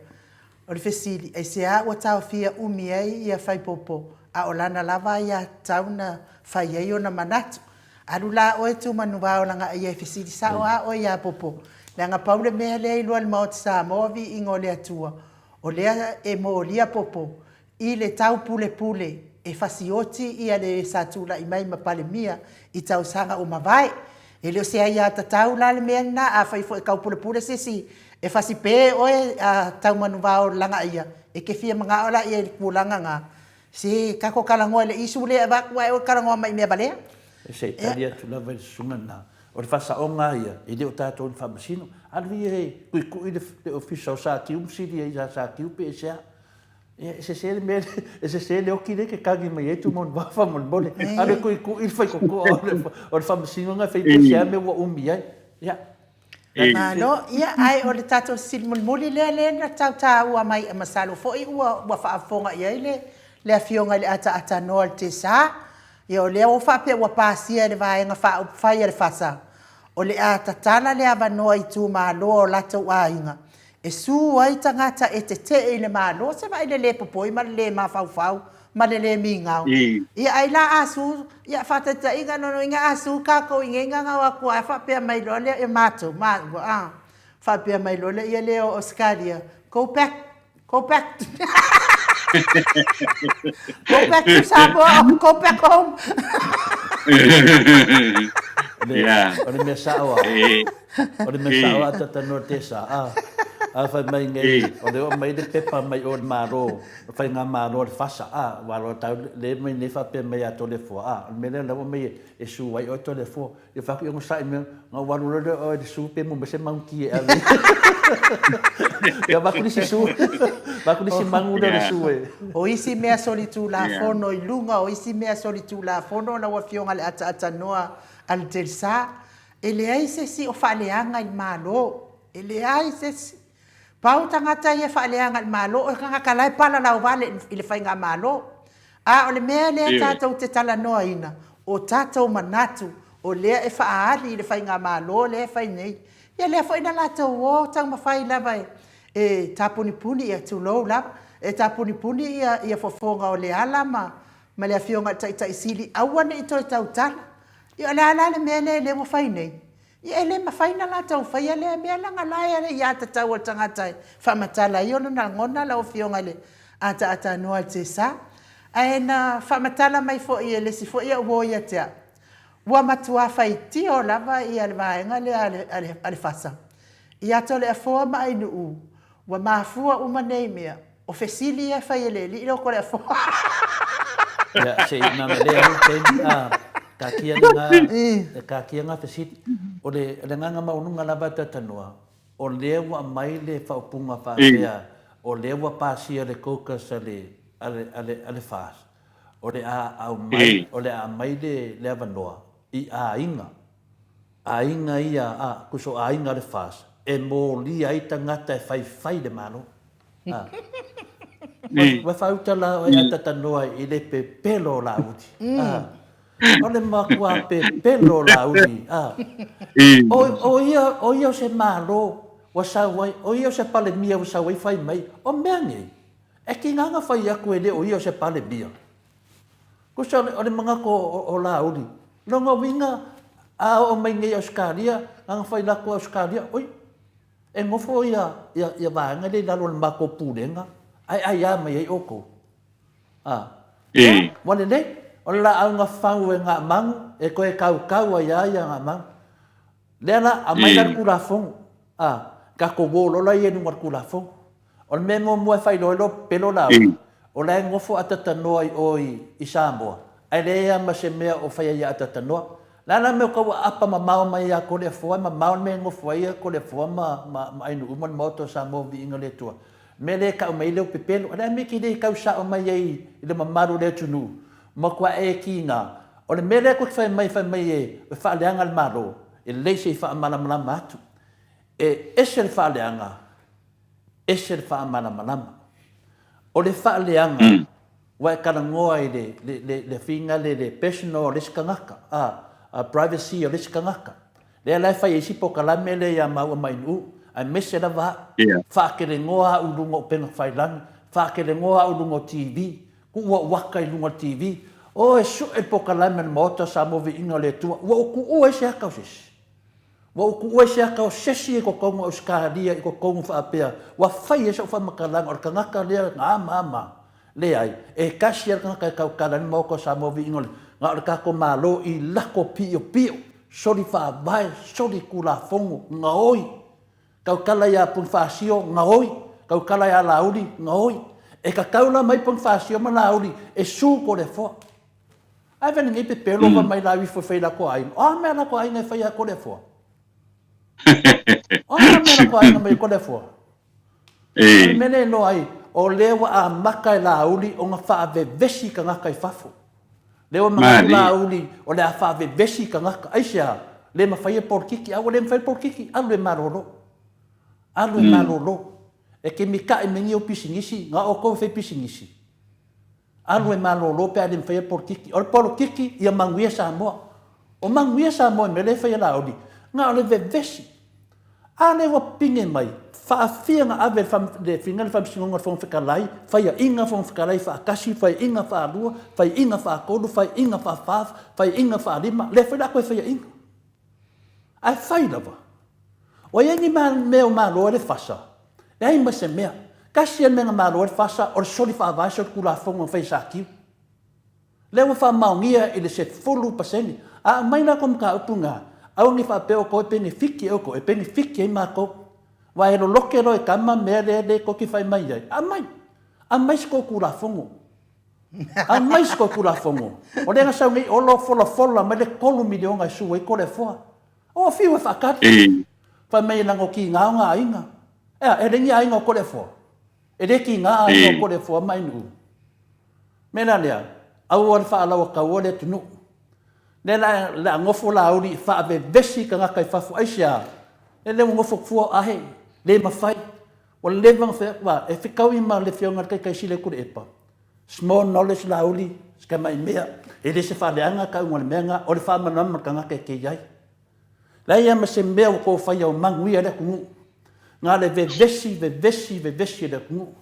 O le fesili, aisea ua taofia umi ai ia Faipopo a o lana lava aiatatau na fai ai ona manatu? Alu la oe Tumanuvao Lagaaia e fesili sao a oe ia Popo, leaga pau le mea lea i lua le Maota Samoa viiga o le Atua, o lea e molia Popo i le taupulepule e fasioti ia le sa tulai mai ma Palemia i tausaga ua mavae. E le o se aiatatau la le mea lena, afai foi e taupulepule se isi e fasi pe oe a Taumanuvao Lagaia, e te fia manao la i ai i le tulaga na, se tatou talanoa i le issue lea e avatu ae oe talanoa mai i mea valea. Se i tali atu lava i le susuga lena. O le faasaoga lava ia, e le o tatou ni faamasino. Alu ia e tuitui le ofisa o Satiu ma sili ai ia Satiu pe aisea. Ia, e sese le mea, e sese le oki lea e te tagi mai ai Tūmanuvao faamolemole. Alu e tuitui le faitotoa o le faamasinoga e fai pe se a mea ua umi ai. Ia. Malo, ia, ae o le tatou fesili mulimuli lea lea na tau taua mai, masalo foi ua ua faafofoga i ai le le Afioga i le ataaatanoa o le TSA, ia o lea ua faapea ua pasia e le Vaega Faaupufai a le FASA, o le a tatala le avanoa i itumalo a o latou aiga e su ai tagata e tetee i le Malo, se vaai le le popoi ma le le mafaufau ma le le migao. Ia ai la a su, ia faataitaiga lona uiga a su tatou i nei gagau atu a faapea mai loa lea e matou, maua a, faapea mai loa lea ia lea o Ausetalia, go back, go back, go back to Samoa or go back home. O le mea sao a. O le mea sao a talanoa Tessa a, a fai mai nei o le oo mai le pepa mai o le Malo, le faigamalo a le FASA a, ua alo tau le mai nei faapea mai ia Toleafoa a, o le mea lea la ua mai e su ai oe Toleafoa. Ia fai atu ia onosai mai, na ou alu loa lea oe i le su pe maua mai se manuti e ave. Ia avatu le isi su, avatu le isi manu lea o le su e. O isi mea solitulafono i luga o isi mea solitulafono lau Afioga i le Ataatanoa a le Delsa, E leai se isi o faaleaga i le Malo. E leai se isi. Pau tagata ia e faaleaga i le Malo, o tagata la e palalauvale i le Faigamalo. A o le mea lea tatou te talanoaina, o tatou manatu, o lea e faaali i le Faigamalo lea e fai nei. Ia lea foi na latou o taumafai lava e tapunipuni ia, tulou lava, e tapunipuni ia fofoga o Leala ma le Afioga i le Taitai Sili, aua ne i toe tautala. Ia o le a la le mea lea lea ua fai nei? Ia e le mafai ona latou faia lea mea leaga la e aiatatau a le tagata e faamatala ai ona lagona lau Afioga i le ataatanoa i le Tesa. Ae na faamatala mai foi e le isi foi au uo ia te au, ua matua faitio lava ia le vaega lea a le FASA ia Toleafoa ma Ainuu Ua mafua uma nei mea, o fesili ia e fai e le alii lea o Toleafoa. Ia, se i nana lea ai taimi, a, taatia lena, taatia na fesili. O le, o le agaga maualuga lava e talanoa, o lea ua aumai le faaupuga faapea, o lea ua pasia le caucus a le, a le, a le, a le FAS, o le a aumai, o le a aumai le, le avanoa i aiga Aiga ia a, tusa o aiga a le FAS, e molia ai tagata e faifai le Malo. A. Ua, ua faauta la oe a tatanoa i le pepelo o Laauli. A. O le matua pepelo o Laauli, a. O, o ia, o ia o se Malo ua sau ai, o ia o se Palemia ua sau ai fai mai, o mea nei, e tiga ona fai atu e le o ia o se Palemia. Tusa o le, o le manatu o, o Laauli, lona uiga, a oo mai nei i Ausetalia, na ona fai latou e Ausetalia, oi, e nofo ia, ia, ia vaega lea i lalo o le matou Pulega, ae aia mai ai outou. A. Ia, ua lelei. O le laau na fau e Gaamanu, e toe tautau ai lava ia Gaamanu. Lea la, aumai la le Tulafono. A. Tatou o loa la ia i luga o le Tulafono. O le mea muamua e faailoa ai lou pepelo Laauli, o la e nofo Atatanoa i o i Samoa, ae leai lava ma se mea o faia ia Atatanoa. O le a la le mea o tau aapa mamao mai ia Toleafoa, e mamao le mea e nofo ai Toleafoa ma, ma, ma Ainuu ma le Maota o Samoa Viiga le Atua. Mea lea e tau mai ai leu pepelo, o le a le mea e te le tau sao mai ai i le mamalu o le atunuu, matua e tiga. O le mea lea tou te fai mai, fai mai e faaleaga le Malo, e lelei se i faamalamalama atu. E ese le faaleaga, ese le faamalamalama. O le faaleaga, ua e talanoa i le, le, le, le figa le, le personal o le isi tagata, a, a privacy o le isi tagata. Lea la e fai ai isi polokalame lea ia maua ma Ainuu, aemaise lava au. Yeah. Faakelegoa au i luga o upega failangi, faakelegoa au i luga o TV, tuu au aka i luga o le TV. O, e sue le polokalame a le Maota o Samoa Viiga o le Atua, ua ou tuua ai se aka o se isi. Ua ou tuua ai se aka o se isi i totonu o Ausetalia i totonu faapea, ua fai ai sau faamatalaga o le tagata lea na ma ma. Leai, e tasi lava le tagata e tautala ai le Maota o Samoa Viiga o le, na o le tatou Malo i lako piopio, soli faavae, soli tulafono, gaoi. Tautala ia Ponifasio, gaoi. Tautala ia Laauli, gaoi. E tatau la mai Ponifasio ma Laauli e su Toleafoa. Ae fai lenei pepelo fai mai la ifo e fai latou aiga. O a mea latou aiga e fai ia Toleafoa? O a mea latou aiga mai Toleafoa? O le mea lea e iloa ai, o lea ua amata e Laauli ona faavevesi tagata i fafo. Lea ua manatu Laauli o le a faavevesi tagata. Aisea? Le mafai e polokiki. A ua le mafai le polokiki, alu e malolo. Alu e malolo. E te mita'i mai ni ou pisinisi, na o outou e fai pisinisi. Alu e malolo pe a le mafai e polokiki. O le polokiki, ia manuia Samoa. O manuia Samoa i mea lea e fai e Laauli, na o le vevesi. A lea ua pine mai, faafia na ave le fina le Faamasinoga o le Fofoga Fetalai, faiaina Fofoga Fetalai faatasi, faiaina faalua, faiaina faatolu, faiaina faafa, faiaina faalima, lea foi la toe faiaina. Ae fai lava. Ua i ai ni mea o malo ai le fasa? Leai ma se mea. Tasi lava le mea na malo ai le fasa, o le soli faavae solitulafono na fai e Satiu. Lea ua faamaonia i le 10%. A aumai la kou mataupu na, aua ne i faapea outou e penefiti e outou, e penefiti ai matou. Aua e loloke loa e tama mea lea le tou te fai mai ai. Aumai! Aumai se tou Tulafono. Aumai se tou Tulafono. O lea na sau nei Olo folafola mai le $3 miliona e sue ai Toleafoa. Ua fiu e faatali. Fai mai e lago kiga o nga aiga. Ea, e le ni aiga o Toleafoa. E le kiga aiga o Toleafoa ma Ainuu. Mea la lea, aua le faalauataua le atunuu. Lea la le a nofo Laauli faavevesi tagata i fafo. Aisea? Lea le ua nofo fua o Ahe, le mafai. Ua leva ona fai atu, e fetaui ma le afioga i le Taitaisili o Tuilaepa. Small knowledge Laauli, se tamai mea, e le se faaleaga tauga o le mea lena, o le faamalamalama o le tagata e te i ai. Leai lava ma se mea ua tou faia o manuia le atunuu. Na o le vevesi, vevesi, vevesi e le atunuu.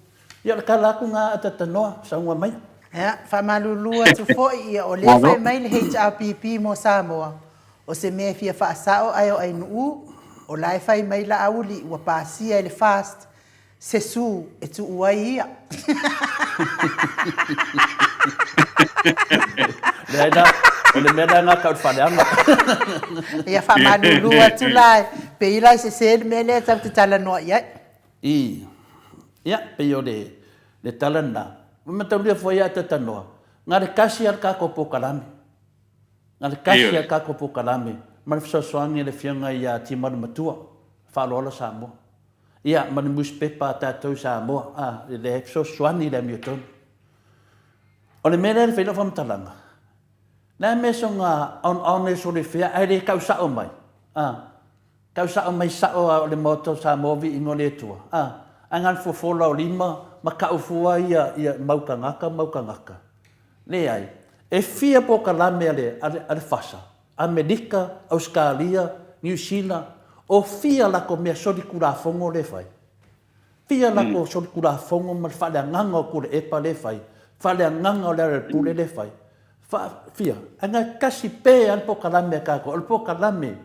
Ia o le tala atu lena a Tatanoa, saunoa mai. Ia, faamalulu atu foi, ia o lea fai mai le HRPP mo Samoa, o se mea e fia faasao ae o Ainuu, o la e fai mai Laauli ua pasia e le FAST se su e tuu ai ia. Leai la, o le mea lea na tau i le faaleaga. Ia faamalulu atu la, pei la e sese le mea lea tatou te talanoa i ai. I, ia, pei o le, le tala lena. Ua mataulia foi ia Atatanoa, na le tasi lava le tatou polokalame. Na le tasi lava le tatou polokalame ma le fesoasoani a le Afioga ia Timalu Matua, Faaaloalo Samoa. Ia, ma le nusipepa a tatou i Samoa, a, e leai fesoasoani i le amiotonu. O le mea lea e fai lau faamatalaga, le a mea soga oneone solefea ae le tau sao mai, a, tau sao mai sao a o le Maota o Samoa viiga o le Atua, a, ae na o le fofola o lima ma tau fua ia, ia mau tagata, mau tagata. Leai. E fia polokalame a le, a le, a le FASA, Amerika, Ausetalia, Niu Sila, o fia latou mea solitulafono lea e fai? Fia latou solitulafono ma le faaleagaga o Tuilaepa lea e fai, faaleagaga o Lealailepule lea e fai? Fa, fia? Ae na e tasi pe lava le polokalame a tatou. O le polokalame,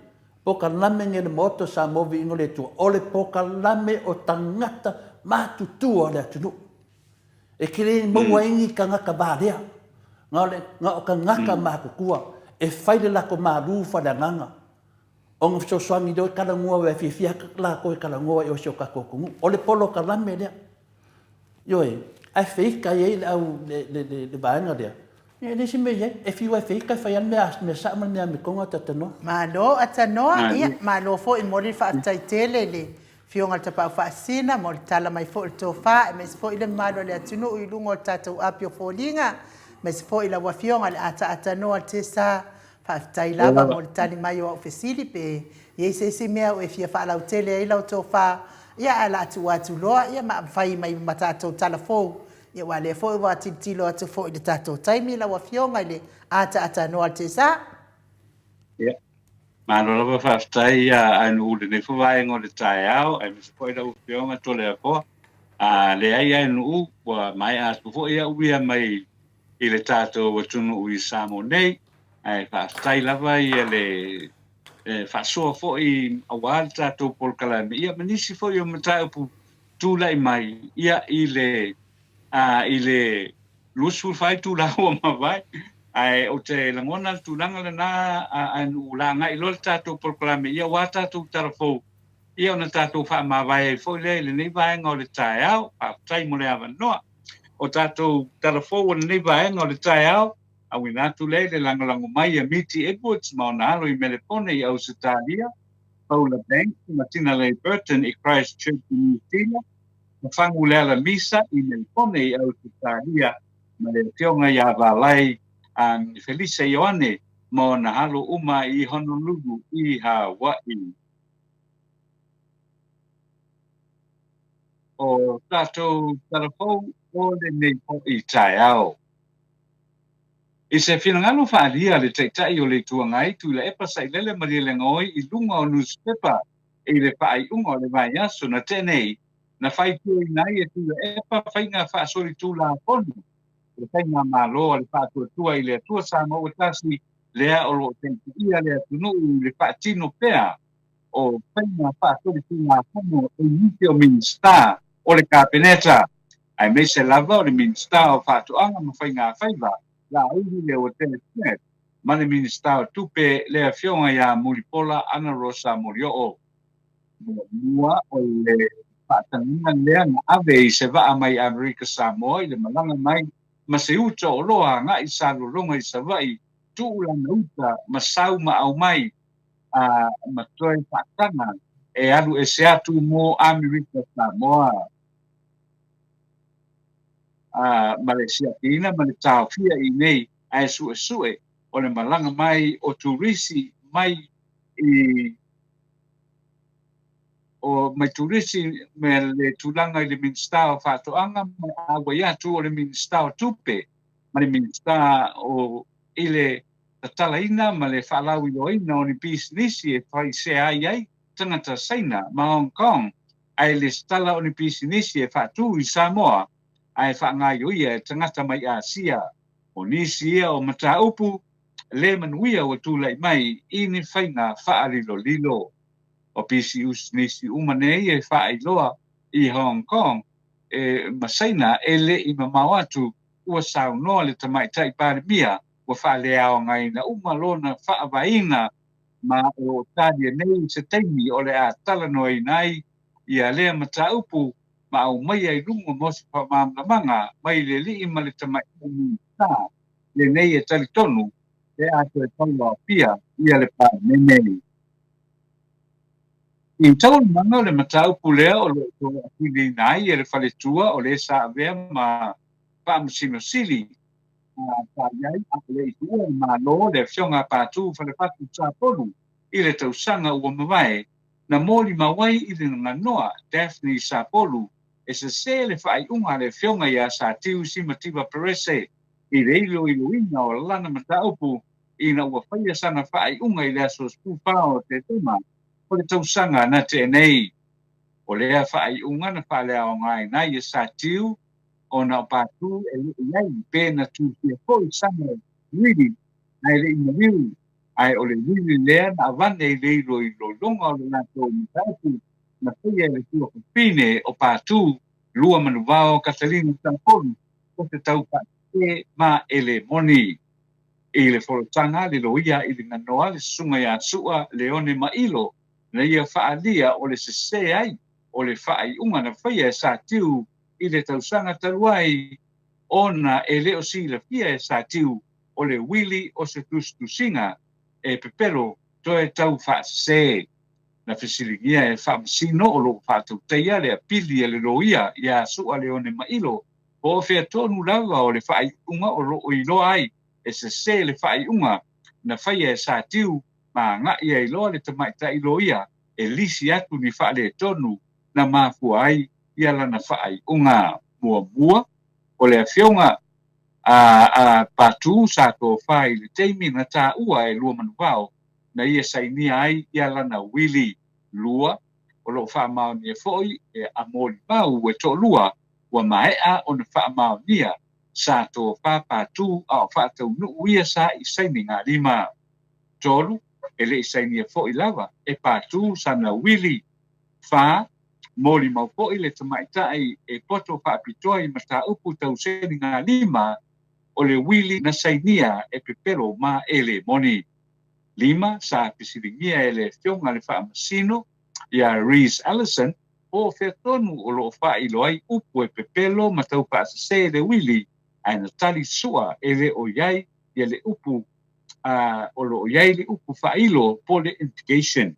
polokalame lenei a le Maota o Samoa Viiga o le Atua, o le polokalame o tagata matutua o le atunuu. E te le maua ai ni tagata valea, na o le, na o tagata matutua e fai le latou malu faaleagaga ona fesoasoani lea e talanoa aua e fiafia latou e talanoa i o i si o tatou atunuu. O le polokalame lea. Ioe, ae feita ai ai le au, le, le, le, le vaega lea. Ia, e leai se mea i ai. E fiu lava e feita, e fai lava le mea, mea sao ma le mea amiotonu a Tanoa. Malo a Tanoa, ia, malo foi, momoli le faafetai tele i le Afioga i le Tapaau Faasisina mo le tala mai foi o le tofa, aemaise foi le mamalu o le atunuu i luga o le tatou api o foliga, aemaise foi lau Afioga i le ataatanoa o le Tesa. Faafetai lava mo le tali mai o au fesili, pe i ai se isi mea ua e fia faalautele ai lau tofa, ia ae o le a tuu atu loa, ia ma fai mai ma tatou tala fou, ia aua o lea foi ua tilotilo atu foi i le tatou taimi lau Afioga i le ataatanoa o le Tesa. Ia, Malo lava faafetai ia Ainuu i lenei foi vaega o le taeao, aemaise foi lau Afioga Toleafoa. A leai Ainuu, ua maea atu foi au ia mai i le tatou atunuu i Samoa nei, ae faafetai lava ia le faasoa foi aua le tatou polokalame, ia ma nisi foi o mataupu tulai mai ia i le i le 24 itula ua mavae, ae ou te lagona le tulaga lena a ua lagai loa le tatou polokalame ia aua tatou tala fou, ia ona tatou faamavae ai foi lea i lenei vaega o le taeao. Faafetai mo le avanoa. O tatou tala fou o lenei vaega o le taeao, auina atu lea i le lagolago mai a Miti Edwards ma ona alo i Melepone i Ausetalia, Paula Banks ma Tina Leigh Burton i Christchurch i Niu Sila, ma Faguleala Misa i Melepone i Ausetalia, ma le Afioga ia Valai Felisa Ioane ma ona alo uma i Honolulu i Hawaii. O tatou tala fou o lenei foi taeao. I se finagalo faaalia a le Taitai o le Itu Agai, Tuilaepa Sailele Malielegaoi i luga o nusipepa i le faaiuga o le vaiaso na tea nei, na faitioina ai e Tuilaepa faiga faasolitulafono o le Faigamalo a le Faatuatua i le Atua Samoa ua tasi, lea o lo o taitaia le atunuu i le faatino pea o faiga faasolitulafono e nisi o Minisita o le Kapeneta, aemaise lava o le Minisita o Faatoaga ma Faigafaiva, Laauli Leuatele Smith, ma le Minisita o Tupe, le Afioga ia Mulipola Anarosa Molioo. Muamua, o le faatagaga lea na ave i se vaa mai Amerika Samoa i le malaga mai ma se uta o loa agai sa lologa i Savaii, tuu lana uta ma sau ma aumai a ma toe faataga e alu ese atu mo Amerika Samoa. A ma le siakiina ma le taofia i nei ae suesue o le malaga mai o turisi mai i o mai turisi me le tulaga i le Minisita o Faatoaga ma auai atu o le Minisita o Tupe ma le Minisita o i le tatalaina ma le faalauiloaina o ni pisinisi e fai sea ai ai tagata Saina ma Hong Kong ae lesitala o ni pisinisi e faatu i Samoa ae faagaioia e tagata mai Asia. O nisi ia o mataupu le manuia ua tulai mai i ni faiga faalilolilo. O pisinisi uma nei e faailoa i Hong Kong e ma Saina e le i mamao atu ua saunoa le Tamaitai Palemia ua faaleaogaina uma lona faavaeina ma o lo o talia nei i se taimi o le a talanoaina ai ia lea mataupu ma aumaia i luga mo se faamalamalamaga mai le alii ma le tamaitai Minisita lenei e talitonu pe a toe tauaofia ia le Palemene. I taualumaga o le mataupu lea o lo o toe atuileina ai e le faletua o le sa avea ma Faamasino Sili sa i ai a o le i tuua le Malo le Afioga a Patu Falefatu Sapolu i le tausaga ua mavae, na molimau ai i le ganoa Daphne Sapolu e sesē le faaiuga a le Afioga ia Satiu Simativa Perese. i le iloiloina o lana mataupu ina ua faia sana faaiuga i le aso 14 o Tesema o le tausaga na tea nei. O lea faaiuga na faaleaogaina ai e Satiu ona o Patu e le i ai pe na tusia foi sana uili ae le i maliu, ae o le uili lea na avane i le iloiloga o le latou mataupu na faia e le tuafafine o Patu, Luamanuvao Catalina Sapolu, o se tau faasese ma e le moni. I le folotaga a le loia i le ganoa le susuga ia Su'a Leone Mailo na ia faaalia o le sese ai o le faaiuga na faia e Satiu i le tausaga talu ai ona e le o silafia e Satiu o le uili o se tusitusiga e pepelo toe tau faasese. Na fesiligia e Faamasino o lo o faatautaia le apili a le loia ia Su'a Leone Mailo po o fea tonu lava o le faaiuga o lo o iloa ai e sese le faaiuga na faia e Satiu ma agai ai loa le tamaitai loia e lisi atu ni faaletonu na mafua ai ia lana faaiuga. Muamua, o le afioga a Patu sa tofa i le taimi na taua e Luamanuvao na ia sainia ai ia lana uili. Lua, o lo o faamaonia foi e a molimau e toalua ua maea ona faamaonia sa tofa Patu a o faataunuu ia sa i sainigalima. Tolu, e le i sainia foi lava e Patu sana uili. Fa, molimau foi le tamaitai e poto faapitoa i mataupu tau sainigalima o le uili na sainia e pepelo ma e le moni. Lima, sa fesiligia e le Afioga le Faamasino ia Rees Allison po o fea tonu o lo o faailoa ai upu e pepelo ma tau faasese le uili, ae na tali sua e le o i ai ia le upu a o lo o i ai le upu faailo po le indication.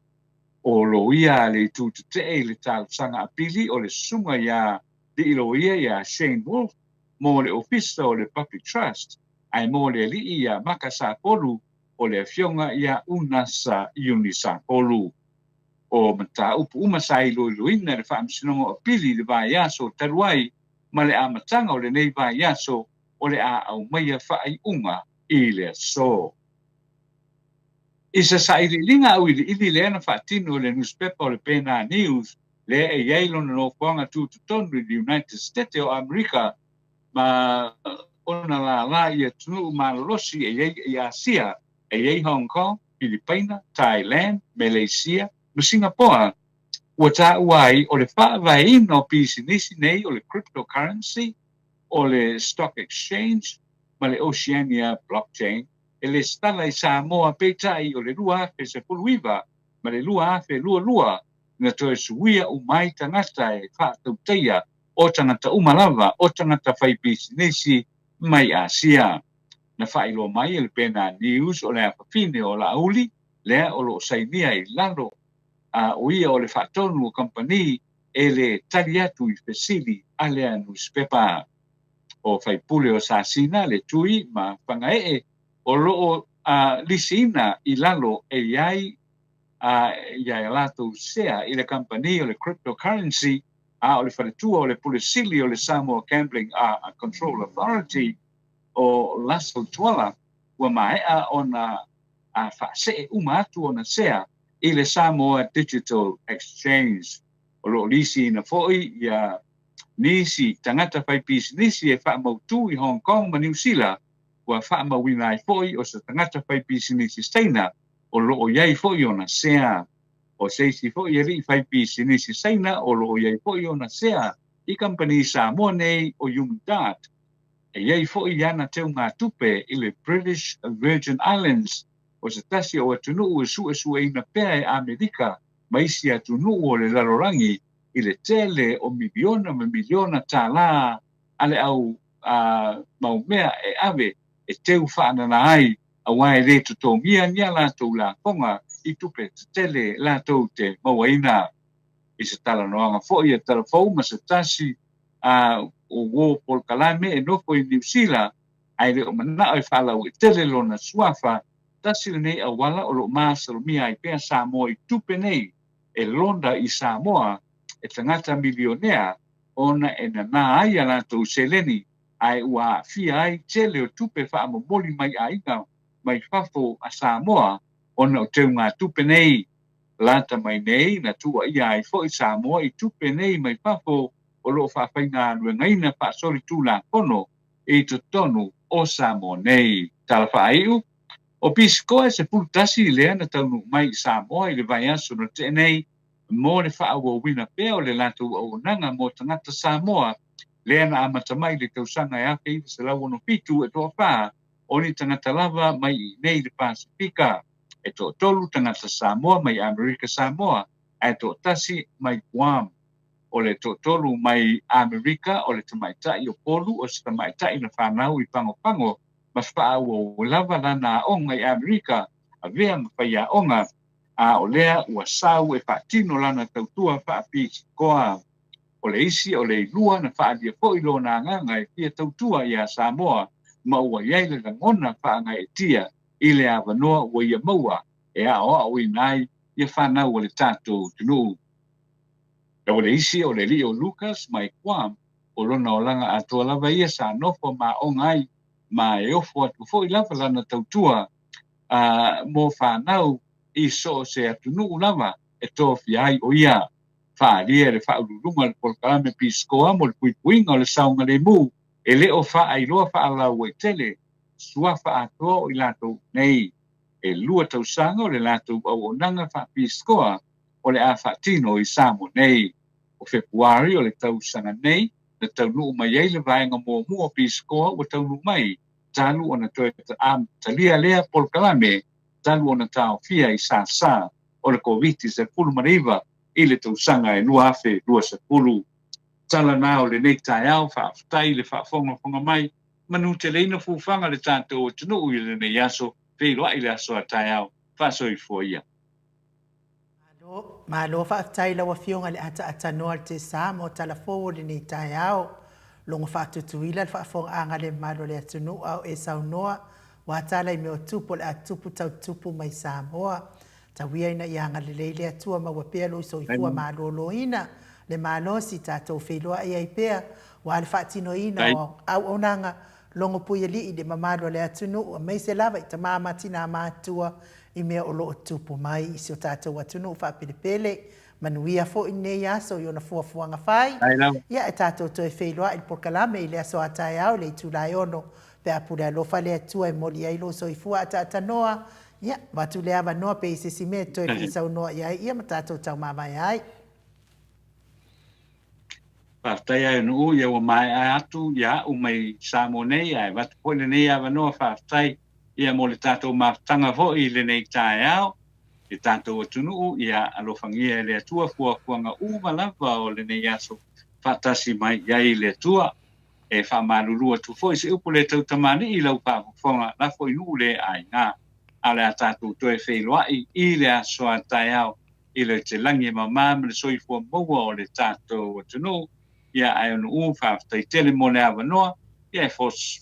O loia a le itu tetee i le talosaga apili o le susuga iā Liiloia iā Shane Wolfe mo le Ofisa o le Public Trust, ae mo le alii iā Maka Sapolu o le afioga iā Unasa Iuni Sapolu. O mataupu uma sa iloiloina e le Faamasinoga o Apili i le vaiaso talu ai ma le amataga o lenei vaiaso o le a aumaia faaiuga i le aso. I se sailiiliga auiliili lea na faatino e le nusipepa o le Pena News lea e i ai lona nofoaga tutotonu i le United Stete o Amerika ma ona lālā i atunuu malolosi e i ai i Asia, e i ai Hong Kong, Pilipaina, Thailand, Meleisia ma Singapoa, ua taua ai o le faavaeina o pisinisi nei o le cryptocurrency, o le stock exchange ma le Oceania blockchain e lesitala i Samoa peitai o le 2019 ma le 2022 na toe suia uma ai tagata e faatautaia o tagata uma lava o tagata faipisinisi mai Asia. Na faailoa mai e le Pena News o le afafine o Laauli lea o lo o sainia i lalo a o ia o le faatonu o kamupani e le tali atu i fesili a lea nusipepa. O faipule o Sasina, le Tui ma Fagaee o lo o lisiina i lalo e i ai ia latou sea i le kamupani o le cryptocurrency a o le faletua o le Pule Sili o le Samoa Gambling Control Authority o Russell Tuala ua maea ona faasee uma atu ona sea i le Samoa Digital Exchange. O lo o lisiina foi ia nisi tagata faipisinisi e faamautū i Hong Kong ma Niu Sila, ua faamauina ai foi o se tagata faipisinisi Saina o lo o i ai foi ona sea. O se isi foi alii faipisinisi Saina o lo o i ai foi ona sea i kamupani Samoa nei o Yum Dart. E i ai foi ana teugatupe i le British Virgin Islands, o se tasi o atunuu e suesueina pea e Amerika ma isi atunuu o le lalolagi i le tele o miliona ma miliona tālā a le au mau mea e ave e teu faanana ai aua e lē totogia ni a latou lafoga i tupe tetele latou te mauaina. I se talanoaga foi a Talafou ma se tasi a o uō polokalame e nofo i Niu Sila, ae le o manao e faalauaitele lona suafa, tasi lenei auala o lo o masalomia ai pea Samoa i tupe nei e londa i Samoa e tagata milionea ona e nanā ai a latou seleni. ae ua aafia ai tele o tupe faamomoli mai aiga mai fafo a Samoa ona o teugatupe nei. Lata mai nei na tuuaia ai foi Samoa i tupe nei mai fafo o lo o faafaigaluegaina faasolitulafono i totonu o Samoa nei. Tala faaiu, O Pisikoa e 11 lea na taunuu mai i Samoa i le vaiaso na tea nei mo le faaauauina pea o le latou auaunaga mo tagata Samoa lea na amata mai i le tausaga e 1967 e toafa o ni tagata lava mai i inei i le Pasefika. E toatolu tagata Samoa mai Amerika Samoa ae toatasi mai Guam. O le toatolu mai Amerika o le tamaitai o Polu o se tamaitai na fanau i Pagopago ma faaauau lava lana aoga i Amerika, avea ma faiaoga, a o lea ua sau e faatino lana tautua faapisikoa. O le isi o le ilua na faaalia foi lona agaga e fia tautua iā Samoa ma ua i ai le lagona faagaeetia i le avanoa ua ia maua e aoaoina ai ia fanau a le tatou atunuu. O le isi o le alii o Lucas mai Guam, o lona olaga atoa lava ia sa nofo ma aoga ai ma e ofo atu foi lava lana tautua a mo fanau i so o se atunuu lava e tofia ai o ia. Faaalia e le Faauluuluga o le Polokalame Pisikoa mo le Puipuiga o le Saogalemu e le o faailoa faalauaitele suafa atoa o i latou nei. E lua tausaga o le latou auaunaga faapisikoa o le a faatino i Samoa nei. O Fepuari o le tausaga nei na taunuu mai ai le vaega muamua o Pisikoa ua taunuu mai talu ona toe talia lea polokalame talu ona taofia i sasa o le Koviti-19 i le tausaga e 2020. Tala na o lenei taeao, faafetai i le faafogafoga mai, manuteleina fuafuaga le tatou atunuu i lenei aso, feiloai le aso a taeao, faasoifua ia. Malo, malo faafetai i lau Afioga i le Ataatanoa o le Tesa mo tala fou o lenei taeao. Logo faatutuila le faafofogaaga le mamalu o le atunuu a o e saunoa ua tala i mea o tupu o le a tupu tau tupu mai Samoa. Tauia ina ia agalelei le Atua maua pea lou soifua maloloina, le malosi tatou feiloai ai pea ua le faatinoina o auaunaga logo puialii i le mamalu o le atunuu aemaise lava i tama ma tinā matua i mea o lo o tupu mai i si o tatou atunuu faapelepele. Manuia foi lenei aso i ona fuafuaga fai. Ia e tatou toe feiloai i le polokalame i le aso a taeao i le itula e 6 pe a pule alofa le Atua e moli ai lou soifua ataatānoa. Ia, avatu le avanoa pe i se isi mea e toe fia saunoa i ai ia ma tatou taumavae ai. Faafetai a e Nuu, ia ua maea atu ia a'u mai Samoa nei, ae avatu foi lenei avanoa faafetai ia mo le tatou mafutaga foi i lenei taeao i le tatou atunuu, ia alofagia e le Atua fuafuaga uma lava o lenei aso faatasi mai i ai le Atua. E faamalulu atu foi se upu le tautamalii i lau faafofoga lafo i nuu le aiga, a o le a tatou toe feiloai i le aso a taeao i le te lagi e mama ma le soifua maua o le tatou atunuu, ia ae onuu faafetai tele mo le avanoa, ia e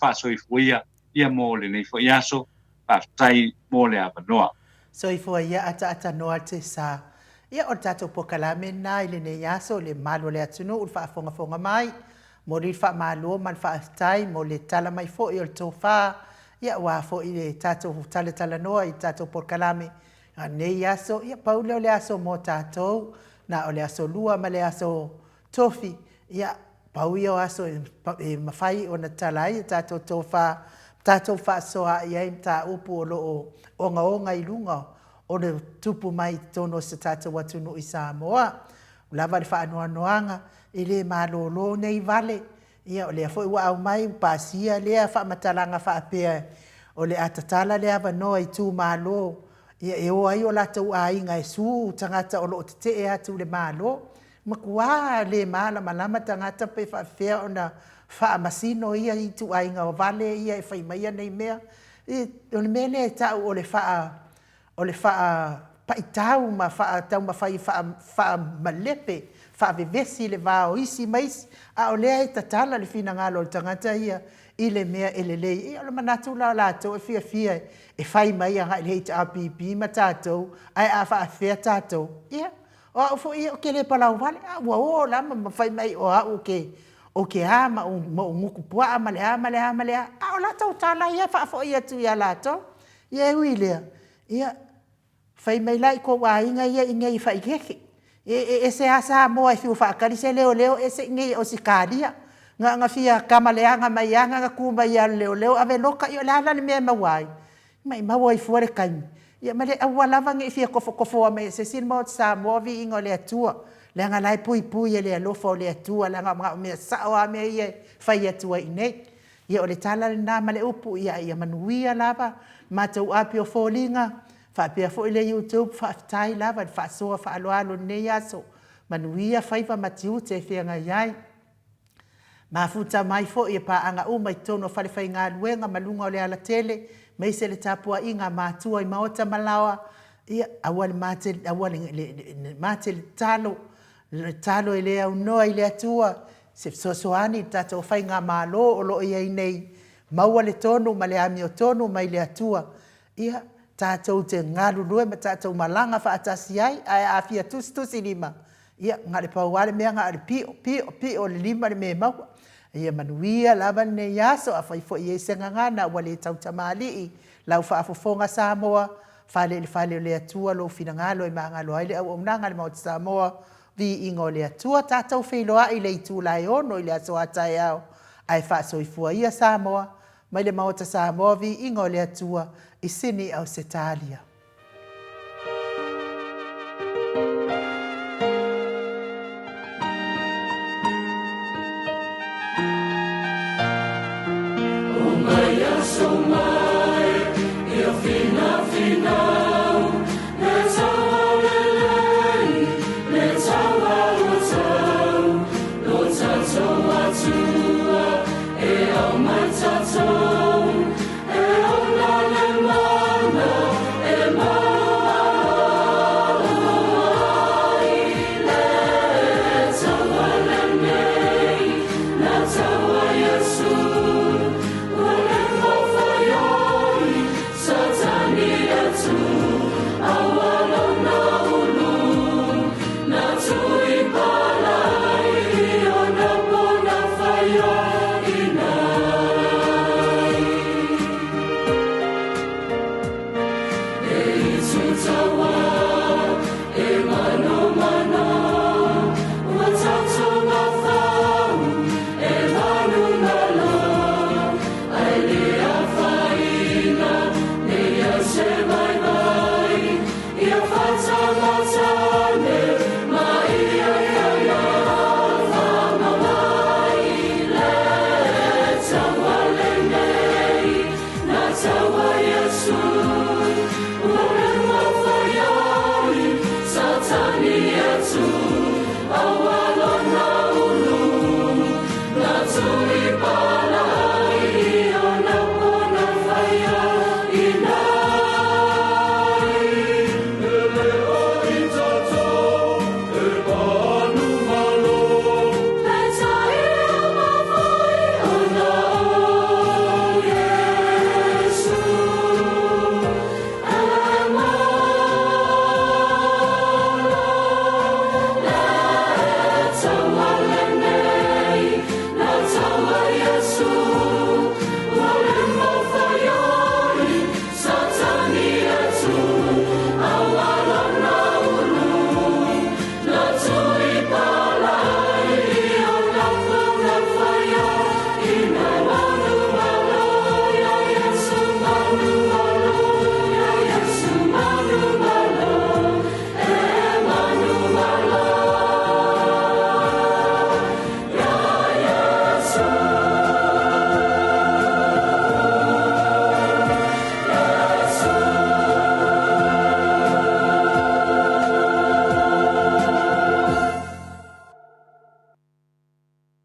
faasoifua ia ia mo lenei foi aso, faafetai mo le avanoa. Soifua ia ataatanoa te sa. Ia o le tatou polokalame lena i lenei aso i le mamalu o le atunuu i le faafogafoga mai. Momoli le faamalo ma le faafetai mo le tala mai foi o le tofa, ia aua foi le tatou talatalanoa i le tatou polokalame A nei aso, ia pau lea o le aso mo tatou, na o le aso lua ma le aso tofi, ia pau ia o aso e mafai ona tala ai a tatou tofa, tatou faasoa i ai mataupu o lo o ogaoga i luga o le tupu mai i totonu o se tatou atunuu i Samoa. Ua lava le faanoanoaga, e le malolo nei vale, Ia, o lea foi ua aumai, ua pasia lea faamatalaga faapea o le a tatala le avanoa i itumalo ia e o ai o latou aiga e su tagata o lo o tetee atu i le Malo. Matua le malamalama tagata pe faapefea ona faamasino ia ituaiga vale ia e fai maia nei mea. O le mea lea e tau o le faa O le faapaitau ma faataumafai e faamalepe, faavevesi le va o isi ma isi, a o lea e tatala le finagalo o le tagata ia i le mea e lelei. Ia, o le manatu la o latou e fiafia e fai mai agai i le HRPP ma tatou, ae a faafefea tatou? Ia, o au foi ia ou te le palau vale, a ua o la ma fai mai o au ou te O ke a ma ou, ma ou gutu puaa ma le a ma le a ma le a, a o latou tala ia e faafoi atu ia latou. Ia e ui i lea, ia, fai mai la i tou aiga ia i inei i Faiete, e ese lava Samoa e fiu e faatali se leoleo ese i inei i Ausetalia. Na ona fia tama leaga mai lava na ona tu mai lava o le leoleo ave loka, ia o le a la le mea e maua ai? Maumau ai fua le taimi, ia ma le aua lava ne i fia tofotofoina mai e se isi le Maota Samoa, viiga o le Atua, leaga o la e puipui e le alofa o le Atua, leaga na o mea sao lava mea ia e fai atu ai i inei. Ia o le tala lena ma le upu, ae ia manuia lava le matou api o foliga, faapea foi le YouTube, faafetai lava i le faasoa faaaloalo i lenei aso. Manuia faiva ma tiute e feagai ai. Mafuta mai foi i paaga uma i totonu o falefaigaluega ma luga o le alatele, aemaise le tapuaiga a matua i maota ma laoa, ia aua le mate le tatalo, o le tatalo e le aunoa i le Atua se fesoasoani i le tatou Faigamalo o lo o i ai nei, maua le tonu ma le amiotonu mai le Atua, ia tatou te galulue ma tatou malaga faatasi ai. Ae a fia tusitusilima, ia na o le pau lava le mea na o le pio, pio, pio o le lima le mea e maua. Ia manuia lava lenei aso. Afai foi e i ai se gagana ua le tautamalii i lau faafofoga Samoa, fale i le fale o le Atua lou finagalo e magalo ai le auaunaga a le Maota Samoa, viiga o le Atua. Tatou feiloai i le itula e 6:00 i le aso a taeao, ae faasoifua ia Samoa mai le Maota Samoa, viiga o le Atua i Sini Ausetalia.